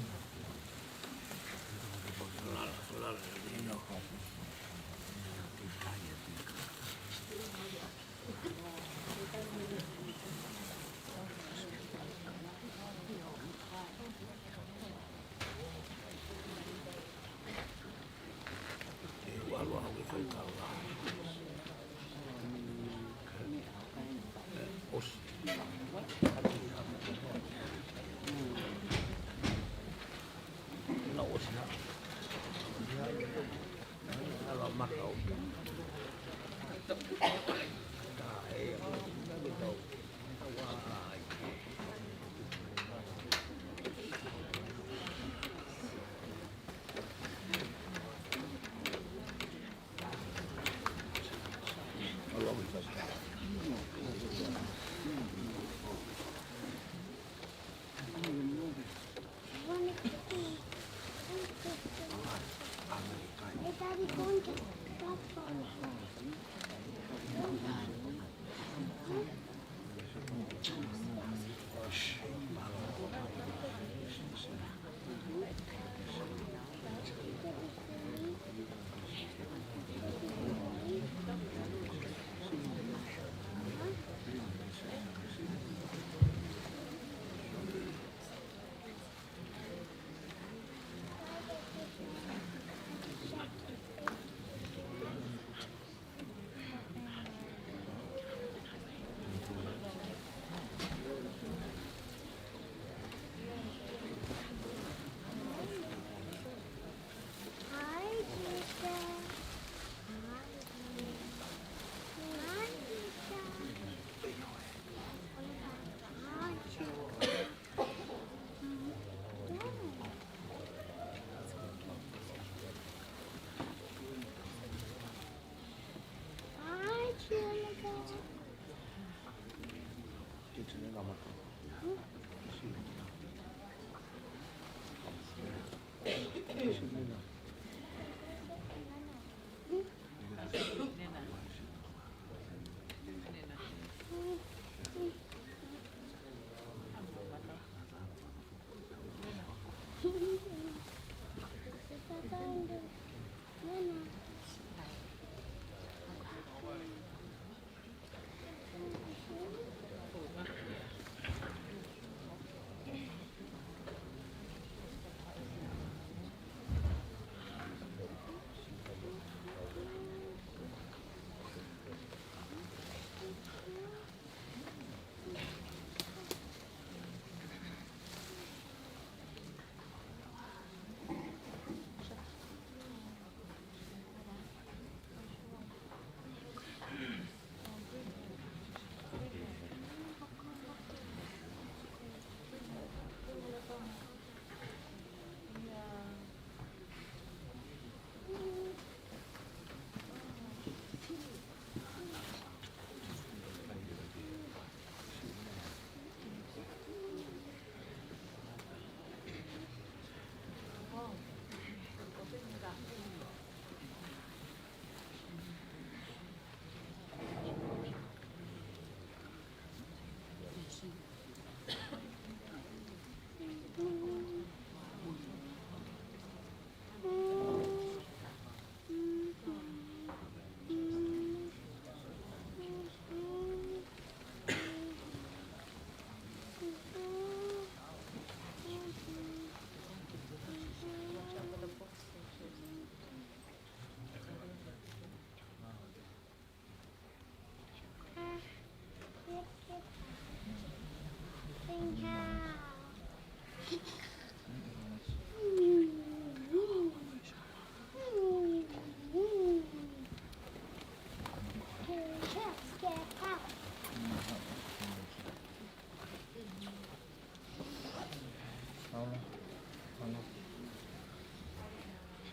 How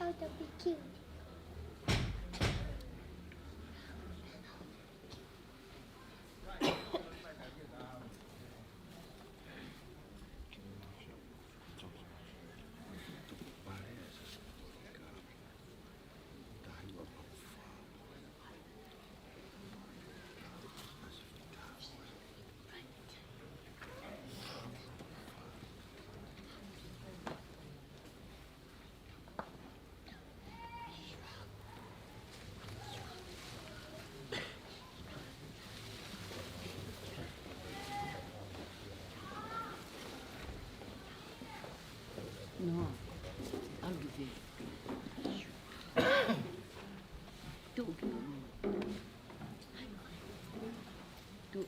to be cute. No, I'll be there. Don't be. Don't.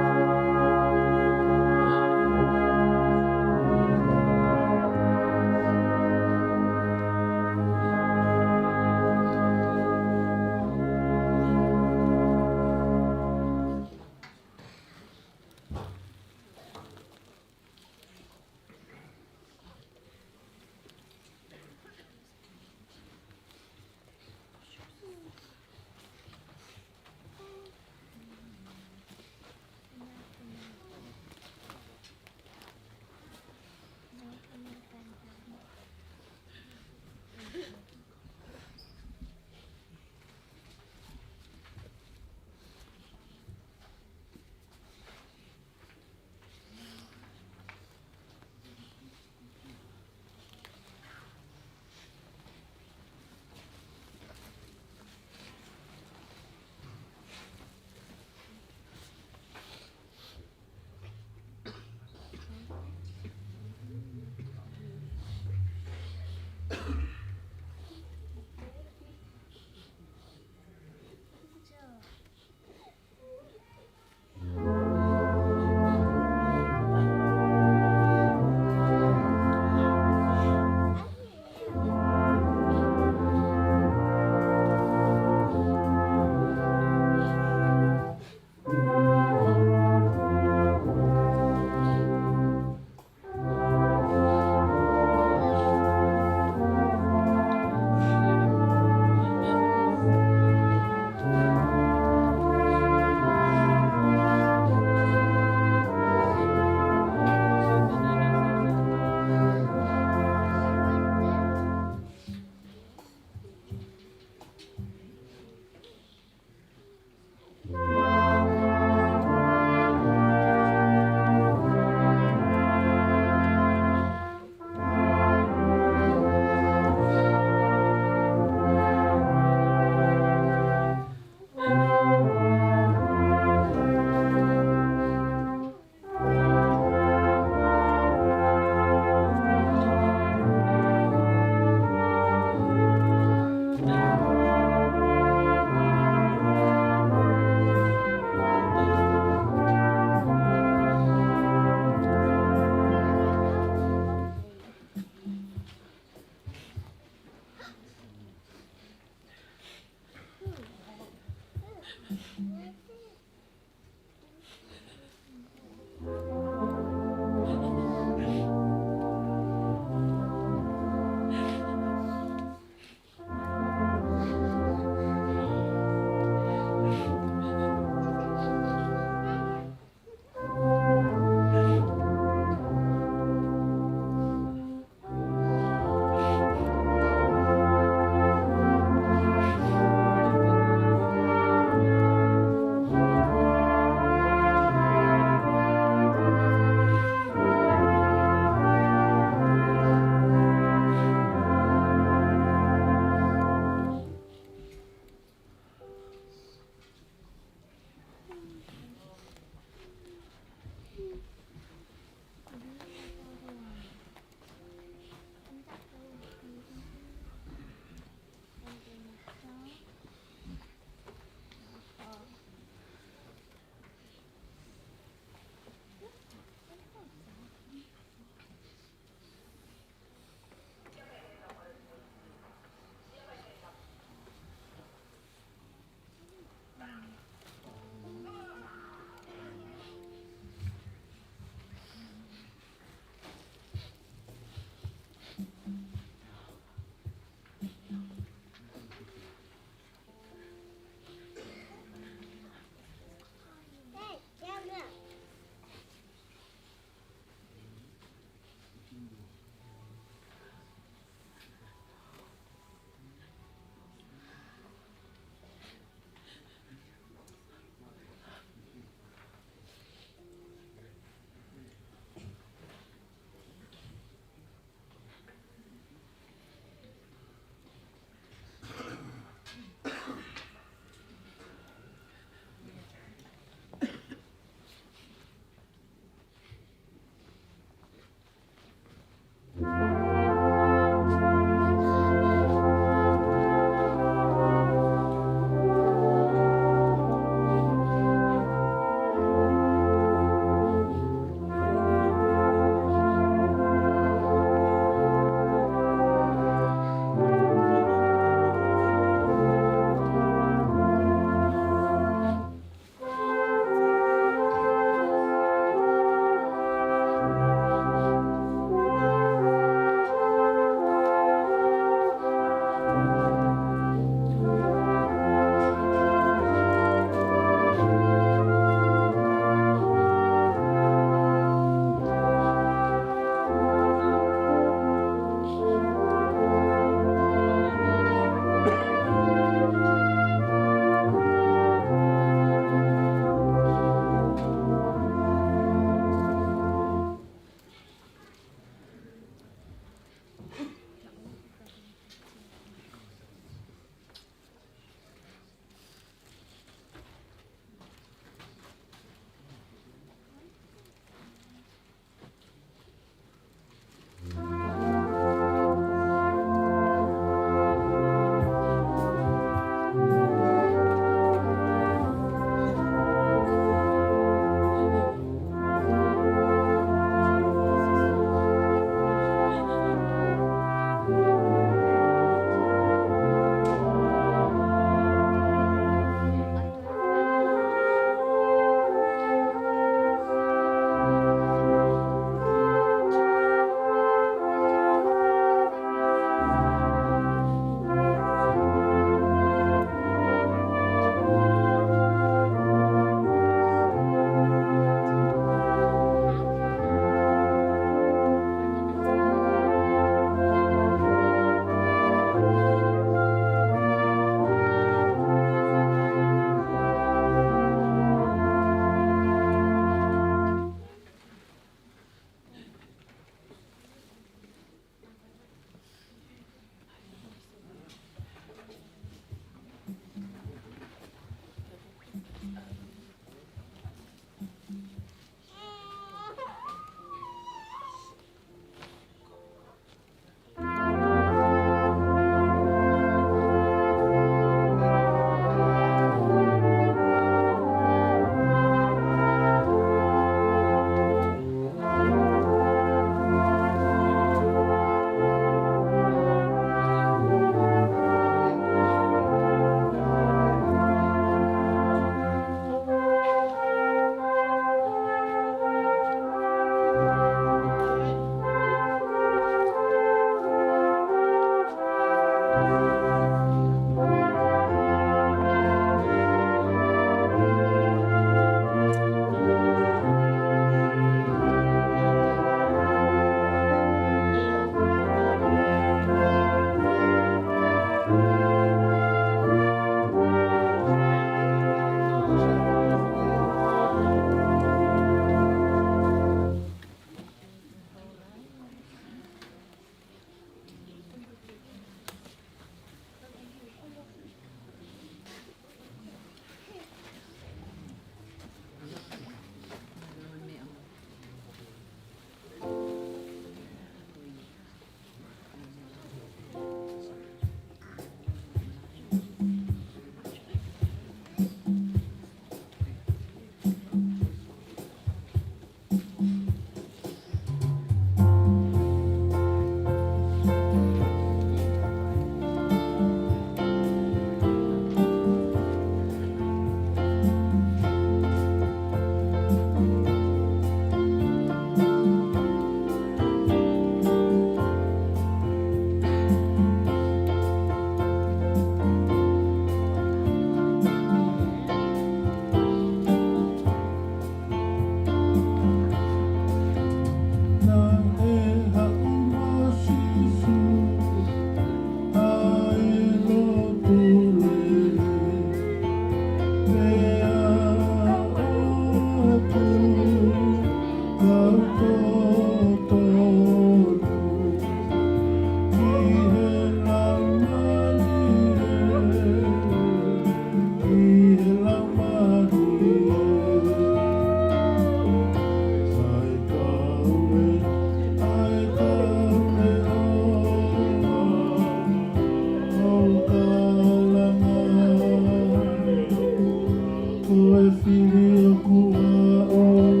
Ko e fili ʻoku ʻaʻau,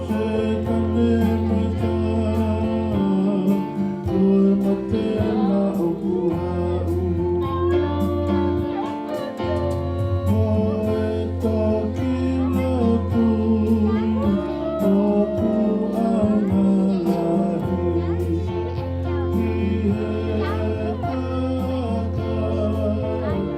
se kane mata, ko e mate na ʻoku ʻaʻau. Ko e toki lotu ʻoku ʻaonga lahi ki he taʻataʻa lahi.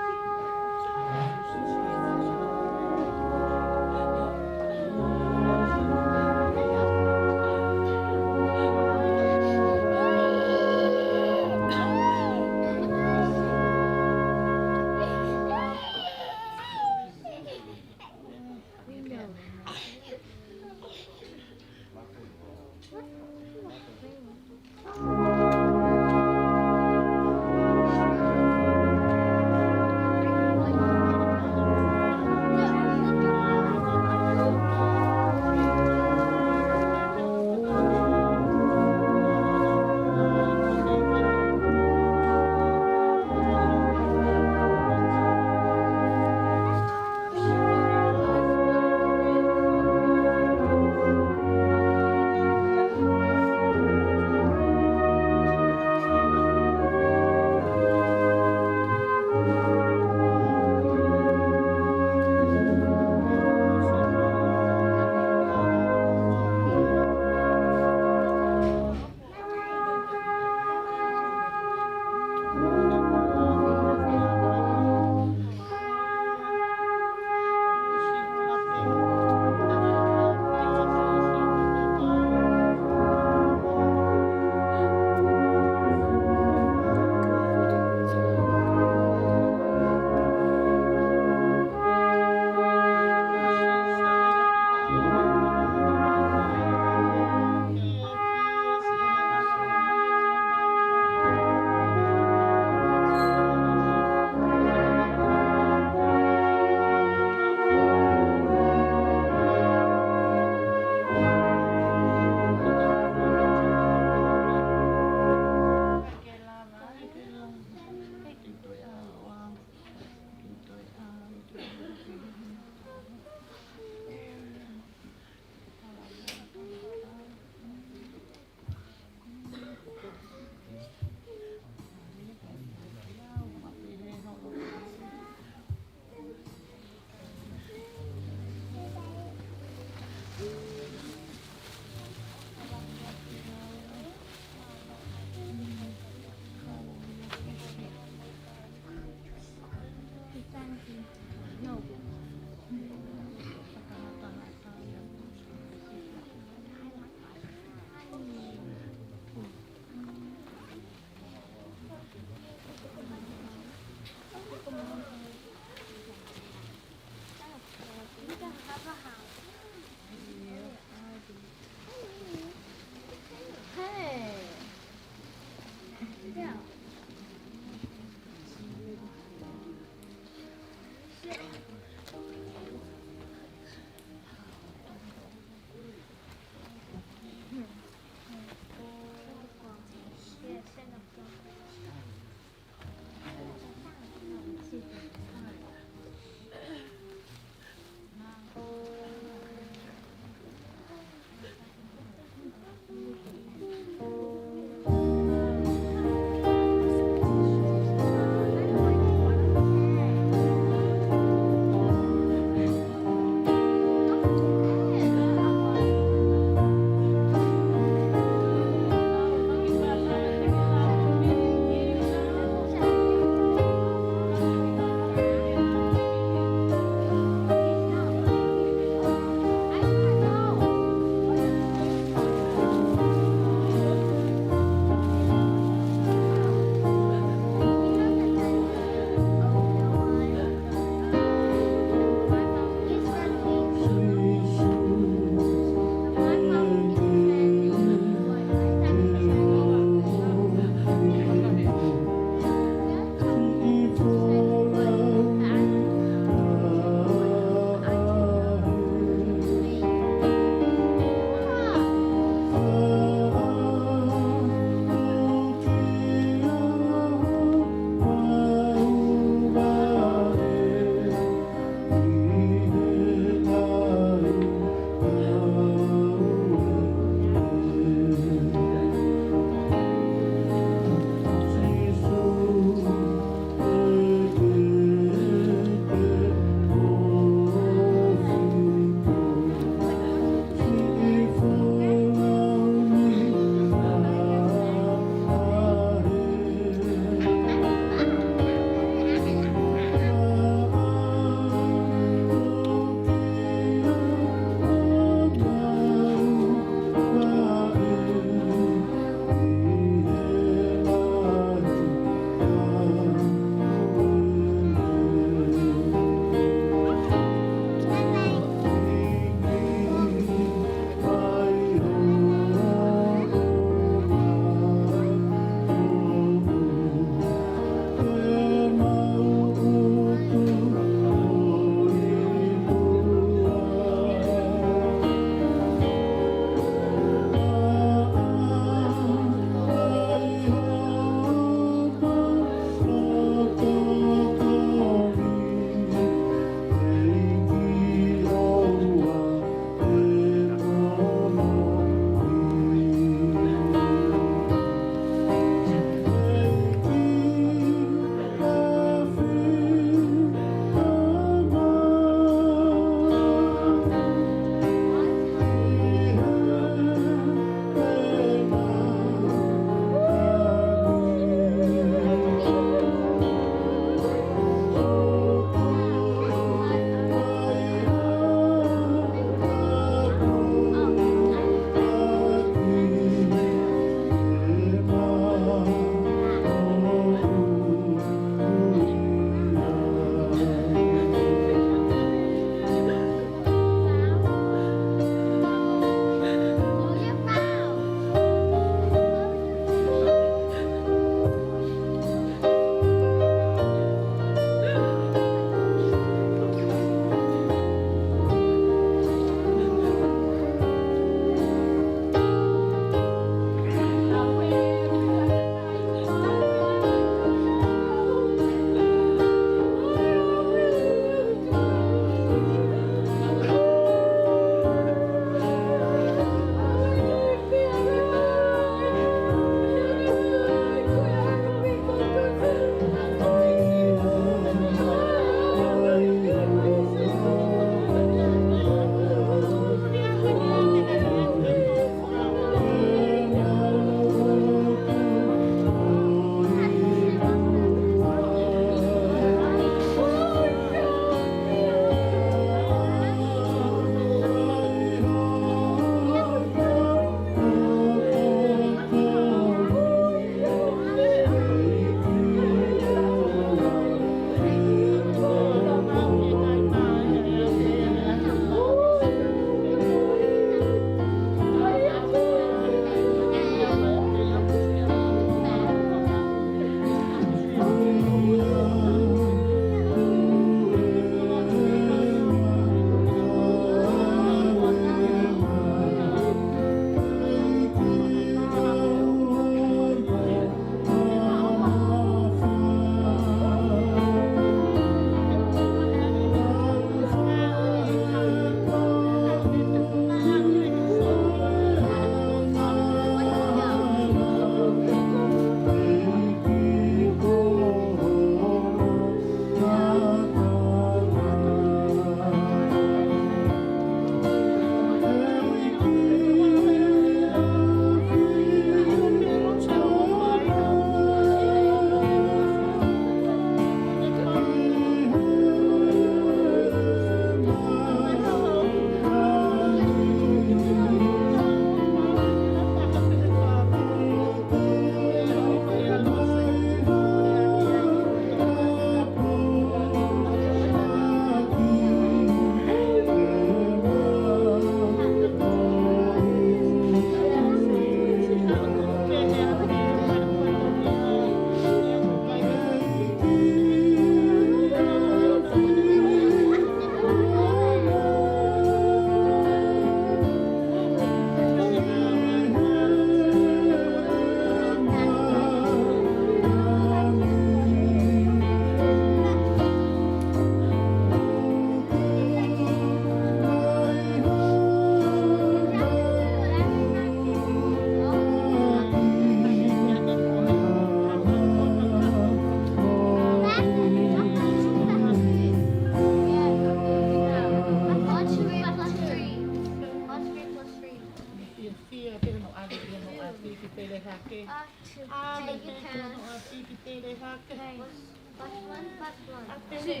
First one. Two.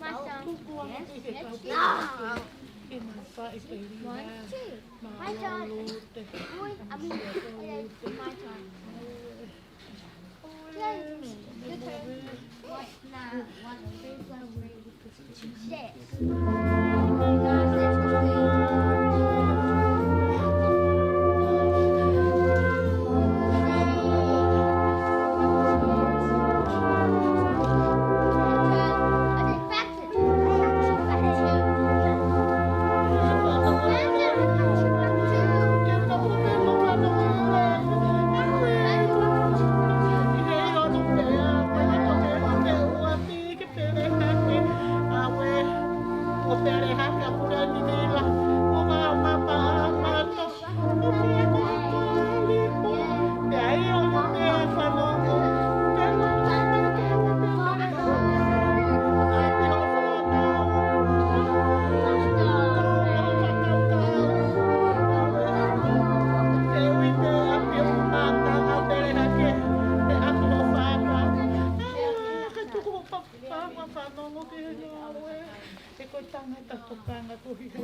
My turn. Yes, yes, yes. One, two. My turn. One, I mean, yeah, it's my turn. Your turn. What now? What? Three plus three. Six. He ko e tangata tokanga ko ia.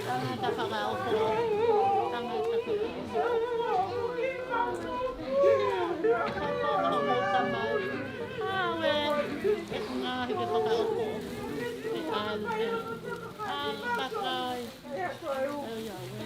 Tangata fakaʻofoʻofa. Tangata fakaʻofoʻofa. Tangata fakaʻofoʻofa. ʻAve, ke ngaahi ke fakaʻofoʻofa. Ke ʻalu, ke ʻalu takai. ʻEi, ʻave.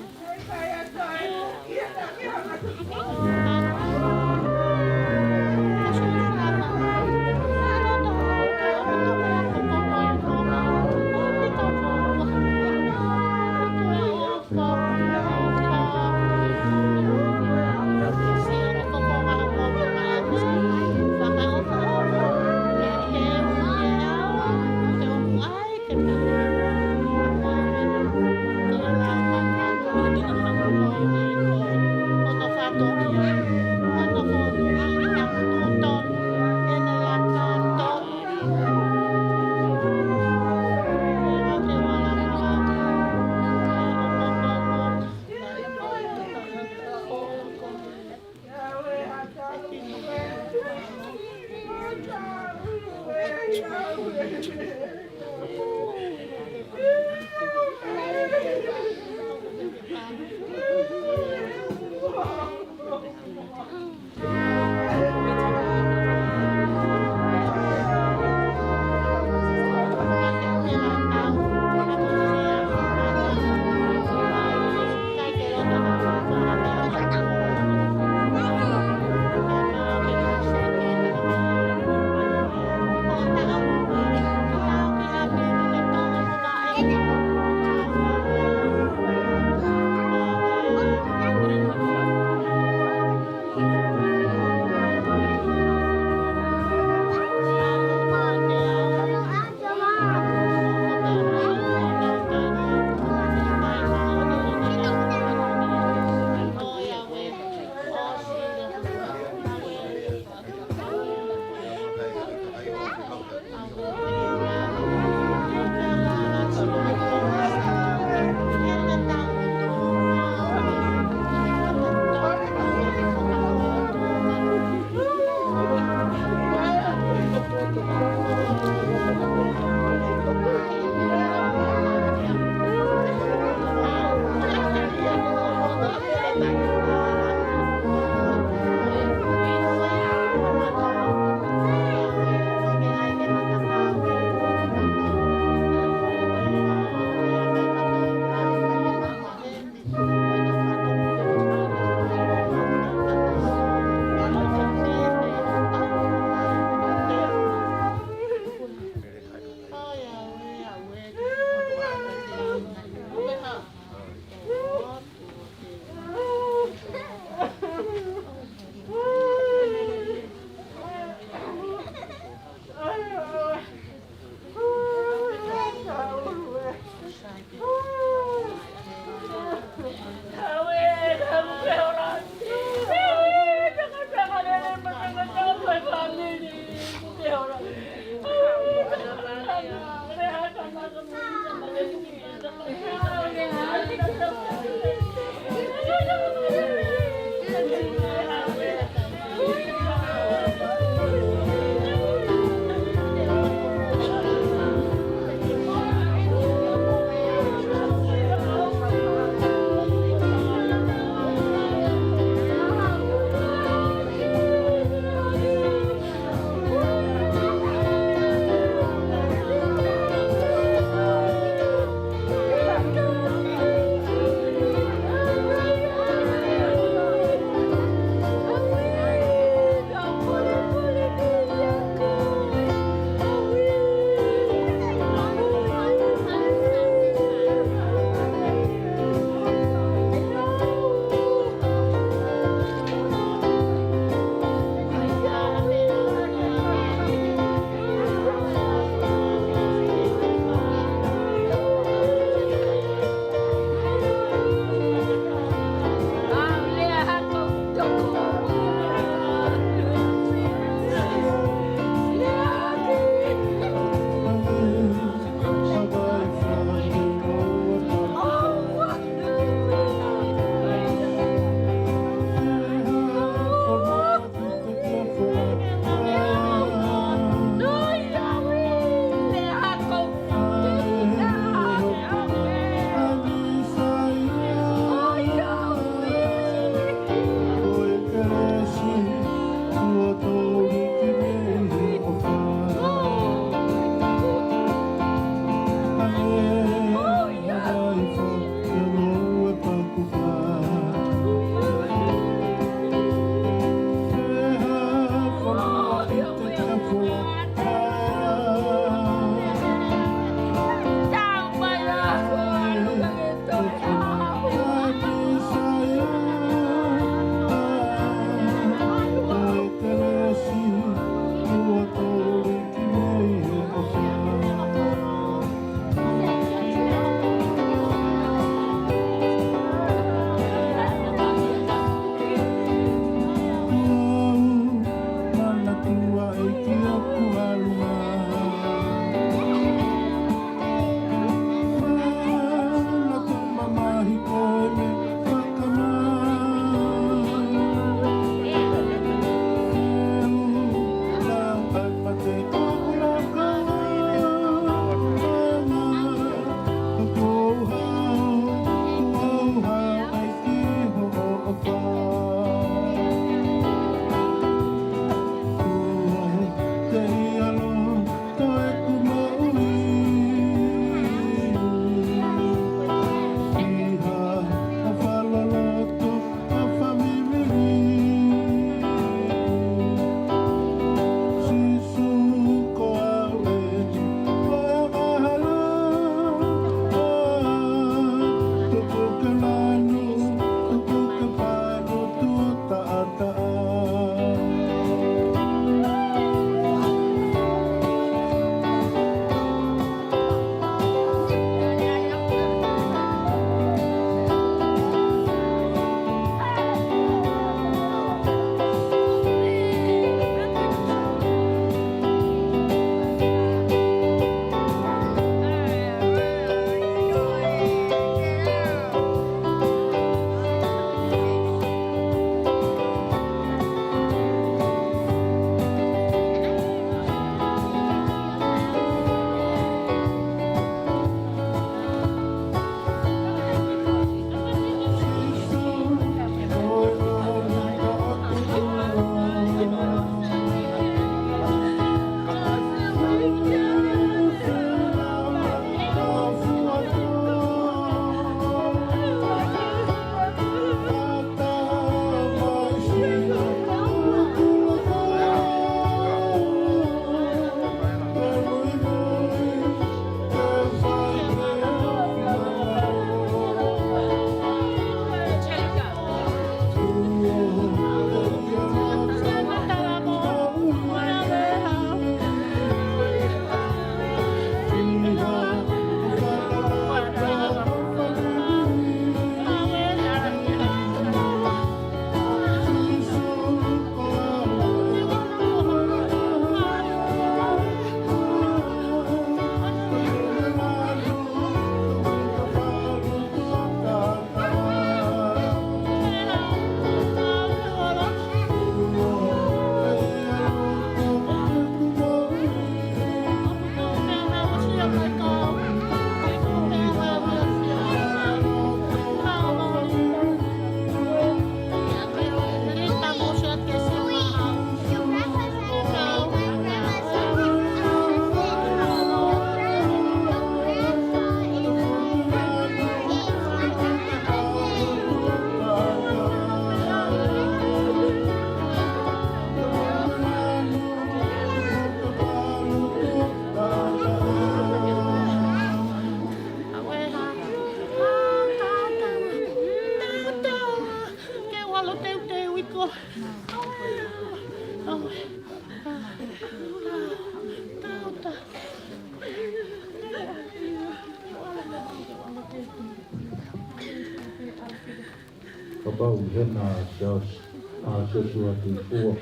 Kapau ʻe hena ʻa Sios-, ʻa Siosiua Tuʻifua,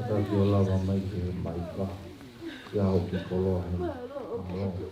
ka ke ʻo lava mai ki he maika, ʻi he ʻaho ki koloa hena. Mālō.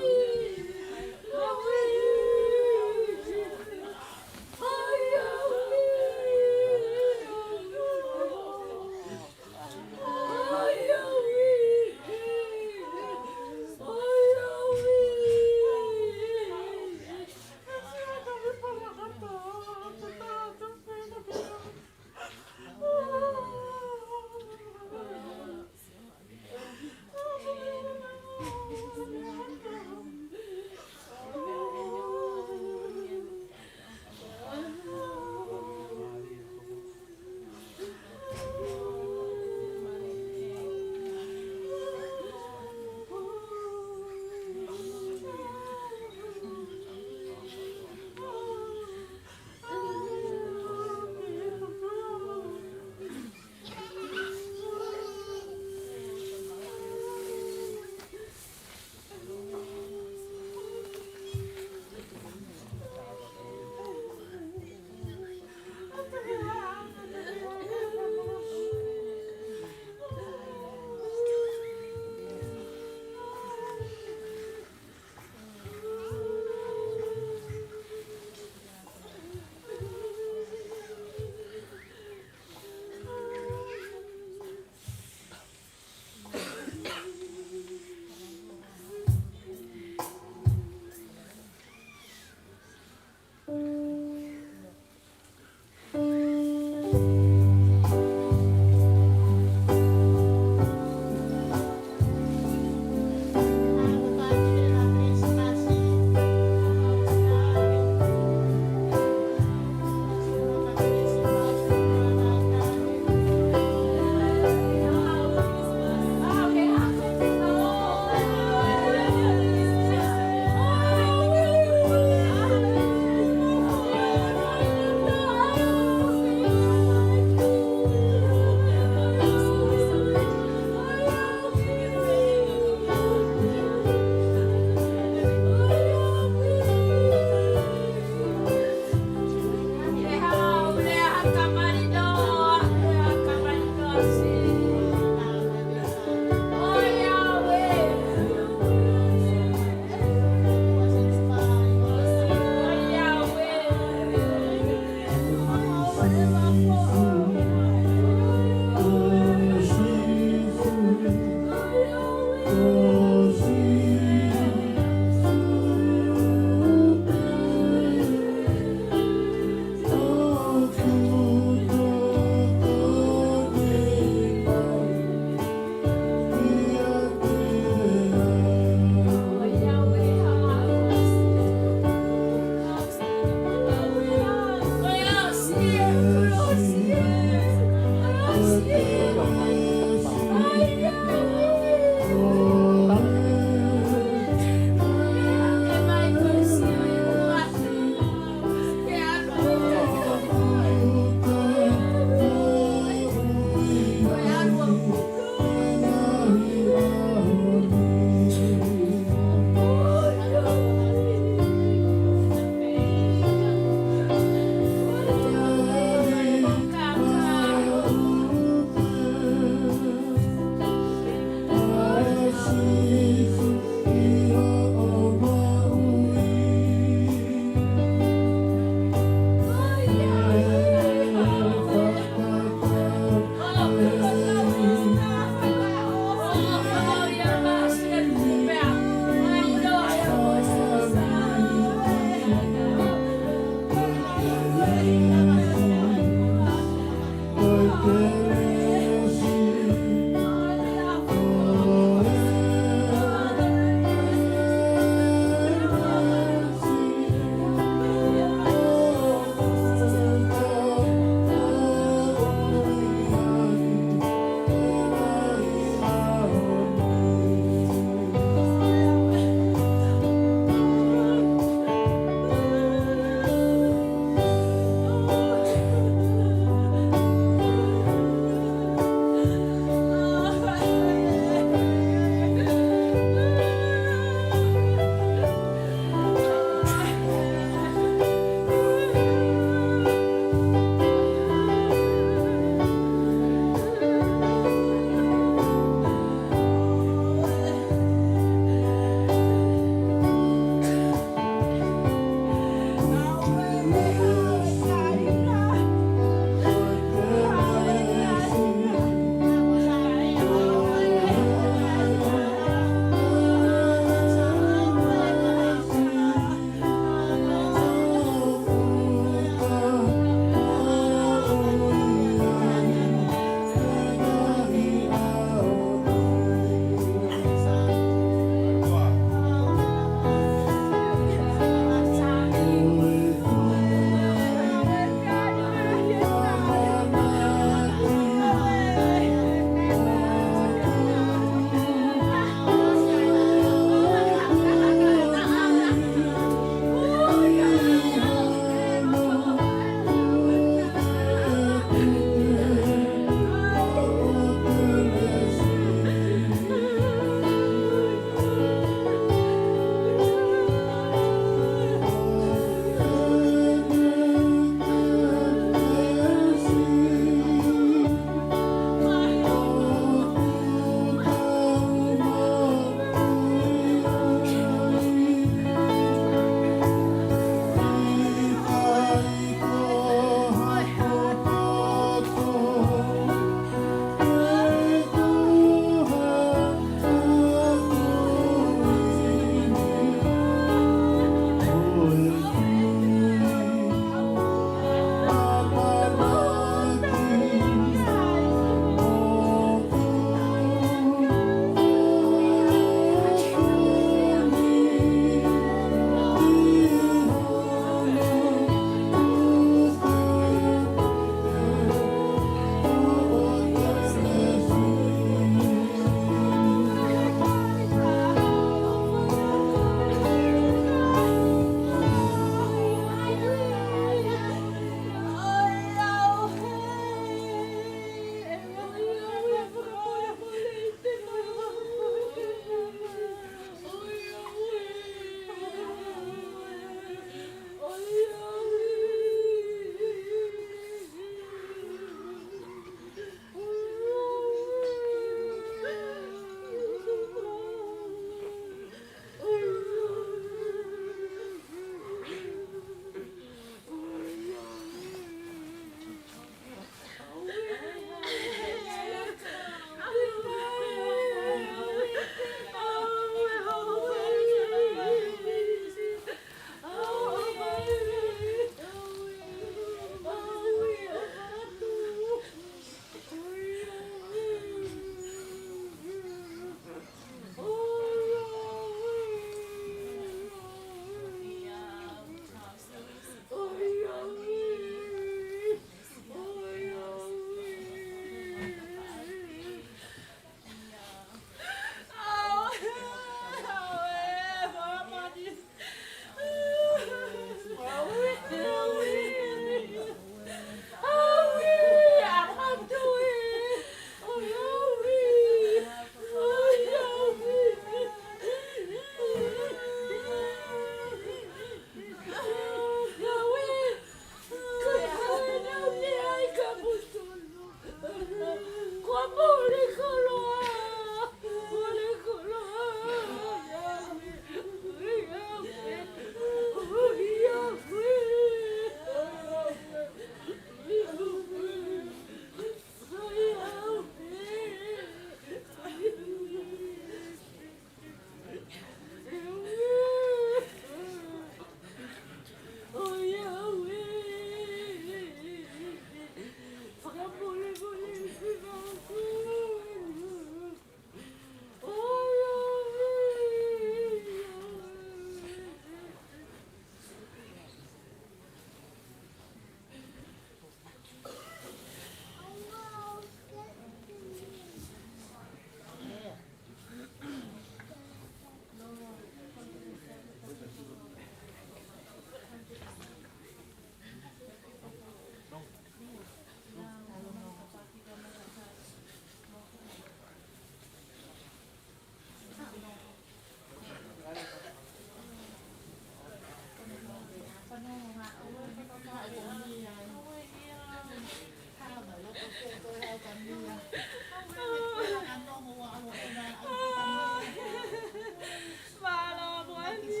Mālō Moani,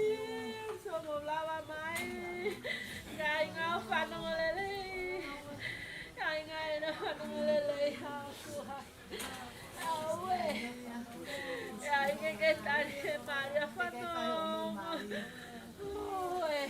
sio mo lava mai. Kāinga ʻoku fanongo lelei. Kāinga ʻoku fanongo lelei, ʻa kua. Aue. ʻE ʻai ke ke tali he Malia fanongo. Aue.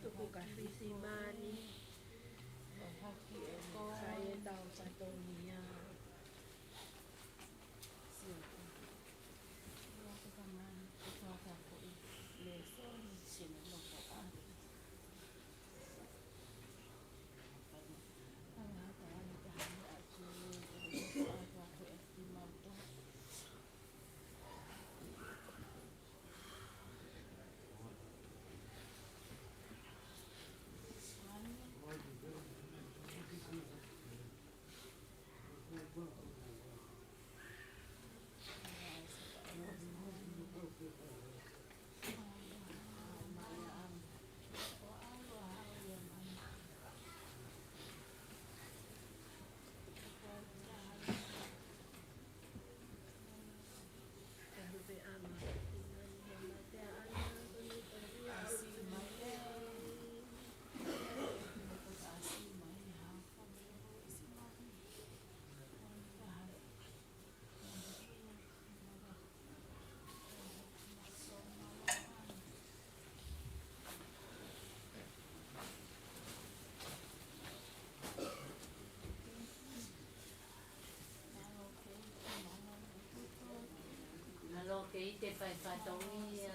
Tuku ka fisimani. Kai e tau fatongia. Mālō ke ʻite fai fatongia.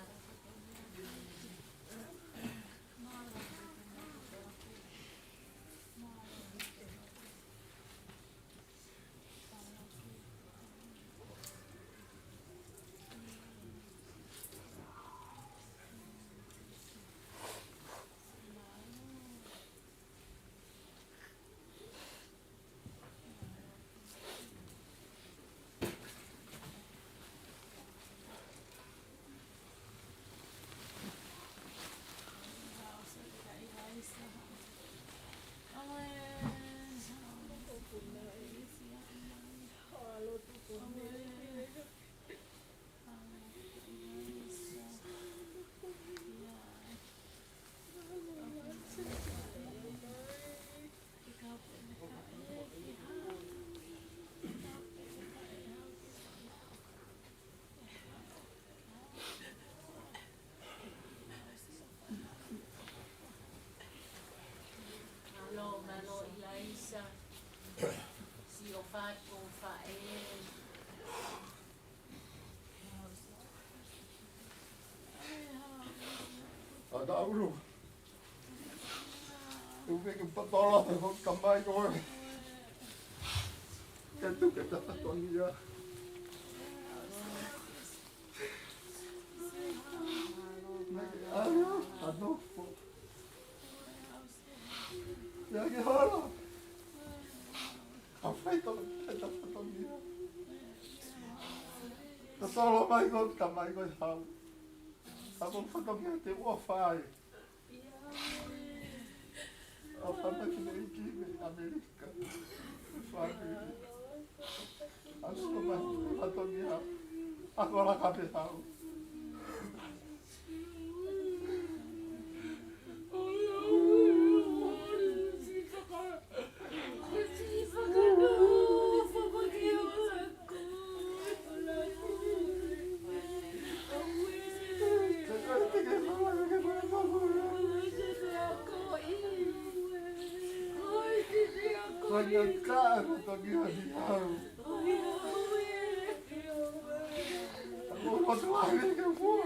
Mālō, mālō ʻIlaisa. Siʻo fatu faʻē. ʻA ta ulu. Ufe ke patala te hon kamai koe. Ke tuke ta fatongia. Mai ke alu, ano fo. Ia ke hala. Ka fai tau, fai tau fatongia. Ta solo mai ko, ka mai ko hau. Ka mo fatongia te ua fai. ʻO fai mai ki he ʻEiki mei ʻAmelika. Fai. A solo mai, fatongia. A ko la ka pe hau. Ia ka, ko Tongi Hau. Ko Tongi Hau.